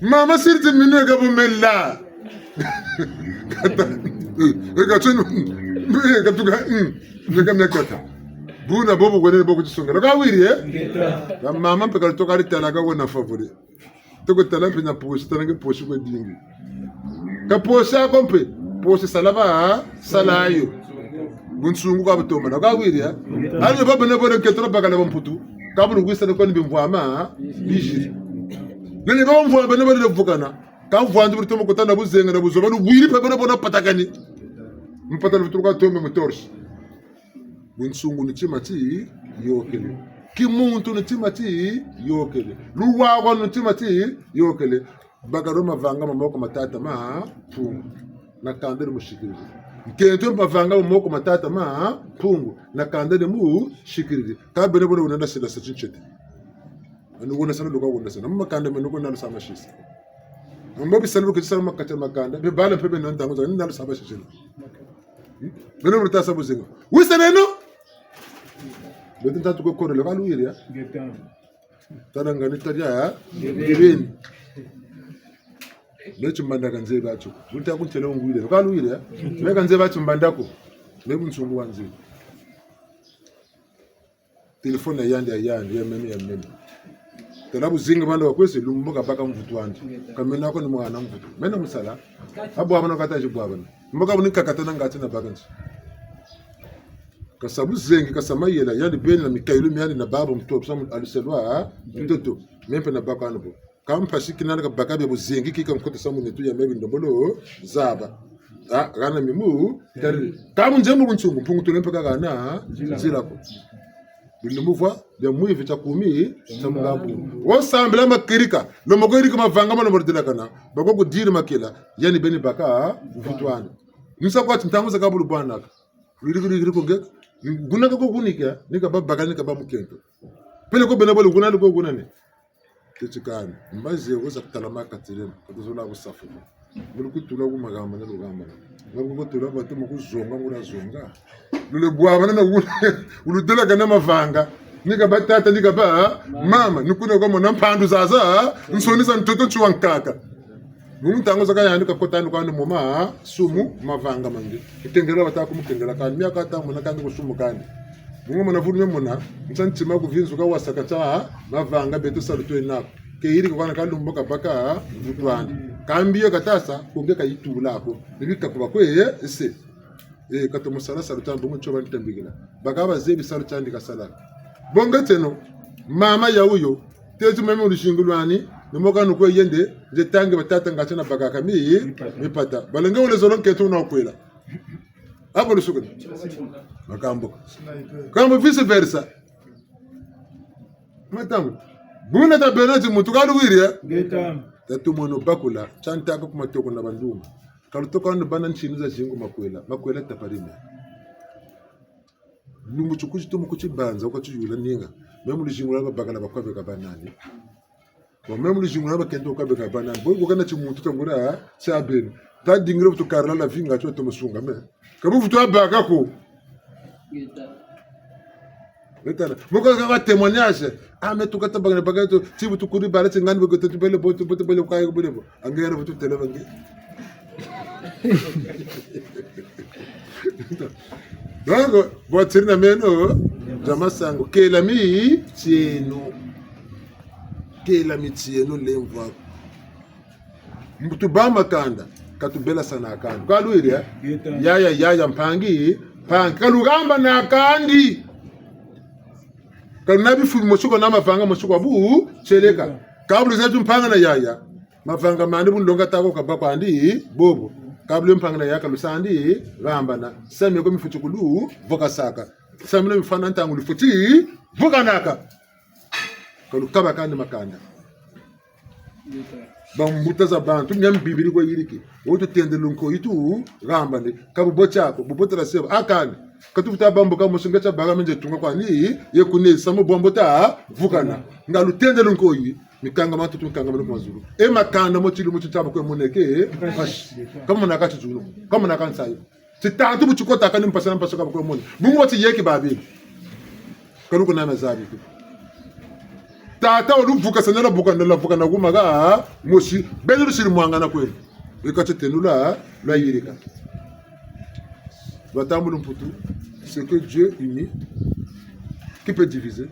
Mama siri ti minu eka bu mela. Kata, eka tunu, eka tuka, mm, eka mia kata. Buna bobo kwene bobo tisongela. Ka wiri, eh? Ka mama mpe ka toka ri tala ka wena favori. Toko tala mpe na poche, tala nge poche kwe dingi. Ka poche ako mpe, poche sala ba, sala yo. Bunsungu ka butomana, ka wiri, eh? Ani ba bena bole nkento bakala ba mputu. Ka bu luwisana ko ni bimvwama biziri. Nani ka mvwama beno bale vukana. Ka mvwama batomo kota na buzenga na buzoba, lubwiri mpe beno bona patakani. Mpata lufutuluka tombe mu torche. Bunsungu ni tima tiyôkele. Kimuntu ni tima tiyôkele. Luwawanu ni tima tiyôkele. Bakala mavanga ma moko ma tata ma Mpungu, na kanda dimusikiriri. Nkento mavanga ma moko ma tata ma Mpungu, na kanda dimusikiriri. Ka beno bole wunenda sila sa tintete. Anu wuna sana luka wuna sana. Mu makanda meno kuna lusa masisa. Mbo bisalu keti sala mu kati ya makanda. Bibala mpe beno ntangu za, nina lusa basisila. Hmm? Beno luta sa buzinga. Wisa beno? Beto ntatu ko kore le, ka luwiri ya? Ngeta. Tala ngani tadia ya? Ngebeni. Me timbanda ka nzebi tio ko. Luta ku ntele ngwiri. Ka luwiri ya? Me ka nzebi timbanda ko. Me bunsungu wa nzebi. Téléphone ya yandi, ya yandi, ya meno, ya meno. Tala buzinga bandi bakwese, lumbu kabaka mvutu andi. Ka meno ko ni mwana mvutu. Meno musala. Abwabana kata zi bwabana. Mbo ka bu ni kakatana ngati nabaka nti. Kasa buzengi, kasa mayela, yandi beni na mikayulu miandi na baba mutoto, sa mu aliselwa, ha? Mutoto. Me mpe nabaka andi bo. Ka mpasi kina kabaka bia buzengi, kika nkota sa mu nitu ya me bindombolo zaba. Ah, hana mimu, tari. Ka mu nzembo bunsungu, Mpungu Tulendo mpe kahana nzila ko. Bindombolo vwa bia mwivi tia kumi, tia mungambu. Wo sambila makirika, lomba ko yirika mavanga mano mordila kana, bako kudiri makela, yandi beni baka mvutu andi. Nisa kwa ti ntangu zakaka bu lubwanaka. Yirika, yirika ko ngeka, guna ka ko gunika, ni kabâ baka, ni kabâ mukento. Peleko bena bole guna, liko guna ni. Teti kani, mbazi wo za kutala ma katirene, ka tuzola ku safu. Mu lukutula ku magamba na lugamba. Nga ku kutula bantu mu kuzonga, ngula zonga. Lule bwabana na wule, wuludelakana mavanga. Ni kabâ tata, ni kabâ mama, ni kuna kwa mona mpandu zaza, nsoni za ntoto nti wa nkaka. Mu ntangu zakaka yandi kakotani kwandi mu masumu, mavanga mandi. Kukengela bata kumukengela kani, miaka ta mona kani kusumu kani. Mungu mona vulu mona, nsa ntima kuvinzuka wasaka tia mavanga beto salu twena ko. Ke yirika kwana ka lumbu kabaka mvutu andi. Kambi yo kata sa, ko nge kayitula ko. Ni bika kuba kwe, eh, ese. Eh, katomo sala salu tia mbongo tio bantambikila. Baka bazebi salu tiandi kasala. Bongetseno, mama ya wuyo, teti meme mu luzingu lwani, ni mo kanu kwe yende, nze tangi batata ngati nabakaka mi, mipata. Mipata. Balenge wole zolo nkento wuna wukwela. Ako lusukuni. Makambo. Kambo vice versa. Matangu. Buna tabeno ti muntu ka luwiri, eh? Ngeta. Tatu mono bakula, tiantaka ku matoko na bandunga. Ka lutoka wanu bana ntinu zazingi makwela, makwela taparime. Lumbu ti kuzi tumu ku tibanza, wuka tiyula ninga. Meme mu luzingu lwa babakala bakwa beka banani. Bon, meme mu luzingu lwa bakento bakwa beka banani. Bo, bo kana ti muntu tangula, tia beni. Tadingila bu tukarila la vinga, tio tomo sunga, me. Ka bu vutu wabaka ko. Ngeta. Ngeta. Moko kaka témoignage. Ah, me tuka tabakala baka to, ti bu tukuri bala ti ngani beko tubele bo, tubele bo, kwa beko. Angera vutu têla bangi. Donc, bwa tirina meno, za masangu, kela mitieno. Kela mitieno lemvwa. Mbo tubâ makanda, ka tubela sana kanda. Ka luwiri, eh? Ngeta. Yaya, yaya, mpangi, mpangi. Ka luhambana kandi. Ka luna bifu bimosi ko na mavanga mosi kwa bu tieleka. Ka bu luzebi ti mpangi na yaya. Mavanga mandi bu nlonga tako kabâ kwandi bobo. Ka bu lwe mpangi na yaya ka lusandi hambana. Samu ko mifweti kulu vukasaka. Samu lo mifwana ntangu lufweti vukanaka. Ka lukabakani makanda. Bambuta za bantu, mia mbibiri kwa yiriki. Wo tutendele nkoyi tuhambane. Ka bubote ako, bubote la seba. Akani. Ka tuvutu bambuka mosi nga tia baka menze tunga kwani, ye kune samu bwambo ta vukana. Nga lutendele nkoyi, mikangama tutu mikangama ku mazulu. E makanda mo tilu mo titaba kwe moneke, mpasi. Ka monaka tizulu, ka monaka nsayi. Titantu bu tikotaka ni mpasi na mpasi ka bakwe mona. Bungu bati yeki babini. Ka luku na mazabi ko. Tata wo luvuka sanela buka na lavuka na kuma ka mosi. Beno lusiri mwangana kweno. Eka tietenula, lwayirika. Lwatambula mputu, ce que Dieu unit, qui peut diviser?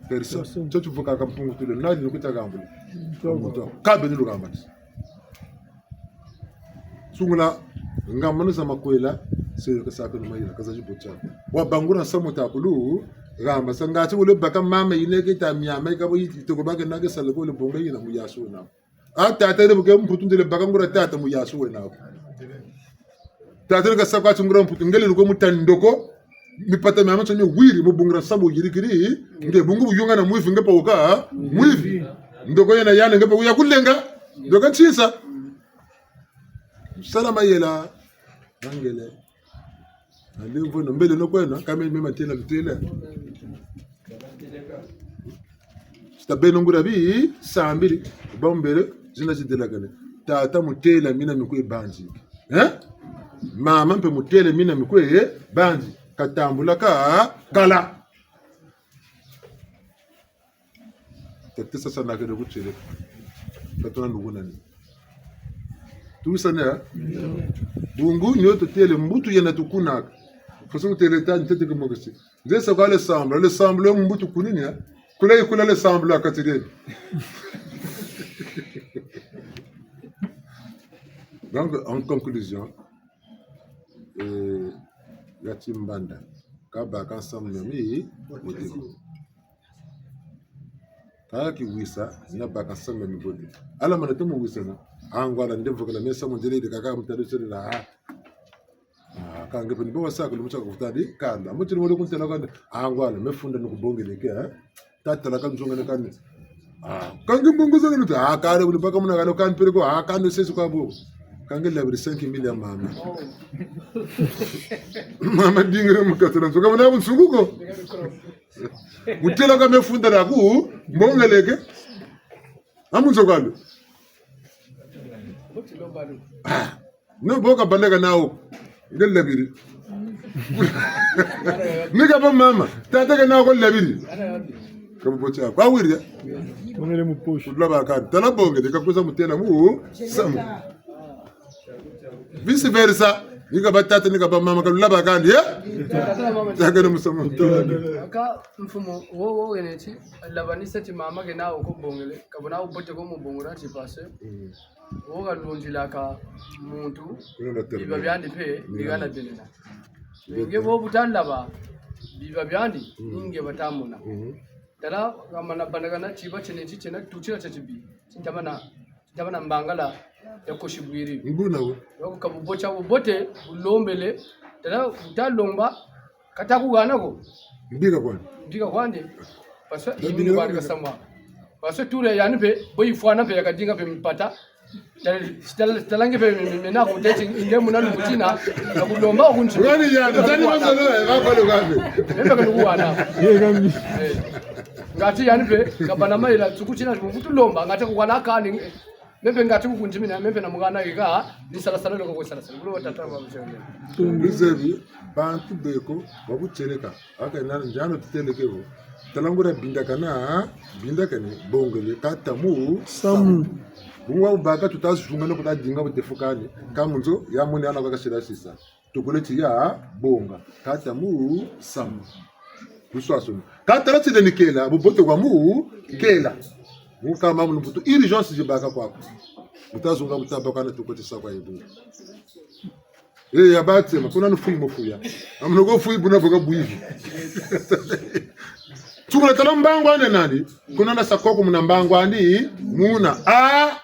Personne. Personne. Tio tuvukaka Mpungu Tulendo, nani nukuta hambula? Ka beno luhambana. Sungula, ngamanu za makwela, se yo kasaka na mayela, kaza jibotia. Wabangula nsamu takulu, Gamba sa ngati wele baka mama yina ke ta miama yi kabo yi toko baka na ke sala ko le bonga yina mu yasu wena. A tata le buke mputu ndele baka nguria tata mu yasu wena. Tata le kasa kwa ti nguria mputu ngele luko mu ta ndoko. Mipata miama tso ni wiri mu bungu dia nsamu yirikiri. Nge bungu buyunga na mwivi nge pa wuka. Mwivi. Ndoko yena yena nge pa wuya kulenga. Ndoko ntinsa. Sala mayela. Angele. Andi mvweno mbele no kwena, kame mema tela lutela. Sita beno nguria bi, sambiri, bambele, zina zidelakane. Tata mutela mina mikwe banzi. Eh? Mama mpe mutela mina mikwe banzi. Katambula ka, kala. Tete sasa na kele kutele. Katona ndugu nani. Tuwisane, eh? Bungu nio tutele mbutu yena tukunaka. Faso kutele ta ntete ke mokesi. Nze sa kwa le sambla, le sambla mbutu kunini, eh? Kula yikula le sambla katiri. Donc, en conclusion, eh, ya timbanda, kabaka nsamu miami, mutiko. Kaka kiwisa, na baka nsamu miami bote. Ala mana tumu wisa na. Angwala nde vukala mesa mundele de kaka mutadu sele na. Ah, kange peni bo wasa kulu mucha kufutadi kanda. Muchiri mole kuntela kanda. Angwala mefunda nukubongele ke, eh? Tatala kanzonga ne kanda. Ah, kange mbongo zanga nuta. Ah, kare buli baka muna kalo kan pere ko. Ah, kando sesi kwa bo. Kange labiri cinq mille ya mama. Mama dingire mukatela nzoka muna bunsuku ko. Mutela ka mefunda daku mbongeleke. Amunzo kalo. Ah, no boka bandaka nawo. Nge labiri. Ni kaba mama, tata ke nawo ko labiri. Kaba bocha kwa wiri ya. Tongele mu poche. Kudula bakani. Tala bongele ka kuza mutela mu samu. Vice versa. Ni kaba tata, ni kaba mama, kalula bakani, eh? Taka ni musamu. Aka mfumu, wo, wo, wene ti, labanisa ti mama ke nawo ko bongele, kabona wo bote ko mu bongela ti pase. Mm. Wo kalundilaka muntu, biba biandi mpe, bigana delena. Nge bo butalaba, biba biandi, mm, nge batamona. Mm. Tala, kamana bandakana tiba tiene ti tiena, tutila tia tibi. Tintamana Ndabana mbangala ya kosi bwiri. Mbuna wo. Yoko ka bubote, bubote, bulombele. Tala, butalomba, kata kuhana ko. Mbika kwandi. Mbika kwandi. Parce que yingi bari kasamwa. Parce que ture yani mpe, bo yifwana mpe, yakadinga mpe mpata. Tala, tala, tala nge mpe, me, me, me, na kuteti, nge muna lukutina, na kulomba kunti. Ngani ya, tani masolo, eh, ba kwa lukabe. Mpe kalukuhana. Ye ngani. Eh. Ngati yani mpe, kabana mayela, tukutina, kutulomba, ngati kuhana kani, Mpe ngati kukundimina, mpe na mwana yika, ni salasala loko kwe salasala. Bulo tata wa mzee. Luzebi, bantu beko, bakutieleka. Aka nani, njano tuteleke bo. Tala nguria bindakana, bindakane, bongele, kata mu, samu. Bungu wa baka tutazunga no kutadinga butefukani. Ka munzo, ya muni ana kwa kasira sisa. Tukuleti ya bonga. Kata mu samu. Luswaswanu. Kata la tile ni kela, bubote kwa mu kela. Mu kama mu mbutu urgence zibaka kwaku. Mutazunga butabakana tukuleti sa kwa yebu. Eh, ya batsema, kuna nufuyi mufuya. Amuno ko fuyi buna boka bwivi. Tukula tala mbangu ane nani? Kuna na sa koko muna mbangu ani muna. Ah!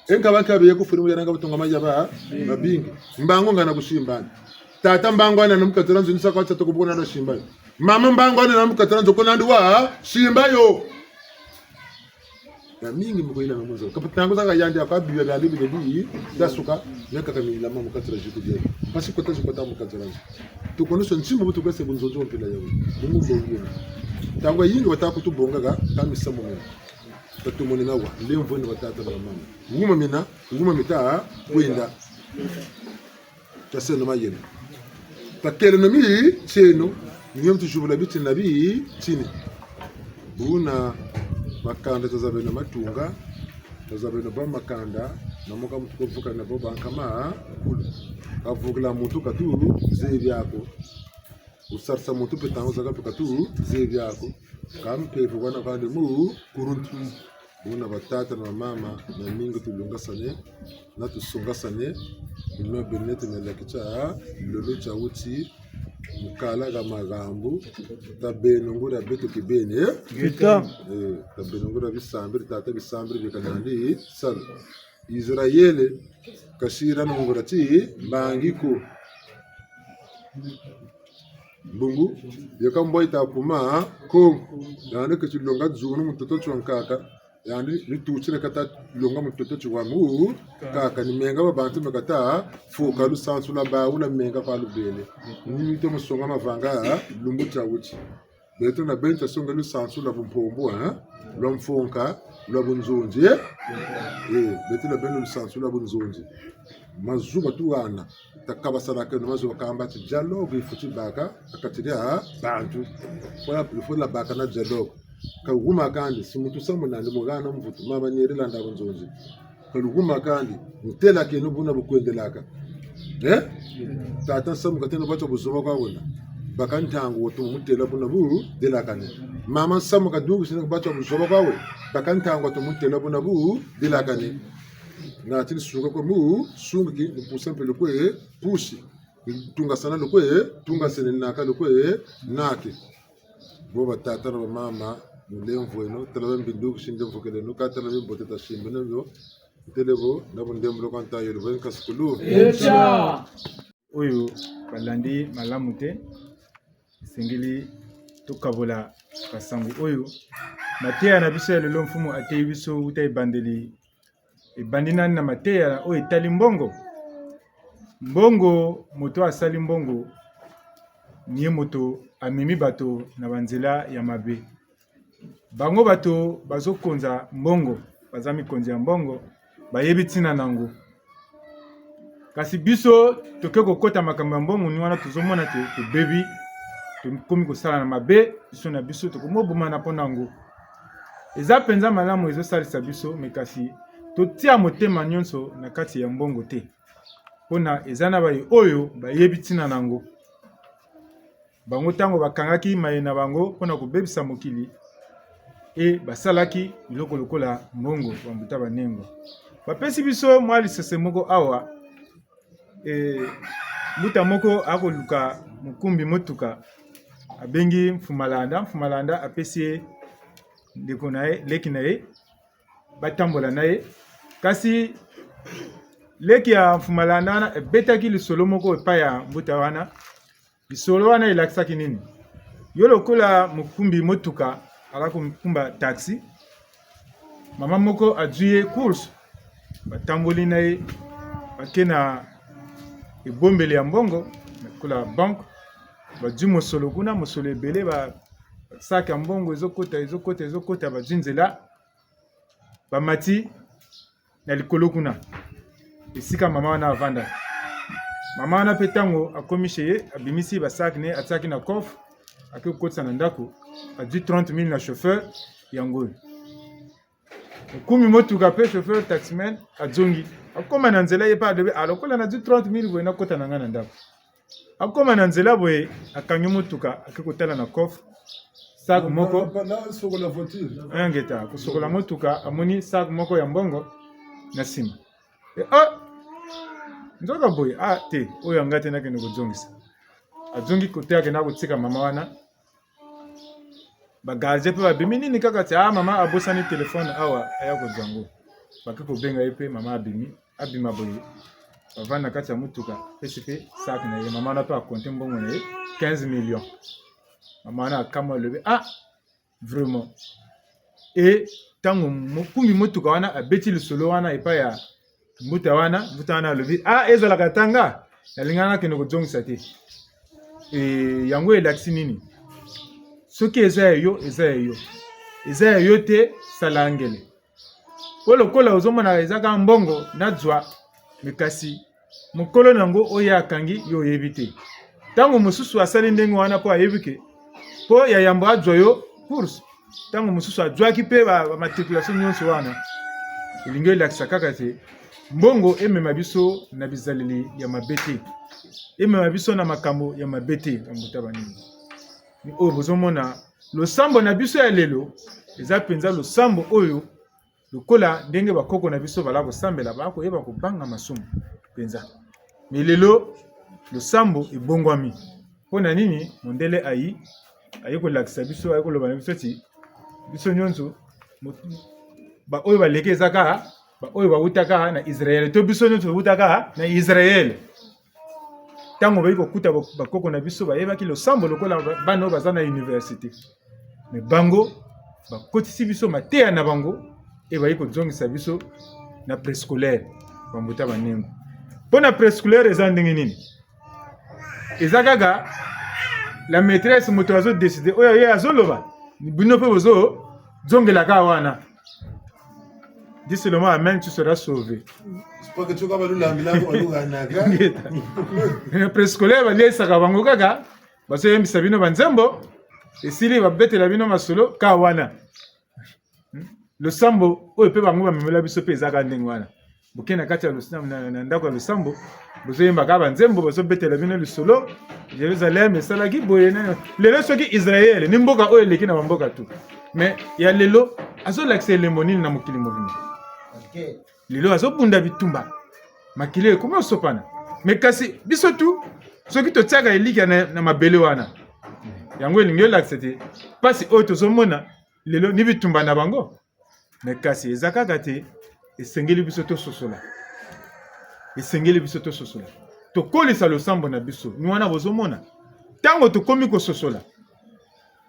Enka banka beye kufuri mu yananga butunga maja ba, babingi. Mbangu ngana kusimbani. Tata mbangu ana na mukatula nzo ni sa kwa tata kubona na simbani. Mama mbangu ana na mukatula nzo kuna ndi wa simba yo. Ya mingi mu kuyila na munzo. Kaputango zaka yandi akwa bibi ya bibi bibi. Dasuka, nyaka kamila mama mukatula ziku diye. Mpasi kota zikota mukatula nzo. Tukono so ntima butu kase bunzonzo mpila yawe. Bungu bongi. Ntangu yayingi bata kutubonga ka, ka misamu mena. Tatumoni nawa, lemvo ni batata na bamama. Nguma mina, nguma mita, kwenda. Taseno mayela. Takeleno mitieno, ni mio mutuzibula bitini na bitini. Buna makanda tazabeno matunga, tazabeno ba makanda, na moka mutu kuvukana bo bankama, kulu. Kavukila muntu katu, zebi ako. Wusarisa muntu mpe ntangu zakaka mpe katu zebi ako. Ka mpeve wana kwandi mu kuluntu. Buna batata na bamama, na mingi tulungasane, na tusongasane, bino bene tuna laki tia lolo tia wuti, Mu kala ka mahambu, tabeno nguria beto kibeni, eh? Vita. Eh, tabeno nguria bisambiri, tata bisambiri bika nandi salu. Israele, kasira na nguria ti, mbangi ko. Mbungu, yeka mbwa yita kuma, ko. Yandi keti longa dzunu mutoto tio nkaka. Yandi ni tuti na kata longa mutoto ti wa mu, kaka ni menga ba bantu me kata, foka lusansu lwa bawu na menga kwa lubele. Ni mito musonga mavanga, lumbu tia wuti. Beto na beno tasonga lusansu lwa bumpombo, eh? Lwa mfonka, lwa bunzonzi, eh? Eh, beto na beno lusansu lwa bunzonzi. Mazuba tuhana, takabasanakeno mazuba kamba ti dialogue yifweti baka, ha kati dia bantu. Faut la, faut la baka na dialogue. Ka luhumakandi, si muntu samu nandi mu hana mvutu, mama nieri landa bunzonzi. Ka luhumakandi, mu telakeno buna bu kwendelaka. Eh? Tata nsamu kateno bwa tia buzoba kwa wena. Baka ntangu wa tuma mu tela buna bu delakane. Mama nsamu kadukisina bwa tia buzoba kwa we. Baka ntangu wa tuma mu tela buna bu delakane. Ngati ni sunga kwe mu sungiki, ni pusa mpe lukwe pusi. Tungasana lukwe, tungasene naka lukwe, nake. Bo batata na bamama, mulemvweno, tala ba mbindu kusinde mvukeleno, ka tala ba mbote tasimbeno mio, ntele bo, na bundembolo kwa ntayo, lubwe nkasukulu. Echa! Oyo balandi malamu te, esengeli tokabola kasango oyo. Mateya na biso ya lelo, Mfumu ateyi biso wuta ebandeli, ebandi nani na mateya oyo etali mbongo? Mbongo, moto asali mbongo, ni ye moto amemi bato na banzela ya mabe. Bango bato bazokonza mbongo, baza mikonzi ya mbongo, bayebi ntina na yango. Kasi biso, toke kokota makambo ya mbongo, ni wana tozomona te tobebi, tokomi kosala na mabe, biso na biso, tokomobomana mpo na yango. Eza mpenza malamu, ezosalisa biso, me kasi totia motema nyonso na kati ya mbongo te. Mpo na eza na baye oyo bayebi ntina na yango. Bango, ntango bakangaki maye na bango mpo na kobebisa mokili, e basalaki biloko lokola mbongo, bambuta banengo. Bapesi biso mwa lisese moko awa, e, mbuta moko akoluka mokumbi motuka, abengi Mfumu Malanda. Mfumu Malanda apesi ye ndeko na ye, leki na ye, batambola na ye. Kasi leki ya Mfumu Malanda wana ebetaki lisolo moko epai ya mbuta wana. Lisolo wana elakisaki nini? Yo lokola mokumbi motuka, aka kokumba taxi. Mama moko azwi ye course, batamboli na ye, bake na ebombeli ya mbongo, lokola banque, bazwi mosolo kuna, mosolo ebele, ba sac ya mbongo ezokota, ezokota, ezokota, bazwi nzela, bamati na likolo kuna, esika mama wana avanda. Mama wana mpe, ntango akomi chez ye, abimisi ba sac na ye, atiaki na coffre, ake kokotisa na ndako, azwi trente mille na chauffeur, yango oyo. Mokumbi motuka mpe, chauffeur taximan, azongi. Akoma na nzela, ye mpe alobi, ah, lokola nazwi trente mille boye, nakota na ngai na ndako. Akoma na nzela boye, akangi motuka, ake kotala na coffre. Sac moko. Na, na, na sokola voiture. Eh, ngeta, kosokola motuka, amoni sac moko ya mbongo na nsima. E, ah! Nzoka boye, ah, te, oyo ya ngai te, nakende kozongisa. Azongi kote, akenda kotika mama wana. Ba gardien mpe babimi, nini kaka ti, ah, mama abosani téléphone awa, aya kozwa yango. Bake kobenga ye mpe, mama abimi, abima boye. Bavandi na kati ya motuka, apesi mpe sac na ye. Mama wana mpe akonte mbongo na ye, quinze millions. Mama wana akamwa, alobi, ah, vraiment. E, ntango mokumbi motuka wana abeti lisolo wana epai ya mbuta wana, mbuta wana alobi, ah, ezalaka ata nga, nalingaka nakende kozongisa te. E, yango elakisi nini? Soki eza ya yo, eza ya yo. Eza ya yo te, sala angele. Po lokola ozomona eza kaka mbongo nazwa, mais kasi mokolo na yango oyo akangi, yo oyebi te. Ntango mosusu asali ndenge wana po ayebi ke, po ya yambo azwa yo course. Ntango mosusu azwaki mpe ba, ba matriculation nyonso wana. Elingi elakisa kaka te mbongo emema biso na bizaleli ya mabe te. Emema biso na makambo ya mabe te, bambuta banini. Ni oyo bozomona, losambo na biso ya lelo, eza mpenza losambo oyo, lokola ndenge bakoko na biso bala kosambela, bala koyeba kobanga masumu mpenza. Mais lelo, losambo ebongwami. Mpo na nini? Mondele ayi, ayi kolakisa biso, ayi koloba na biso ti biso nyonso, mo-, baoyo baleki eza kaka baoyo bawutaka na Israele, to biso nyonso towutaka na Israele. Ntango bayi kokuta ba-, bakoko na biso, bayebaki losambo lokola ba-, bana oyo baza na université. Mais bango, bakotisi biso mateya na bango, e bayi kozongisa biso na préscolaire, bambuta banengo. Mpo na préscolaire eza ndenge nini? Eza kaka la maîtresse, moto azo décider, oyo ye azoloba, bino mpe bozozongela kaka wana. Dis seulement amen, tu seras sauvé. Parce que tu vas nous l'amener, on nous arnaque. Préscolaire, baliesaka bango kaka, bazoyembisa bino banzembo, esili babetela bino masolo, kaka wana. Hmm? Losambo oyo mpe bango bamemela biso mpe eza kaka ndenge wana. Boke na kati ya los-, na, na, na ndako ya losambo, bozoyemba kaka banzembo, bazobetela bino lisolo, Jérusalem esalaki boye, na, lelo soki Israël, ni mboka oyo eleki na bamboka tout. Mais ya lelo, azolakisa elembo nini na mokili mobimba? Ok. Lelo azobunda bitumba. Makila ekomi kosopana. Mais kasi biso tout, soki totiaka elikia na, na mabele wana, yango elingi elakisa te mpasi oyo tozomona lelo ni bitumba na bango. Mais kasi eza kaka te, esengeli biso tososola. Esengeli biso tososola. Tokolisa losambo na biso. Ni wana bozomona. Ntango tokomi kososola,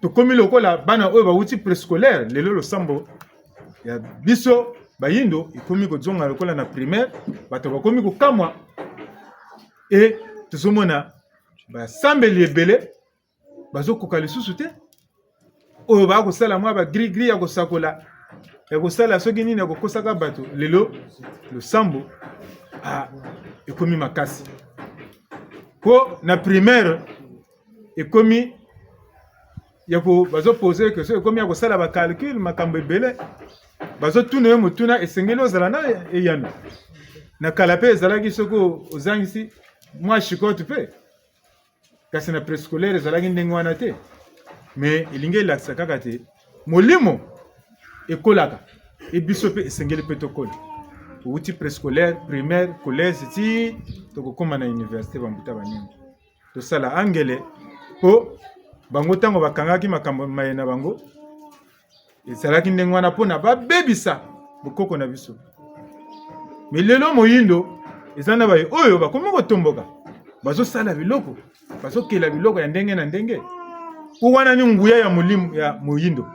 tokomi lokola bana oyo bawuti préscolaire, lelo losambo ya biso bayindo ekomi kozonga lokola na primaire, bato bakomi kokamwa, e tozomona basambeli ebele bazokoka lisusu te. Oyo bakosala mwa ba gris-gris ya kosakola, ya kosala soki nini, ya kokosaka bato, lelo losambo, ah, ekomi makasi. Mpo na primaire, ekomi ya ko-, bazo poser question, ekomi ya kosala ba calcul, makambo ebele. Bazotuna yo motuna, esengeli ozala na eyano. Na kala mpe ezalaki soki ozangisi mwa chicotte mpe. Kasi na préscolaire ezalaki ndenge wana te. Mais elingi elakisa kaka te molimo ekolaka. E biso mpe esengeli mpe tokola. Owuti préscolaire, primaire, collège, ti tokokoma na université, bambuta banengo. Tosala angele, mpo bango ntango bakangaki makambo maye na bango, ezalaki ndenge wana mpo na babebisa bokoko na biso. Mais lelo moyindo eza na baye oyo bakomi kotomboka, bazosala biloko, bazokela biloko ya ndenge na ndenge. Mpo wana ni nguya ya molimo ya moyindo.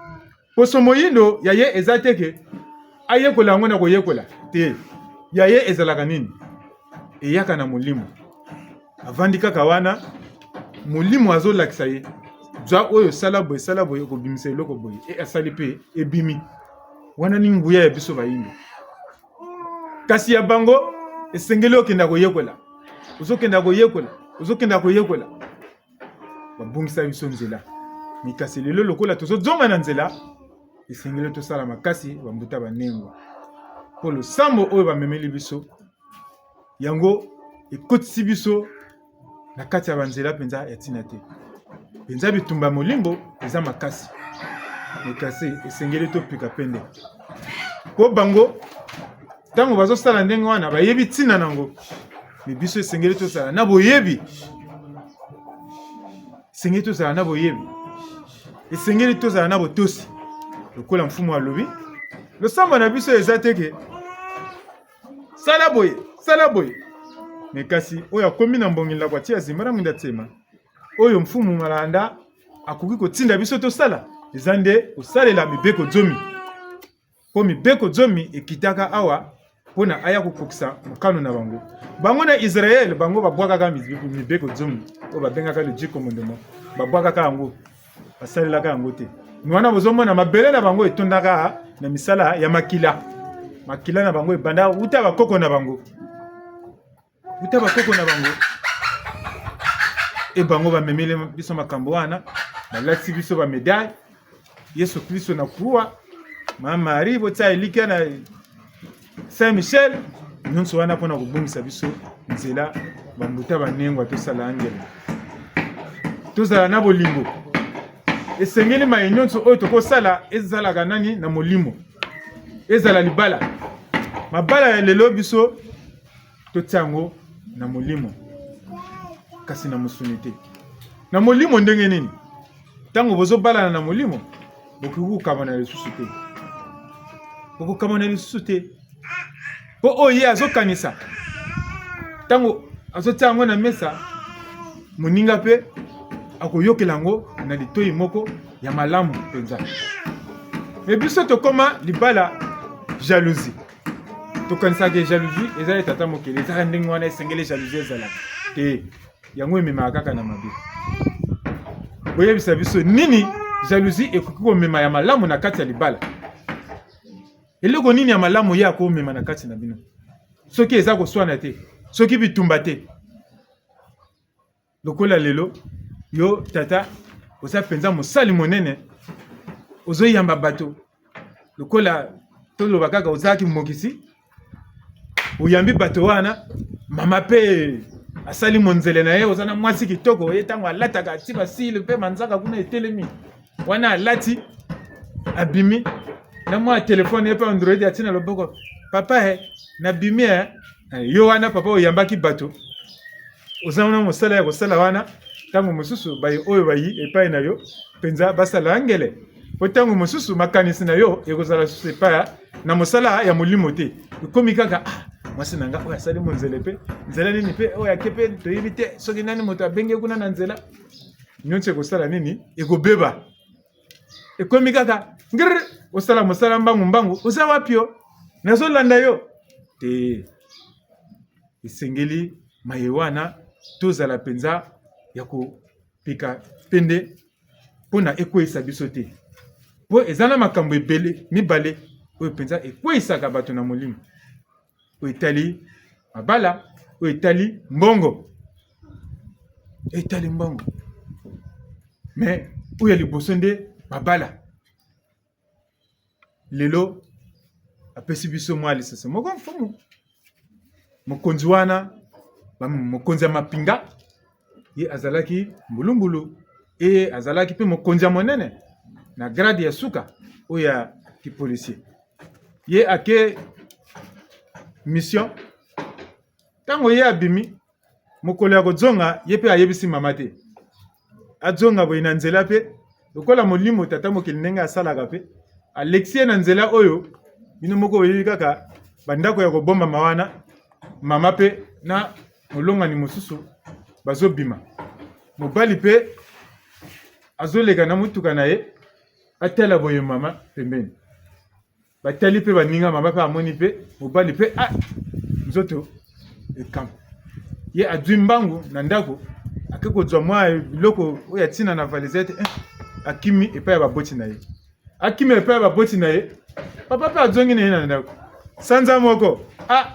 Poso moyindo ya ye eza te ke ayekola yango na koyekola te. Ya ye ezalaka nini? Eyaka na molimo. Avandi kaka wana, molimo azolakisa ye: zwa oyo, sala boye, sala boye, okobimisa eloko boye. E asali mpe, ebimi. Wana ni nguya ya biso bayindo. Kasi ya bango, esengeli okenda koyekola. Ozokenda koyekola, ozokenda koyekola. Babungisa biso nzela. Mais kasi lelo lokola tozozonga na nzela, esengeli tosala makasi, bambuta banengo. Mpo losambo oyo bamemeli biso, yango ekotisi biso na kati ya banzela mpenza ya ntina te. Mpenza bitumba ya molimo eza makasi. Mais kasi esengeli topika pende. Mpo bango, ntango bazosala ndenge wana, bayebi ntina na yango. Mais biso esengeli tozala na boyebi. Esengeli tozala na boyebi. Esengeli tozala na botosi. Lokola Mfumu alobi, losambo na biso eza te ke sala boye, sala boye. Mais kasi oyo akomi na mbongi la kwa tia zimbala mwinda tsema, oyo Mfumu Malanda akoki kotinda biso tosala, eza nde kosalela mibeko zomi. Mpo mibeko zomi ekitaka awa mpo na aya kokokisa mokano na bango. Bango na Israël, bango babwakaka mibeko, mibeko zomi, oyo babengaka le dix commandements. Babwakaka yango, basalelaka yango te. Ni wana bozomona mabele na bango etondaka na misala ya makila. Makila na bango ebanda uta bakoko na bango. Uta bakoko na bango. E bango bamemele biso makambo wana, balati biso ba médaille. Yesu Kristo na croix, Mama Marie, botia elikya na Saint Michel, nyonso wana mpo na kobongisa biso nzela, bambuta banengwa, tosala angele. Tozala na bolingo. Esengeli maye nyonso oyo tokosala ezalaka nani? Na molimo. Ezala libala. Mabala ya lelo biso totia yango na molimo, kasi na mosuni te. Na molimo ndenge nini? Tango bozobalana na molimo, bokoki kokabwana lisusu te. Bokokabwana lisusu te. Po oyo ye azokanisa, tango azotia yango na mesa, moninga pe akoyokela yango na litoyi moko ya malamu penza. Mais biso tokoma libala jalousie. Tokanisaka jalousie eza ya tata mokili, ezaka ndenge wana esengeli jalousie ezala. Te, yango ememaka kaka na mabe. Boyebisa biso nini jalousie ekoki komema ya malamu na kati ya libala? Eloko nini ya malamu ye akomema na kati na bino? Soki eza koswana te, soki bitumba te. Lokola lelo, yo tata, oza penza mosali monene, ozoyamba bato. Lokola toloba kaka oza kimokisi, oyambi bato wana, mama pe asali monzele na ye, oza na mwasi kitoko, ye tango alataka, ati ba cils pe manzaka kuna etelemi. Wana alati, abimi, na mwa téléphone ye pe Android ati na loboko. Papa, eh, nabimi, eh. Eh, yo wana papa oyambaki bato. Oza na mosala ya kosala wana, tango mosusu bayi oyo bayi epai na yo, penza basala angele. Po tango mosusu makanisi na yo ekozala lisusu epai ya, na mosala ya molimo te. Ekomi kaka, ah, mwasi na nga oyo asali monzele pe, nzela nini pe, oyo ake pe, toyebi te, soki nani moto abengi ye kuna na nzela. Nyonso ekosala nini? Ekobeba. Ekomi kaka, ngirr, osala mosala mbangu mbangu, oza wapi yo? Nazolanda yo. Te. Esengeli maye wana tozala penza ya kopika pende, pona ekweisa biso te. Po eza na makambo ebele, mibale, oyo penza ekweisaka bato na molimo. Oyo etali mabala, oyo etali mbongo. Etali mbongo. Mais oyo ya liboso nde mabala. Lelo apesi biso mwa lisese moko, mfumu. Mokonzi wana, ba-, mokonzi ya mapinga, ye azalaki mbulumbulu, ye azalaki pe mokonzi ya monene na grade ya suka, oyo ya kipolisier. Ye ake mission. Tango ye abimi, mokolo ya kozonga, ye pe ayebisi mama te. Azonga boye na nzela pe, lokola molimo tata mokili ndenge asalaka pe, alekisi ye na nzela oyo, bino moko boyebi kaka bandako ya kobombama wana, mama pe na molongani mosusu bazobima. Mobali pe azoleka na motuka na ye, atala boye mama pembeni. Batali pe baninga, mama pe amoni pe, mobali pe, ah, nzoto ekama. Ye azwi mbangu na ndako, ake kozwa mwa biloko oyo atina na valise ete, eh, akimi epai ya baboti na ye. Akimi epai ya baboti na ye, papa pe azongi na ye na ndako. Sanza moko, ah,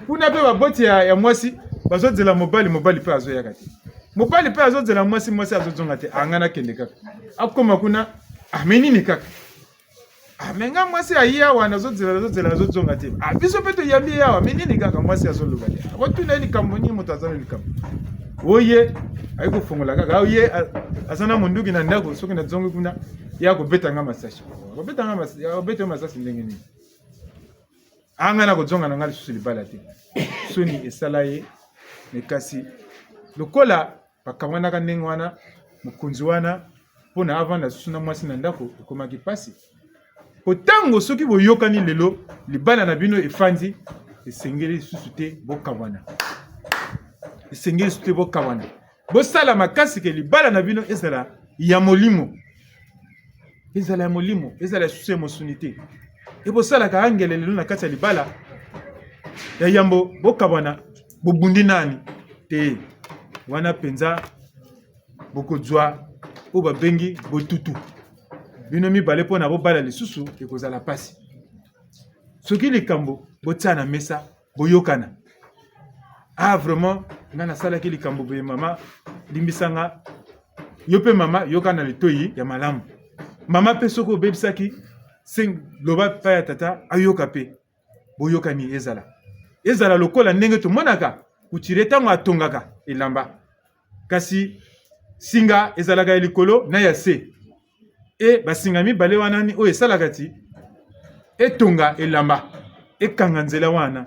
kuna pe baboti ya, ya mwasi, bazozela mobali, mobali pe azoyaka te. Mobali pe azozela mwasi, mwasi azozonga te, ah, nga nakende kaka. Akoma kuna, ah, mais nini kaka? Ah, mais nga mwasi aye awa, nazozela, nazozela, azozonga te. Ah, biso pe toyambi ye awa, mais nini kaka mwasi azoloba te? Ah, botuna ye likambo nini, moto aza na likambo. Oye, aye kofongola kaka, oye, a-, aza na monduki na ndako, soki nazongi kuna, ye akobeta nga masasi. Akobeta nga mas-, akobeta yo masasi ndenge nini? Ah, nga nakozonga na nga lisusu libala te. Soni esala ye, mais kasi lokola bakamanaka ndenge wana, mokonzi wana, pona avanda lisusu na mwasi na ndako, ekomaki pasi. Po tango soki boyokani lelo, libala na bino efandi, esengeli lisusu te bokabwana. Esengeli lisusu te bokabwana. Bosala makasi ke libala na bino ezala ya molimo. Ezala ya molimo, ezala lisusu ya mosuni te. E bosalaka angele lelo na kati ya libala, ya yambo bokabwana, bobundi nani? Te. Wana penza bokozwa oyo babengi botutu. Bino mibale pona bobala lisusu ekozala pasi. Soki likambo botia na mesa, boyokana. Ah, vraiment, nga nasalaki likambo boye, mama, limbisa nga. Yo pe mama, yoka na litoyi ya malamu. Mama pe soki obebisaki, seng-, loba epai ya tata, ayoka pe. Boyokani ezala. Ezala lokola ndenge tomonaka couturier tango atongaka elamba. Kasi singa ezalaka ya likolo na ya se. E basinga mibale wana ni oyo esalaka ti etonga elamba, ekanga nzela wana.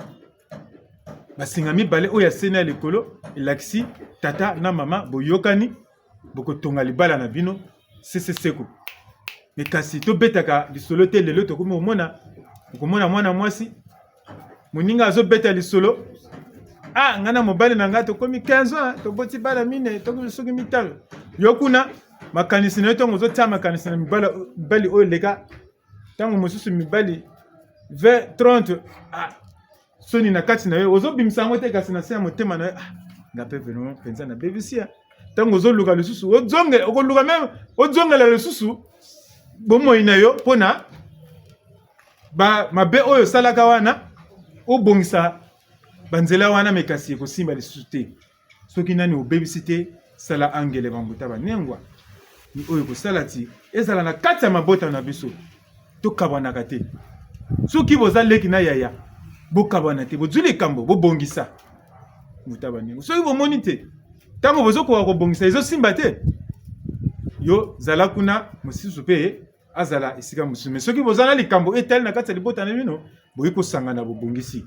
Basinga mibale oyo ya se na ya likolo elakisi tata na mama boyokani, bokotonga libala na bino sese seko. Mais kasi tobetaka lisolo te. Lelo tokomi komona, okomona mwana mwasi, moninga azobeta lisolo: "Ah, nga na mobali na nga tokomi quinze ans, toboti bana mine, tokomi soki mitano." Yo kuna, makanisi na yo, ntango ozotia makanisi na mibala-, mibali oyo eleka, ntango mosusu mibali vingt, trente, ah, soni na kati na yo, ozobimisa yango te, kasi na se ya motema na yo: "Ah, nga mpe vraiment mpenza nabebisi ya." Ntango ozoluka lisusu, ozonge-, okoluka meme, ozongela lisusu bomoi na yo mpo na ba-, mabe oyo osalaka wana, obongisa banzela wana, mais kasi ekosimba lisusu te. Soki nani obebisi te, sala angele, bambuta banengwa. Ni oyo ekosala ti ezala na kati ya mabota na biso, tokabwanaka te. Soki boza leki na yaya, bokabwana te. Bozwi likambo, bobongisa. Mbuta banengwa. Soki bomoni te, ntango bozokoka kobongisa, ezosimba te, yo zala kuna, mosusu mpe azala esika mosusu. Mais soki boza na likambo etali na kati ya libota na bino, boyi kosangana, bobongisi.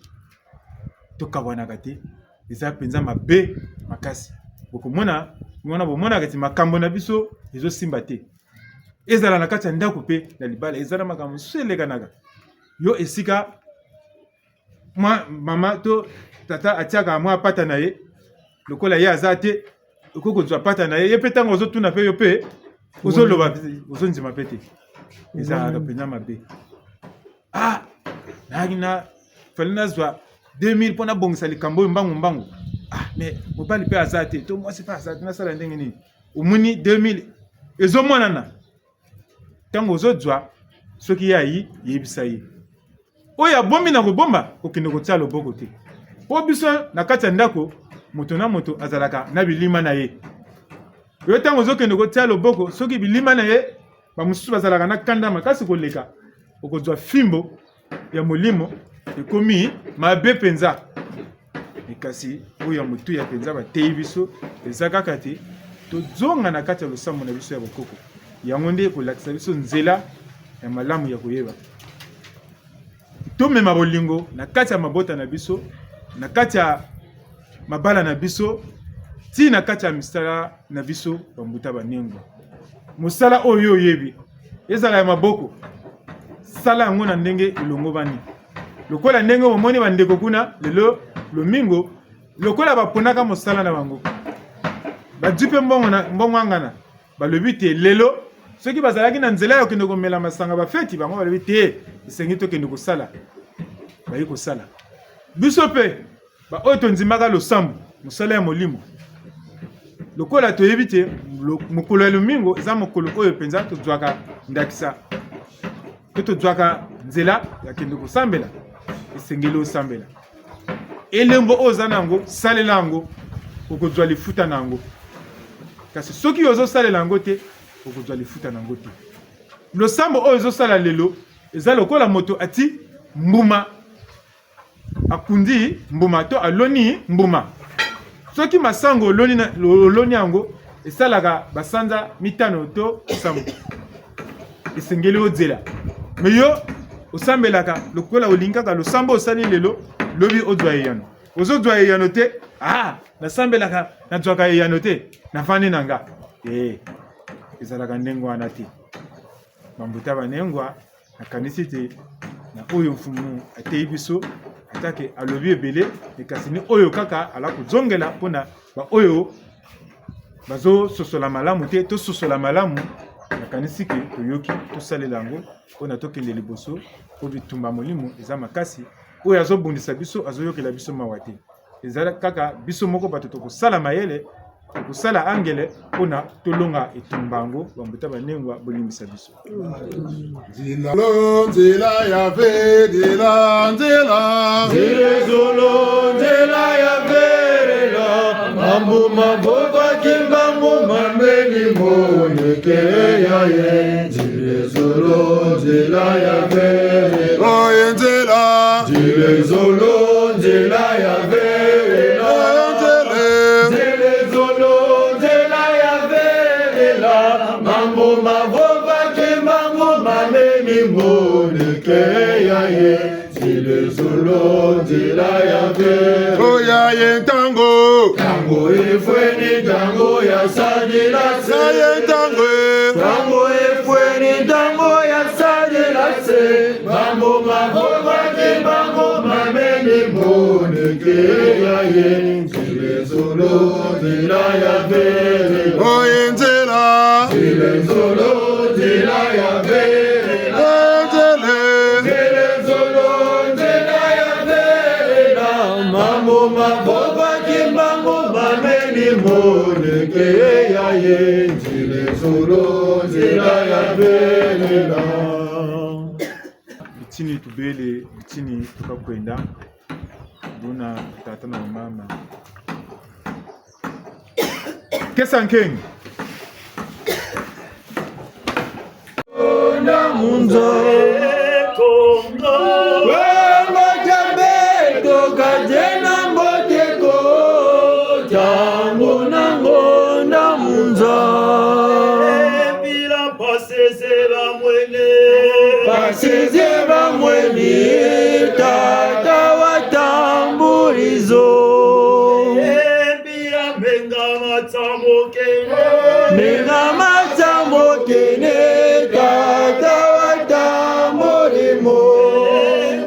Tokabwanaka te. Eza mpenza mabe makasi. Bokomona, wana bomonaka ti makambo na biso ezosimba te. Ezala na kati ya ndako mpe na libala, ezala makambo mosusu elekanaka. Yo esika mwa mama to tata atiaka mwa pata na ye, lokola ye aza te, okoki kozwa pata na ye, ye mpe ntango ozotuna mpe, yo mpe ozoloba, ozondima mpe te. Ezalaka mpenza mabe. "Ah, nayaki na, fallait nazwa deux mille mpo nabongisa likambo oyo mbangu mbangu. Ah, mais mobali mpe aza te, to mwasi mpe aza te, nasala ndenge nini?" Omoni deux mille ezomonana. Ntango ozozwa, soki ye ayi, yebisa ye. Oyo abombi na kobomba, kokende kotia loboko te. Mpo biso na kati ya ndako, moto na moto azalaka na bilima na ye. Yo ntango ozokende kotia loboko, soki bilima na ye, bamosusu bazalaka na kanda makasi koleka, okozwa fimbo ya molimo, ekomi mabe mpenza. E kasi oyo ya motuya mpenza bateyi biso, eza kaka te tozonga na kati ya losambo na biso ya bokoko. Yango nde ekolakisa biso nzela ya malamu ya koyeba. Tomema bolingo na kati ya mabota na biso, na kati ya mabala na biso, ti na kati ya misala na biso, bambuta banengwa. Mosala oyo oyebi, ezala ya maboko, sala yango na ndenge elongobani. Lokola ndenge bomoni bandeko kuna, lelo lomingo, lokola baponaka mosala na bango. Bazwi mpe mbongo na, mbongo ya ngana. Balobi te lelo, soki bazalaki na nzela ya kokende komela masanga bafeti, bango balobi te, esengi tokende kosala. Bayi kosala. Biso mpe, baoyo tondimaka losambo, mosala ya molimo, lokola toyebi te lo-, mokolo ya lomingo eza mokolo oyo mpenza tozwaka ndakisa, to tozwaka nzela ya kende kosambela, esengeli osambela. Elembo oyo oza na yango, salela yango, okozwa lifuta na yango. Kasi soki ozosalela yango te, okozwa lifuta na yango te. Losambo oyo ozosala lelo, eza lokola moto ati mbuma, akundi mbuma to aloni mbuma. Soki masango oloni na, oloni yango, esalaka basanza mitano to sambo. Esengeli ozela. Mais yo, osambelaka lokola olingi kaka losambo osali lelo, lobi ozwa eyano. Ozozwa eyano te, ah, nasambelaka, nazwaka eyano te, navandi na nga. Eh, ezalaka ndenge wana te. Bambuta banengwa, nakanisi te na oyo mfumu ateyi biso, atake alobi ebele, mais kasi ni oyo kaka ala kozongela mpo na baoyo bazososola malamu te, tososola malamu, nakanisi ke toyoki, tosalela yango, mpo na tokende liboso, mpo bitumba molimo eza makasi, oyo azobundisa biso, azoyokela biso mawa te. Ezala kaka biso moko bato tokosala mayele, tokosala angele, mpo na tolonga etumba yango, bambuta banengwa, bolimbisa biso. Nzila lo, nzela ya vedela, nzela. Nzila ezolo, nzela ya vedela, mambu mavova kimbangu mameni moneke ya ye. Nzila ezolo, nzela ya vedela. Oye nzela. Nzila ezolo, nzela ya vedela. Oye nzela. Nzila ezolo, nzela ya vedela, mambu mavova kimbangu mameni moneke ya ye. Nzila ezolo, nzela ya vedela. Oya ye ntango. Ntango efweni, ntango ya sadila Oye nzela. Nzela. Mambu mavovaki mbangu mameni moneke ya ye nzila zolo nzela ya velela. Bitini tubele, bitini tuka kwenda. Buna tata na mama. Kesa nkengi. Nda munza. Kongo. Kongo dia beto ka diena mbote ko. Ntangu na ngonda munza. Mpila mpasi zi bamweni. Mpasi zi bamweni, tata watambuli zo. Mpila menga matsambukene. Menga matsambukene, tata watambuli mo.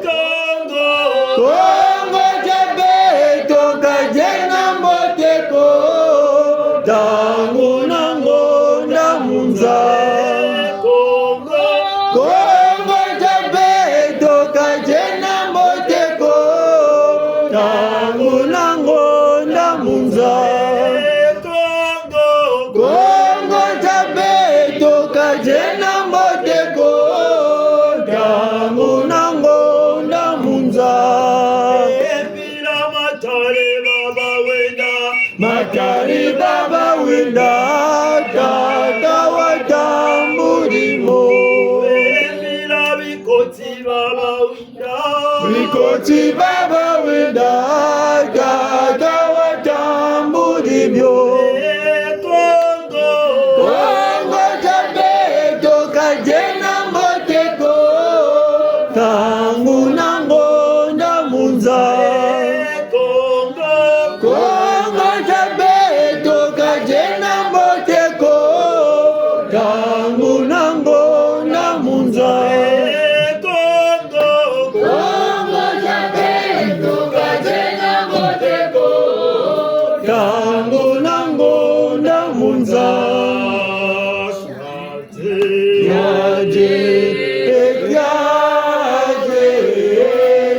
Kongo. Kongo dia beto ka diena mbote ko. Ntangu na ngonda munza. Kongo. Kongo dia beto ka diena mbote ko. Ntangu na ngonda munza. Kongo. Kongo dia beto ka diena mbote ko. Ntangu na ngonda munza. Mpila matari baba wenda. Matari baba wenda. Tata watambuli mo. Mpila bikoti baba wenda. Bikoti baba wenda. Tata watambuli bio. Kongo. Kongo dia beto ka diena mbote ko. Ntangu na ngonda munza. Kongo. Kongo dia beto ka diena mbote ko. Ntangu na ngonda munza. Kongo. Kongo dia beto ka diena mbote ko. Ntangu na ngonda munza. Yadje, yadje,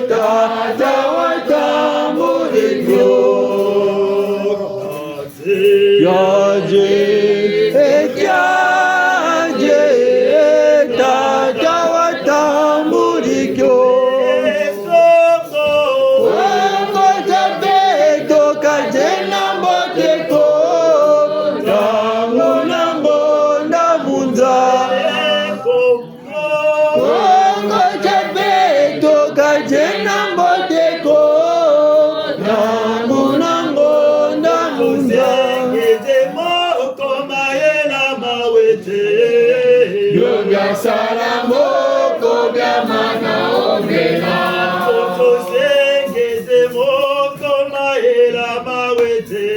tata watambuli bio. Yadje, yadje, tata watambuli bio. Kongo dia beto ka diena mbote ko. Ntangu na ngonda munza. Kongo dia beto ka diena mbote ko. Ntangu na ngonda munza. Ngeze moko mayela mawete. Yo bia sala moko bia mana ombela. Koko zengeze moko mayela mawete.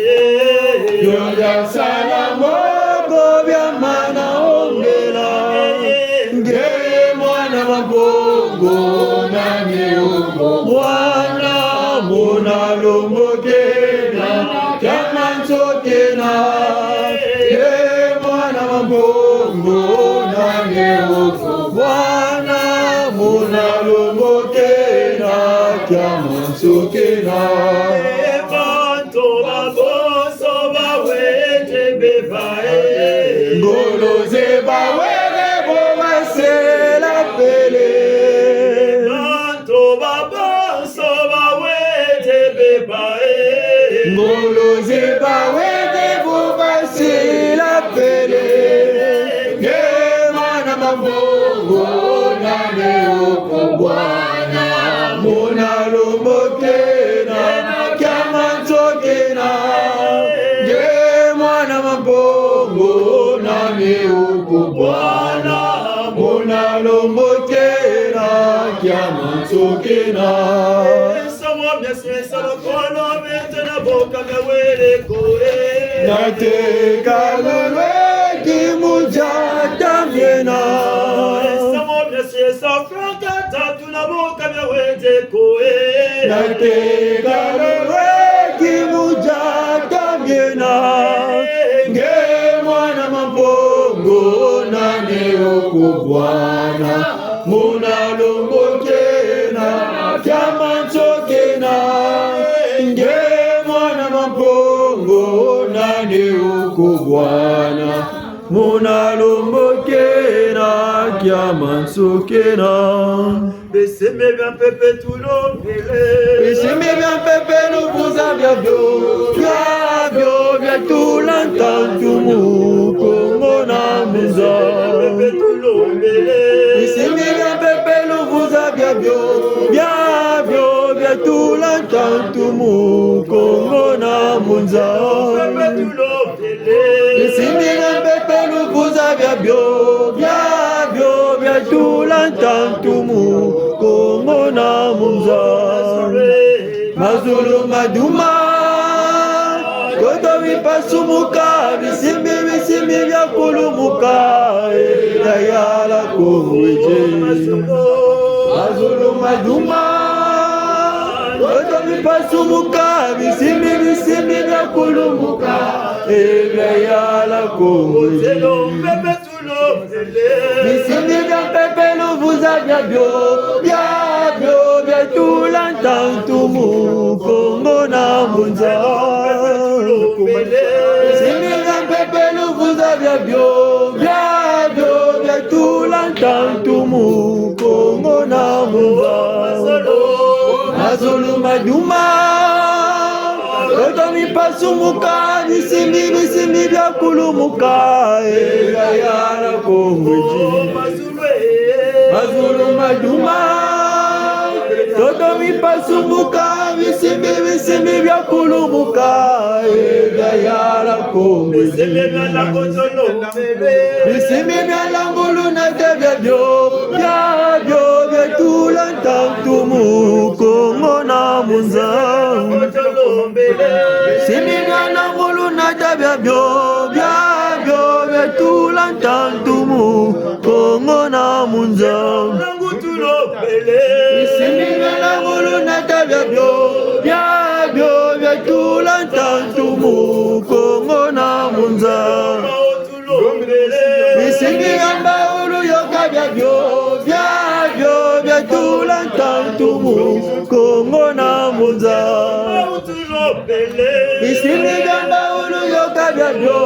Yo bia sala moko bia mana ombela. Ngeye mwana wa Mpungu nani oko bwana muna lombo kena. Kia manso kena, ye mwana wa Mpungu nani oko bwana muna lombo kena, kia manso kena. Bantu babonso bawete beba e. Ngolo ze bawele bo basela pele. Bantu babonso bawete beba e. Ngolo ze bawete bo basela pele. Nge mwana wa Mpungu nani oko bwana muna lombo kena, kia manso kena. Nge mwana wa Mpungu nani oko bwana muna lombo kena, kia manso kena. Nsamu mia sesa bakolo beto na boka mia wele ko e. Nateka lolweki mu diata miena. Nsamu mia sesa franka tatu na boka mia wele ko e. Nateka lolweki Kubwana, muna lumbu kena, kia manso kena, nge mwana ma Mpungu, nani wukubwana, muna lumbu kena, kia manso kena. Bisimbi bia mpeve tulombele. Bisimbi bia mpeve luvuza biabio, biabio bia tula ntantu mu Kongo na mu nza. Bisimbi bia mpeve luvuza biabio, biabio bia tula ntantu mu Kongo na mu nza. Bisimbi bia mpeve luvuza biabio, biabio bia tula ntantu mu Kongo na mu nza. Mazulu maduma, ntoto mipasumuka, bisimbi, bisimbi bia kulumuka, e, bia yala Kongo edi. Mazulu maduma, ntoto mipasumuka, bisimbi, bisimbi bia kulumuka, e, bia yala Kongo edi. Bisimbi bia mpeve luvuza biabio, biabio bia tula ntantu mu Kongo na mu nza. Bisimbi bia mpeve luvuza biabio, biabio bia tula ntantu mu Kongo na mu nza. Mazulu maduma, ntoto mipasumuka, bisimbi, bisimbi bia kulumuka, e, bia yala Kongo edi. Mazulu maduma, ntoto mipasumuka, bisimbi, bisimbi bia kulumuka, e, bia yala Kongo edi. Bisimbi bia langulu na ta biabio, biabio bia tula ntantu mu Kongo na mu nza. Bisimbi bia langulu na ta biabio, biabio bia tula ntantu mu Kongo na mu nza. Bisimbi bia langulu na ta biabio, biabio bia tula ntantu mu Kongo na mu nza. Bisimbi bia mbaulu yoka biabio, biabio bia tula ntantu mu Kongo na mu nza. Bisimbi bia mbaulu yoka biabio,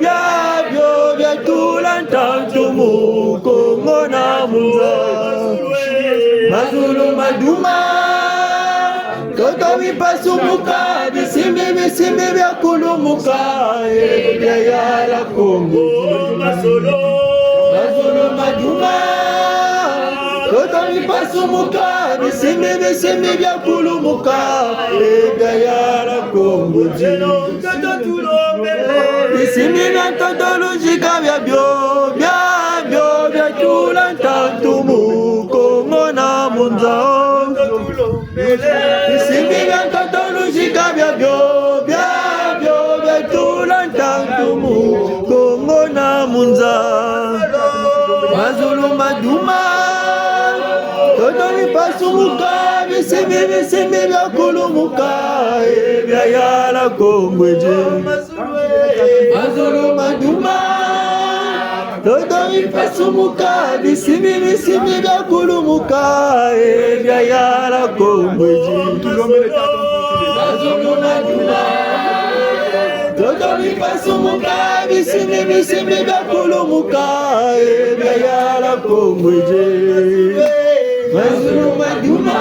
biabio bia tula ntantu mu Kongo na mu nza. Mazulu maduma, ntoto mipasumuka, bisimbi, bisimbi bia kulumuka, e, bia yala Kongo. Mazulu maduma, ntoto mipasumuka, bisimbi, bisimbi bia kulumuka, e, bia yala Kongo edi. Bisimbi bia ntoto luzika biabio, biabio bia tula ntantu mu Kongo na mu nza. Bisimbi bia ntoto luzika biabio, biabio bia tula ntantu mu Kongo na mu nza. Mazulu maduma, ntoto mipasumuka, bisimbi, bisimbi bia kulumuka, e, bia yala Kongo edi. Mazulu maduma, ntoto mipasumuka, bisimbi, bisimbi bia kulumuka, e, bia yala Kongo edi. Mazulu maduma, ntoto mipasumuka, bisimbi, bisimbi bia kulumuka, e, bia yala Kongo edi. Mazulu maduma,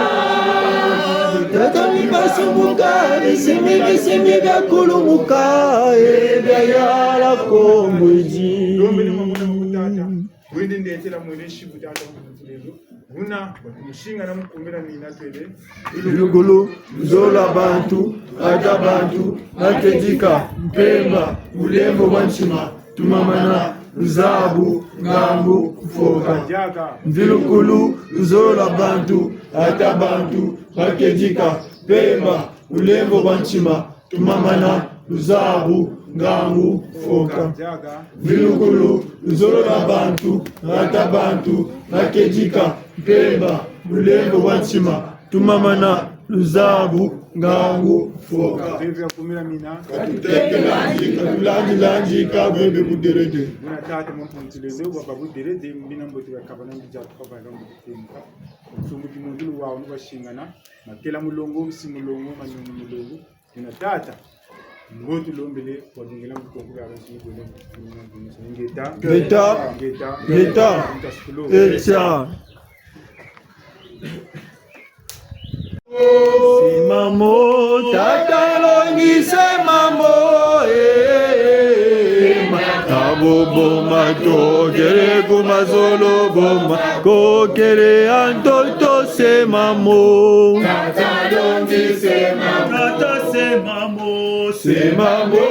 ntoto mipasumuka, bisimbi, bisimbi bia kulumuka, e, bia yala Kongo edi. Lombele mwa muna mukutata. Wende ndetela mwene nsibu tata mukutulelo. Buna, mushinga na mukumbila mina twele. Mvilukulu, luzolo lwa bantu, ata bantu, bakedika, mpemba, bulembo bwa ntima, tumamana, luzabu, ngangu, mfoka. Mvilukulu, luzolo lwa bantu, ata bantu, bakedika, mpemba, bulembo bwa ntima, tumamana, luzabu, ngangu, mfoka. Mvilukulu, luzolo lwa bantu, ata bantu, bakedika, mpemba, bulembo bwa ntima, tumamana, Luzabu, ngangu, foka. Bebe ya kumila mina. Ka tutekelandi, ka tulandilandi, ka bebe buderede. Buna tata Mpungu Tulendo, wabâ buderede, mina mbote ya kabana mbi diatu kabana mbi kutemuka. Nsumbu kimundulu wa unu basingana, makela mulongo, nsi mulongo, manyungu mulongo. Buna tata, mbo tulombele, kwa dingela mukongo ya bansi ni kwenda, ingeta. Ingeta. Ingeta. Ingeta. Ingeta. Etia. Sema mo, tata longi sema mo, eh, eh, eh, ma-, kabobo matokele ku mazolo boma, kokele ya ntoto sema mo. Tata longi sema mo. Tata sema mo. Sema mo,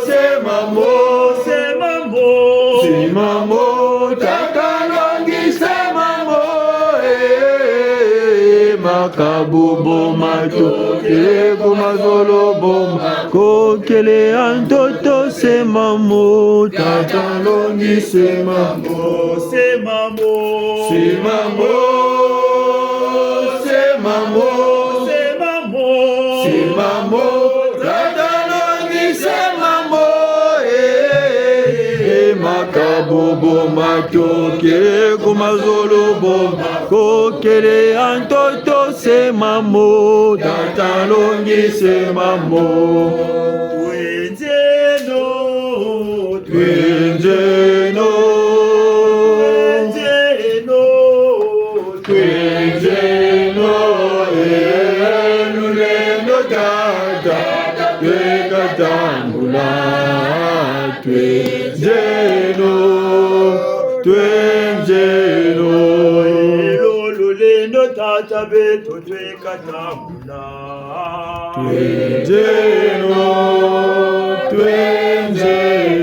sema mo, sema mo, sema mo, tata longi sema mo, eh, makabubu mato, eh, ku mazolo boma, kokele ya ntoto sema mo, tata longi sema mo, sema mo, sema mo, sema mo, sema mo, sema mo, tata longi sema mo, eh, eh, eh, makabobo matokele ku mazolo boma, kokele ya ntoto sema mo, tata longi sema mo. Twenze no, twenze no, twenze no, twenze no, eh, lulendo tata, tweka tambula, twenze no, twenze no. Eh, lo lulendo tata beto tweka tambula. Twenze no, twenze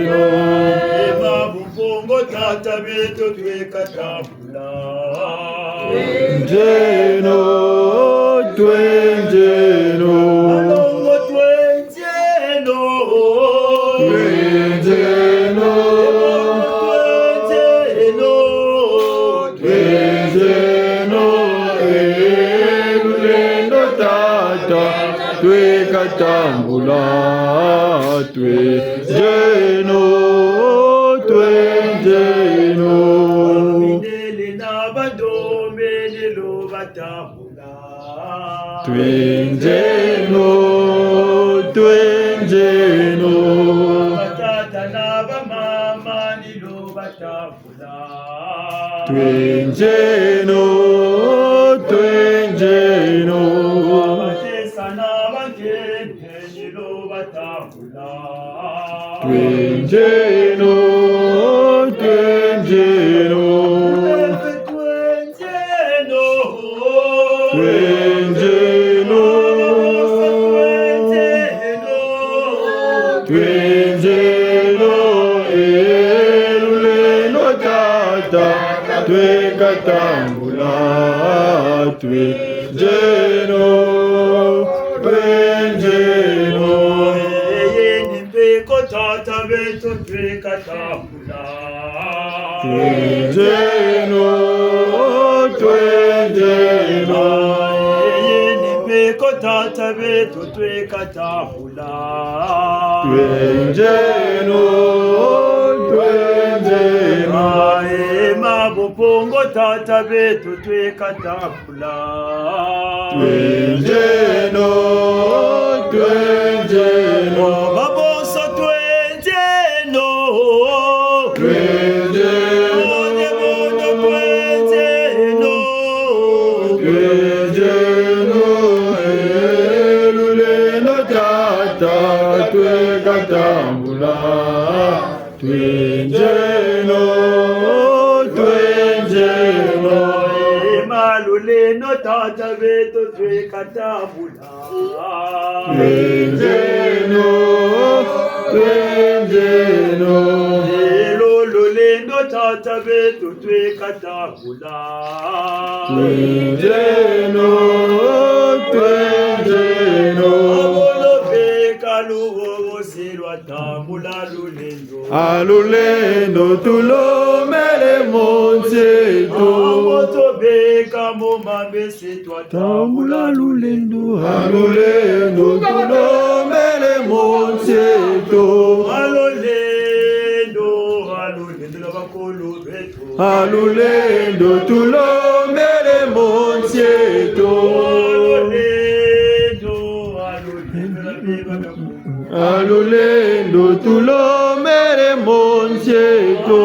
no. Eh, Mpungu tata beto tweka tambula. Twenze no, twenze no. Balongo twenze no. Twenze no. Twenze no. Twenze no, eh, lulendo tata, tweka tambula, twenze no, twenze no. Mindele na bandombe ni lo batambula. Twenze no, twenze no. Batata na bamama ni lo batambula. Twenze no, twenze no. Batesa na bankende ni lo batambula. Twenze no, twenze no. Twenze no. Twenze no. Twenze no. Twenze no, eh, lulendo tata, tweka tambula, twenze no, twenze no. Eh, yeni mpeko tata beto tweka tambula. Twenze no, twenze no. Yeni mpeko tata beto tweka tambula. Twenze no, twenze no. Ae, Mpungu tata beto tweka tambula. Twenze no, twenze no. Babonso twenze no. Twenze no. Onye mono twenze no. Twenze no, eh, lulendo tata, tweka tambula. Twenze no, twenze no. Eh, ma lulendo tata beto tweka tambula. Twenze no, twenze no. Eh, lo lulendo tata beto tweka tambula. Twenze no, twenze no. Abolo beka luwo silwa tambula lulendo. A lulendo tulomele Mo nsi eto. Ambo tobeka mo mambe se twa tambula lulendo. A lulendo tulombele mo nsi eto. A lulendo, a lulendo lwa bakulu beto. A lulendo tulombele mo nsi eto. A lulendo, a lulendo lwa beba. A lulendo tulombele mo nsi eto.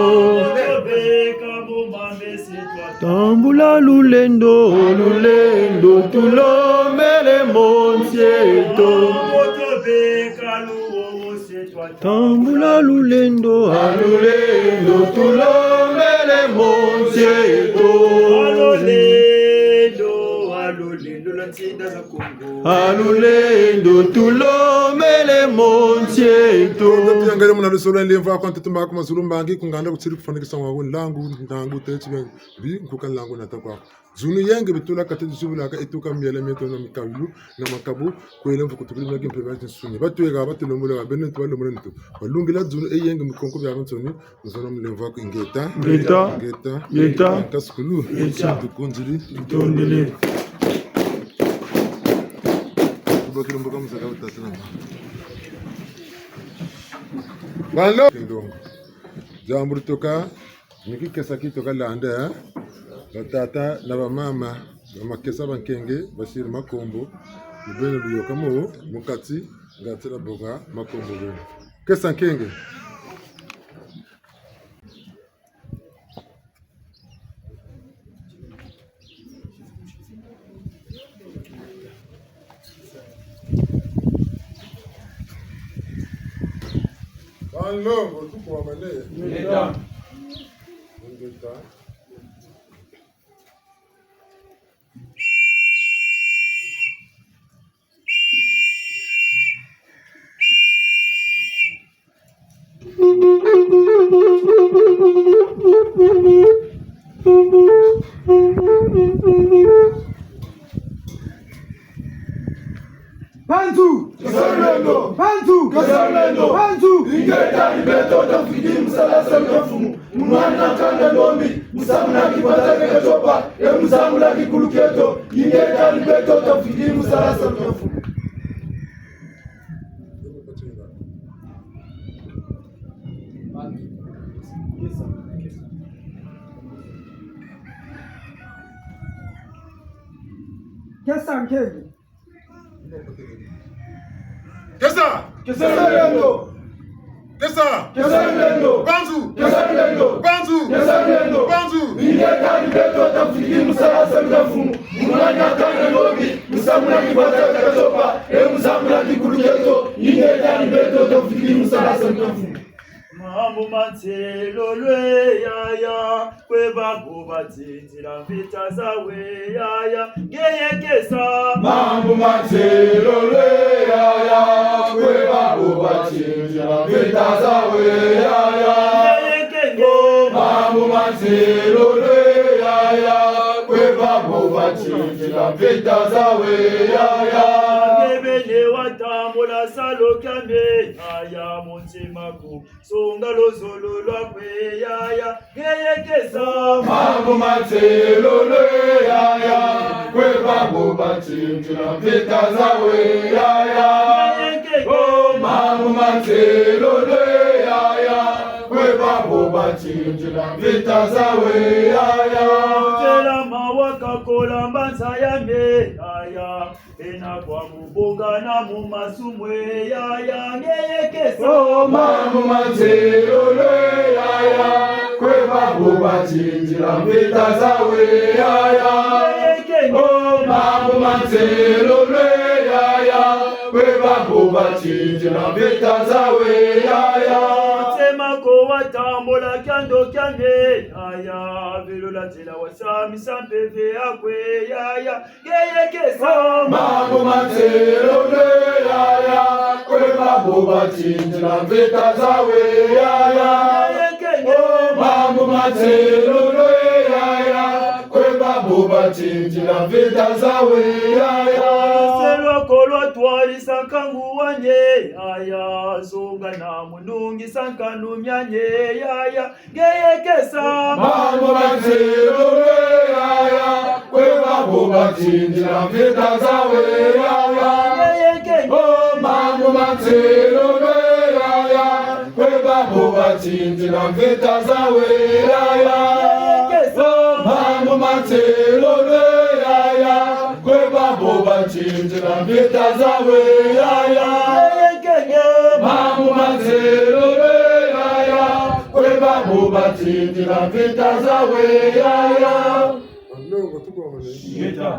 Tambula lulendo, a lulendo tulombele mo nsi eto. Tambula lulendo, a lulendo tulombele mo nsi eto. A lulendo, a lulendo lwa nsinda za Kongo. A lulendo tulombele mo nsi eto. Nge tuyangele muna lusolo, nlemvo aku ntutu mbaku mazulu mbangi, ku nganda kutsiri kufwanikisa wa nlangu, nlangu teti bi, nkuka nlangu nata kwaku. Zunu yenge bitula kati zubulaka etuka miela mieto na mikabilu na makabu, kwele mvukutukulu mia kimpe mia tinsuni. Batweka, batulombola, beno ntu balombola ntu. Balungila zunu e yenge mikonko biabiansoni, nzona mulemvo aku ingeta. Ingeta. Ingeta. Ingeta. Kasukulu. Ingeta. Tukunziri. Tutondele. Tubakiri mboka muzaka batata na mama. Banlo. Kindongo. Diambu ditoka. Ni kikesa kitoka landa, eh? Batata na bamama, bamakesa bankenge, basiri makombo, ni beno luyoka mo, mu kati, ngatu dia bonga makombo beno. Kesa nkenge. Banlongo, tukwamane. Ingeta. Ingeta. Bantu! Kesa lulendo! Bantu! Kesa lulendo! Bantu! Ingeta ni beto tafwidi mu sala salu kia mfumu. Munwani na kanda ndombi, musamu na kipata kia katiopa, e mu zangula kikulu kieto, ingeta ni beto tafwidi mu sala salu kia mfumu. Kesa nkenge. Kesa! Kesa lulendo! Kesa! Kesa lulendo! Bantu! Kesa lulendo! Bantu! Kesa lulendo! Bantu! Ingeta ni beto tafwidi mu sala salu kia mfumu. Munwani na kanda ndombi, musamu na kipata kia katiopa, e mu zangula kikulu kieto, ingeta ni beto tafwidi mu sala salu kia mfumu. Mambu ma nselolo e yaya, kwe babo batindila mvita zawu e yaya, ngeye kesa. Mambu ma nselolo e yaya, kwe babo batindila mvita zawu e yaya. Ngeye kenge. Oh, mambu ma nselolo e yaya, kwe babo batindila mvita zawu e yaya. Nge bene watambula salu kia me yaya mu ntima ku. Songa luzolo lwaku e yaya, ngeye kesa. Mambu ma nselolo e yaya, kwe babo batindila mvita zawu e yaya. Ngeye kesa. Oh, mambu ma nselolo e yaya, kwe babo batindila mvita zawu e yaya. Tela mawa kakola mbanza ya me yaya. Bena kwa mu bongana mu masumu e yaya, ngeye kesa. Oh, mambu ma nselolo e yaya, kwe babo batindila mvita zawu e yaya. Ngeye kenge. Oh, mambu ma nselolo e yaya, kwe babo batindila mvita zawu e yaya. Nsema ko watambula kiando kia me yaya, velo la nzila wasamisa mpeve yaku e yaya. Ngeye kesa. Oh, mambu ma nselolo e yaya, kwe babo batindila mvita zawu e yaya. Ngeye kenge. Oh, mambu ma nselolo e yaya, kwe babo batindila mvita zawu e yaya. Selwa ko lwa twarisa nkangu wandi, yaya, zonga na mu nungisa nkanu miandi, yaya, ngeye kesa. Mambu ma nzelu, yaya, kwe babo batindila mvita zawu, yaya. Ngeye ke- Oh, mambu ma nzelu, yaya, kwe babo batindila mvita zawu, yaya. Ngeye kesa. Oh, mambu ma nzelu, yaya, kwe babo batindila mvita zawu, yaya. Mambu ma nzelu, yaya, kwe babo batindila mvita zawu, yaya. Banlongo, tukwamane. Ngeta.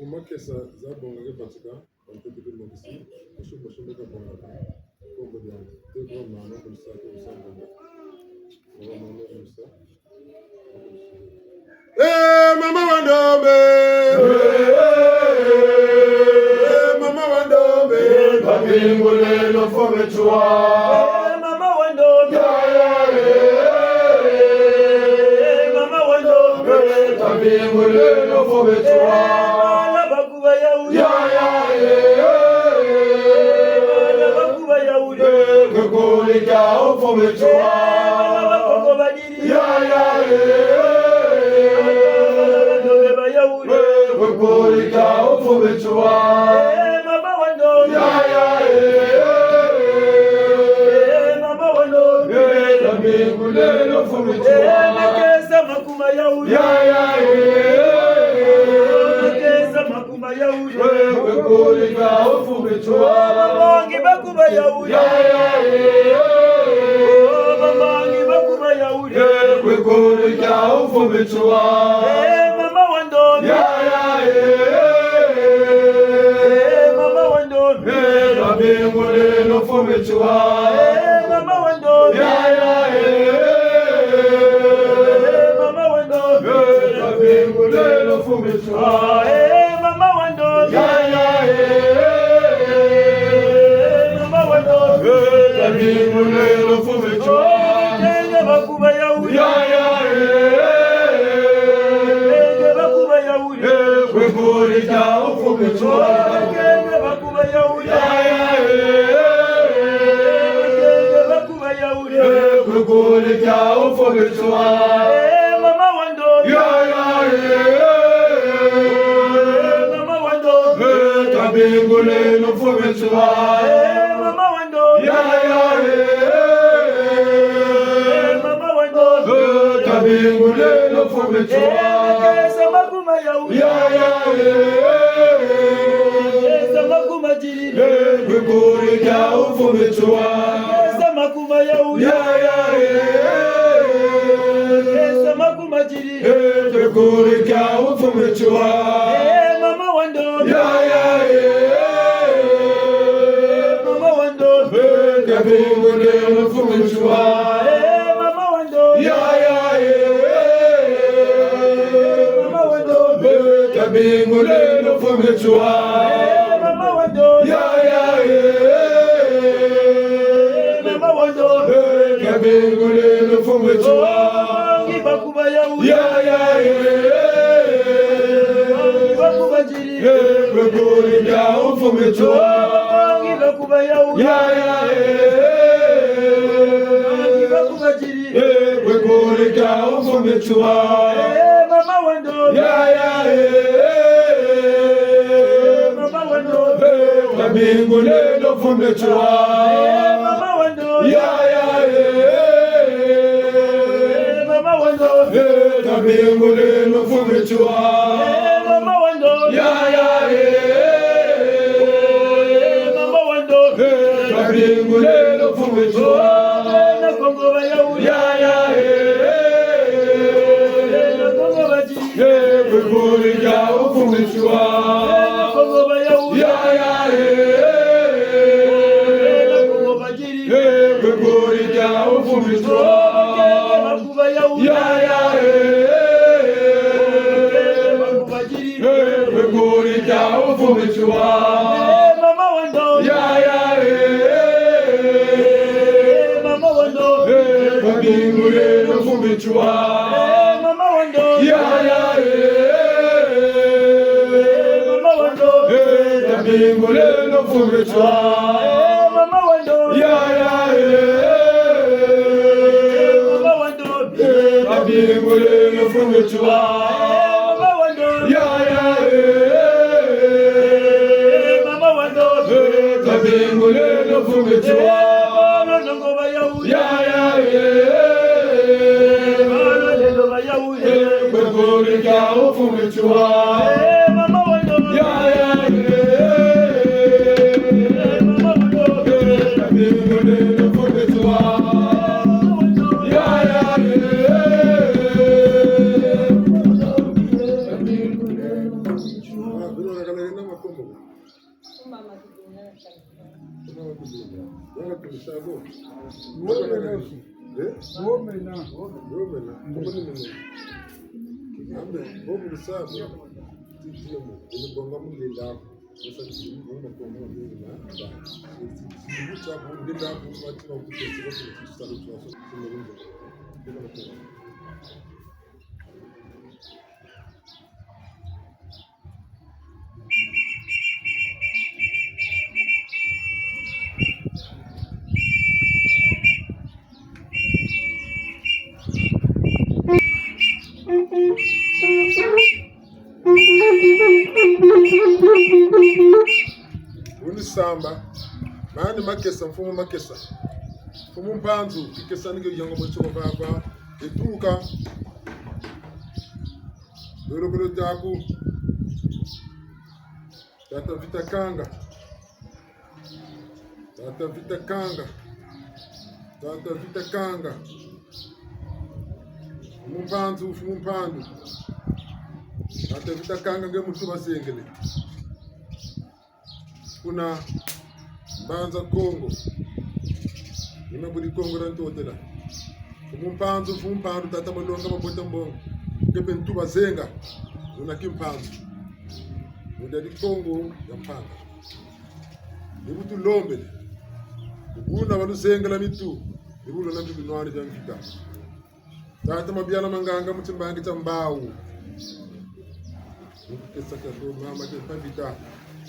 Mu makesa za bonga ke batuka, bantu bidi mokisi, bashumba shumba ka bonga. Kombo dia, te kwa mama, kulisa, kulisa, kulisa. Eh, mama wa ndombe. Eh, mama wa ndombe. Kabinguleno fo metswa. Eh, mama wa ndombe. Ya, ya, eh. Eh, mama wa ndombe. Kabinguleno fo metswa. Eh, bana bakuba ya wuri. Ya, ya, eh. Eh, bana bakuba ya wuri. Eh, kekole kia ofo metswa. Eh, bana bakoko badi. Ya, ya, eh. Kekole kia ofo metswa. Eh, mama wa ndombe. Ya, ya, eh. Eh, mama wa ndombe. Eh, kabinguleno fo metswa. Eh, makesa makuma ya wuri. Ya, ya, eh. Makesa makuma ya wuri. Eh, kekole kia ofo metswa. Bambangi bakuba ya wuri. Ya, ya, eh. Bambangi bakuba ya wuri. Eh, kekole kia ofo metswa. Eh, mama wa ndombe. Ya, ya, eh. Eh, mama wa ndombe. Eh, kabinguleno fo metswa. Eh, mama wa ndombe. Ya, ya, eh. Eh, mama wa ndombe. Eh, kabinguleno fo metswa. Eh, mama wa ndombe. Ya, ya, eh. Eh, mama wa ndombe. Eh, kabinguleno fo metswa. Oh, kenge bakuba ya wuri. Ya, ya, eh. Kenge bakuba ya wuri. Eh, kekole kia ofo metswa. Oh, kenge bakuba ya wuri. Ya, ya, eh. Kenge bakuba ya wuri. Eh, kekole kia ofo metswa. Eh, mama wa ndombe. Ya, ya, eh. Eh, mama wa ndombe. Eh, kabinguleno fo metswa. Eh, mama wa ndombe. Ya, ya, eh. Eh, mama wa ndombe. Eh, kabinguleno fo metswa. Eh, makesa makuma ya wuri. Ya, ya, eh. Makesa makuma diri. Eh, kekole kia ofo metswa. Makesa makuma ya wuri. Ya, ya, eh. Makesa makuma diri. Eh, kekole kia ofo metswa. Eh, mama wa ndombe. Ya, ya, eh. Mama wa ndombe. Eh, kabinguleno fo metswa. Eh, mama wa ndombe. Ya, ya, eh. Mama wa ndombe. Eh, kabinguleno fo metswa. Eh, mama wa ndombe. Ya, ya, eh. Mama wa ndombe. Eh, kabinguleno fo metswa. Bambangi bakuba ya wuri. Ya, ya, eh. Bambangi bakuba diri. Eh, kekole kia ofo metswa. Bambangi bakuba ya wuri. Ya, ya, eh. Bambangi bakuba diri. Eh, kekole kia ofo metswa. Eh, mama wa ndombe. Ya, ya, eh. Mama wa ndombe. Eh, kabinguleno fo metswa. Eh, mama wa ndombe. Ya, ya, eh. Mama wa ndombe. Eh, kabinguleno fo metswa. Eh, mama wa ndombe. Ya, ya, eh. Mama wa ndombe. Eh, kabinguleno fo metswa. Eh, na Kongo ba ya wuri. Ya, ya, eh. Eh, na Kongo ba di. Eh, kekole kia ofo metswa. Eh, na Kongo ba ya wuri. Ya, ya, eh. Eh, na Kongo ba di. Eh, kekole kia ofo metswa. Eh, na Kongo ba ya wuri. Ya, ya, eh. Eh, na Kongo ba di. Eh, kekole kia ofo metswa. Eh, mama wa ndombe. Ya, ya, eh. Eh, mama wa ndombe. Eh, kabinguleno fo metswa. Eh, mama wa ndombe. Ya, ya, eh. Eh, mama wa ndombe. Eh, Binguleno fumbe twa. Eh, mama wa ndombe. Ya, ya, eh. Eh, mama wa ndombe. Eh, binguleno fumbe twa. Eh, mama wa ndombe. Ya, ya, eh. Eh, mama wa ndombe. Eh, binguleno fumbe twa. Eh, balo nongo ba ya. Ya, ya, eh. Balo lelo ba ya. Eh, binguleno fumbe twa. Eh, mama wa ndombe. Ya, ya, eh. Womena. Eh? Womena. Womena. Womena. Ambe, bobu lusabu. Titimo, ele bonga mu lila. Wuni samba, mani Makesa, mfumu Makesa. Mfumu Mpanzu, kikesa ni ke yango mwe tsoko baba, etuka. Lolo kolo taku. Tata Vita Kanga. Tata Vita Kanga. Tata Vita Kanga. Mfumu Mpanzu, mfumu Mpanzu. Tata Vita Kanga nge muntu bazengele. Kuna Mbanza Kongo. Nima buli Kongo dia Ntotela. Mfumu Mpanzu, mfumu Mpanzu, tata Malonga, babota mbongo. Nge mpe ntu bazenga. Una ki Mpanzu. Munda di Kongo ya Mpanga. Ni bu tulombele. Buna baluzengela mitu. Ni bu lona mbi binwani bia mvita. Tata Mabiala Manganga mu timbangi tia Mbawu. Mu kikesa kia to mama ke pambita.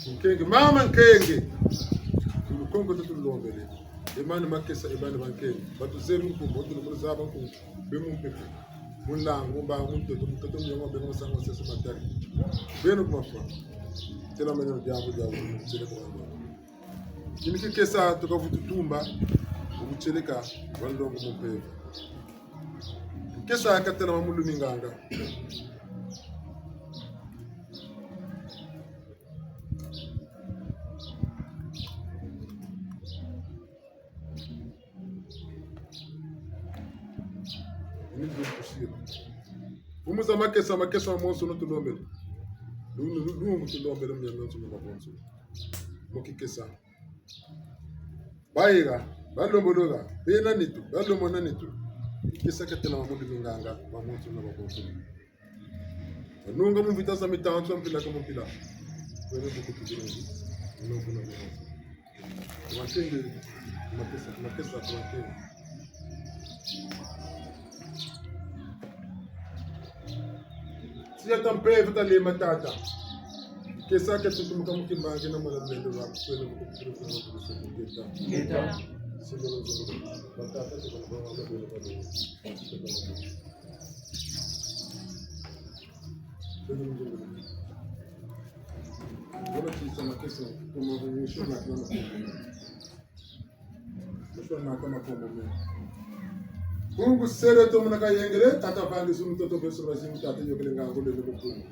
Nkenge, mama Nkenge. Tulu Kongo tulombele. E mani Makesa, e bani ba Nkenge. Batuzebi nkumbu, tulu mu zaba nkumbu. Be mu mpepe. Mu nlangu, mu mbawu, mu ntoto, mu ntoto, mu nyongo, be mu sango, seso matari. Beno ku mafwa. Tela mene diambu, diambu, tele kwa mama. Kini kikesa tuka vutu tumba, ubutieleka, wa nlongo mu mpeve. Kikesa katela wa mulumi nganga. Ni ndio kusira. Mfumu za Makesa, Makesa mamonsono tulombele. Lu, lu, lu, lu, tulombele mu ya nonso na mabonso. Mu kikesa. Bayega, balomboloka, bena nitu, balomona nitu. Kikesa katela wa mulumi nganga, mamonsono na mabonso. Nunga mu mvita za mitantu, mpila ka mu mpila. Kwene buku tuziringi, nunga kuna mvita. Makenge, Makesa, Makesa, Makenge. Tiya ta mpeve ta lema tata. Kikesa ke tutumuka mu kimbangi na mwana mlendo wa kwene buku tuziringi, kuna mvita. Ngeta. Ngeta. Silo lo zolo. Batata, tuka na baba, mwana mlendo wa kwene. Wala tisa Makesa, kuma kunyusho na kama kunyusho. Kunyusho na kama kunyusho. Bungu sele to muna kayengele, tata vandi zulu toto beso bazimu tata yokele ngango lele kukungu.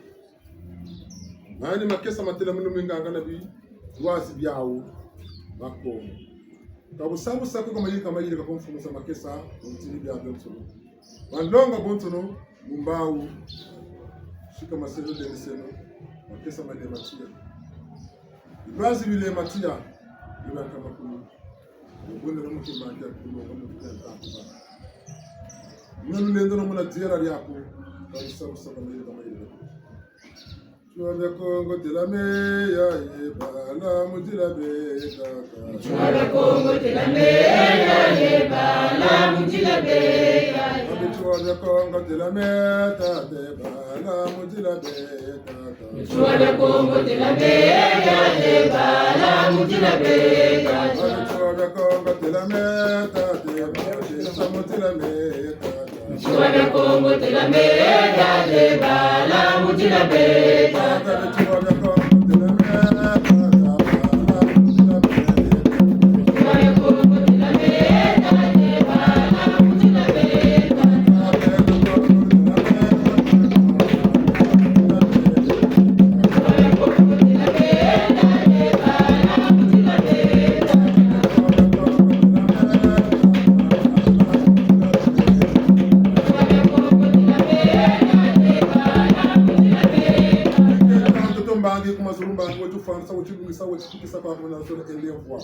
Nani Makesa matela munu minganga na bilwazi biawu, makomo. Ka busabusa ko kamayirika mayirika ko mfumu za Makesa, mu ntini bia bia nsulu. Banlonga bonsono, mu mbawu, sika maselo lendeseno, Makesa malema tiya. Bilwazi bilema tiya, bilaka makulu. Mubunde na mutima ndia kulonga mu ntantu ba. Muna lulendo na muna diela diaku, ka busabusa kamayirika mayirika ko. Bitsua bia Kongo, telame, ya, ye, bala, mu nzila be, tata. Bitsua bia Kongo, telame, ya, ye, bala, mu nzila be, ya, ye. Bitsua bia Kongo, telame, tata, bala, mu nzila be, tata. Bitsua bia Kongo, telame, ya, ye, bala, mu nzila be, ya, ye. Bitsua bia Kongo, telame, tata, bala, mu nzila be, tata. Bitsua bia Kongo, telame, ya, ye, bala, mu nzila be, tata. Bitsua bia Kongo, telame, tata, bala, mu nzila be. Bitsua bia Kongo, telame, ya, ye, bala, mu nzila be, tata. Ntoto mbangi ku mazulu, mbangi wetu fansa, wetu lungisa, wetu tukisa kwa mwana zolo ele mvwa.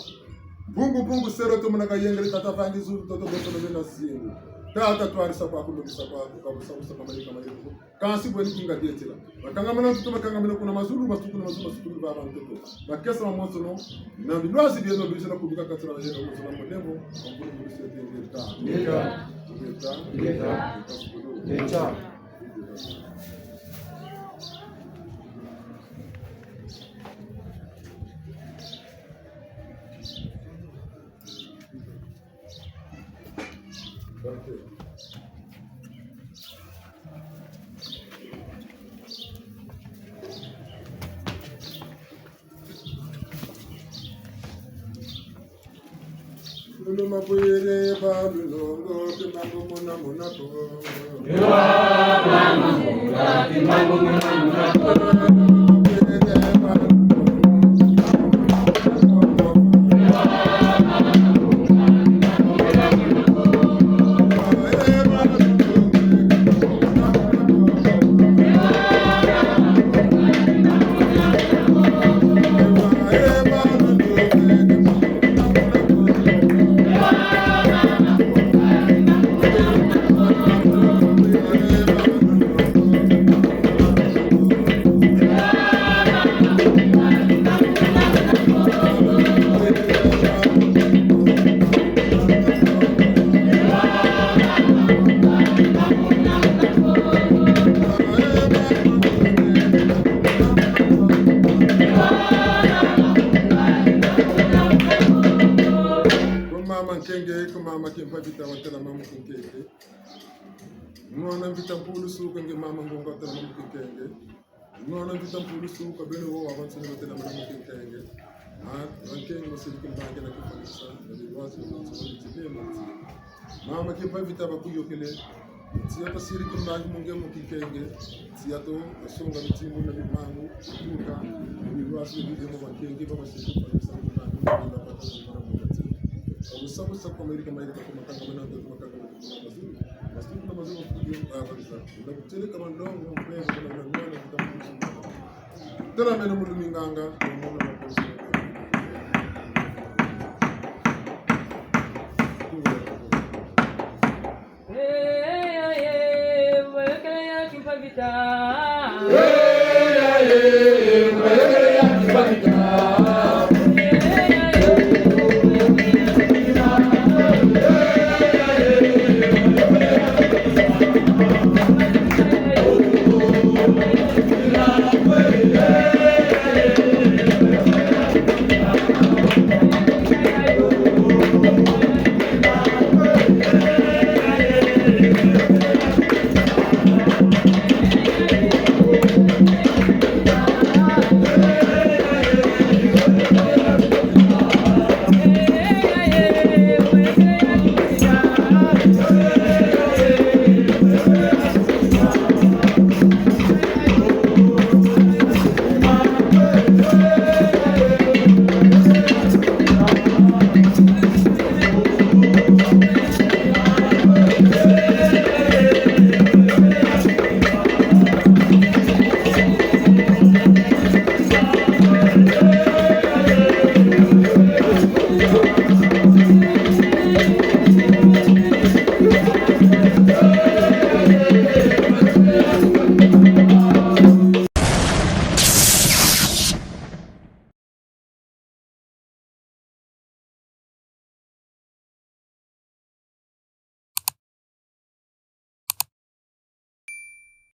Bungu, bungu, sero to muna kayengele, tata vangi zulu, toto boso na bena zingu. Tata twarisa kwa kulungisa kwa, kwa busa, busa, kwa mayika, mayika. Kansi bweni kinga dietela. Bakangamana ntoto, bakangamana kuna mazulu, masuku na mazulu, masuku na baba ntoto. Bakesa mamonsono, na bilwazi bieno bizela kubika katila bayena monsono mulembo, mambulu mbulu sete ngeta. Ngeta. Ngeta. Ngeta. Ngeta. Luluma bwere ba lulongo, kimbangu muna muna ko. Ko mama Nkenge, ko mama Kimpa Vita, watela mama Kinkenge. Nwana Mvita Mpulusu, ko nge mama Ngonga, watela mama Kinkenge. Nwana Mvita Mpulusu, ka beno wo, wabansoni batela mama Kinkenge. Na, na Nkenge, basiri kimbangi na kifwanisa, na bilwazi, na bilwazi, na bilwazi. Mama Kimpa Vita bakuyokele. Tiya tasiri kimbangi mu nge mu Kinkenge. Tiya to, tasonga bitimbu na bimangu, tuka, na bilwazi, na bilemo Bankenge, babasiri kimbangi, na bata, na bata, na bata. Kabusa, busa kwa mayirika, mayirika, kwa makangamana, kwa makangamana. Tala meno mulumi nganga.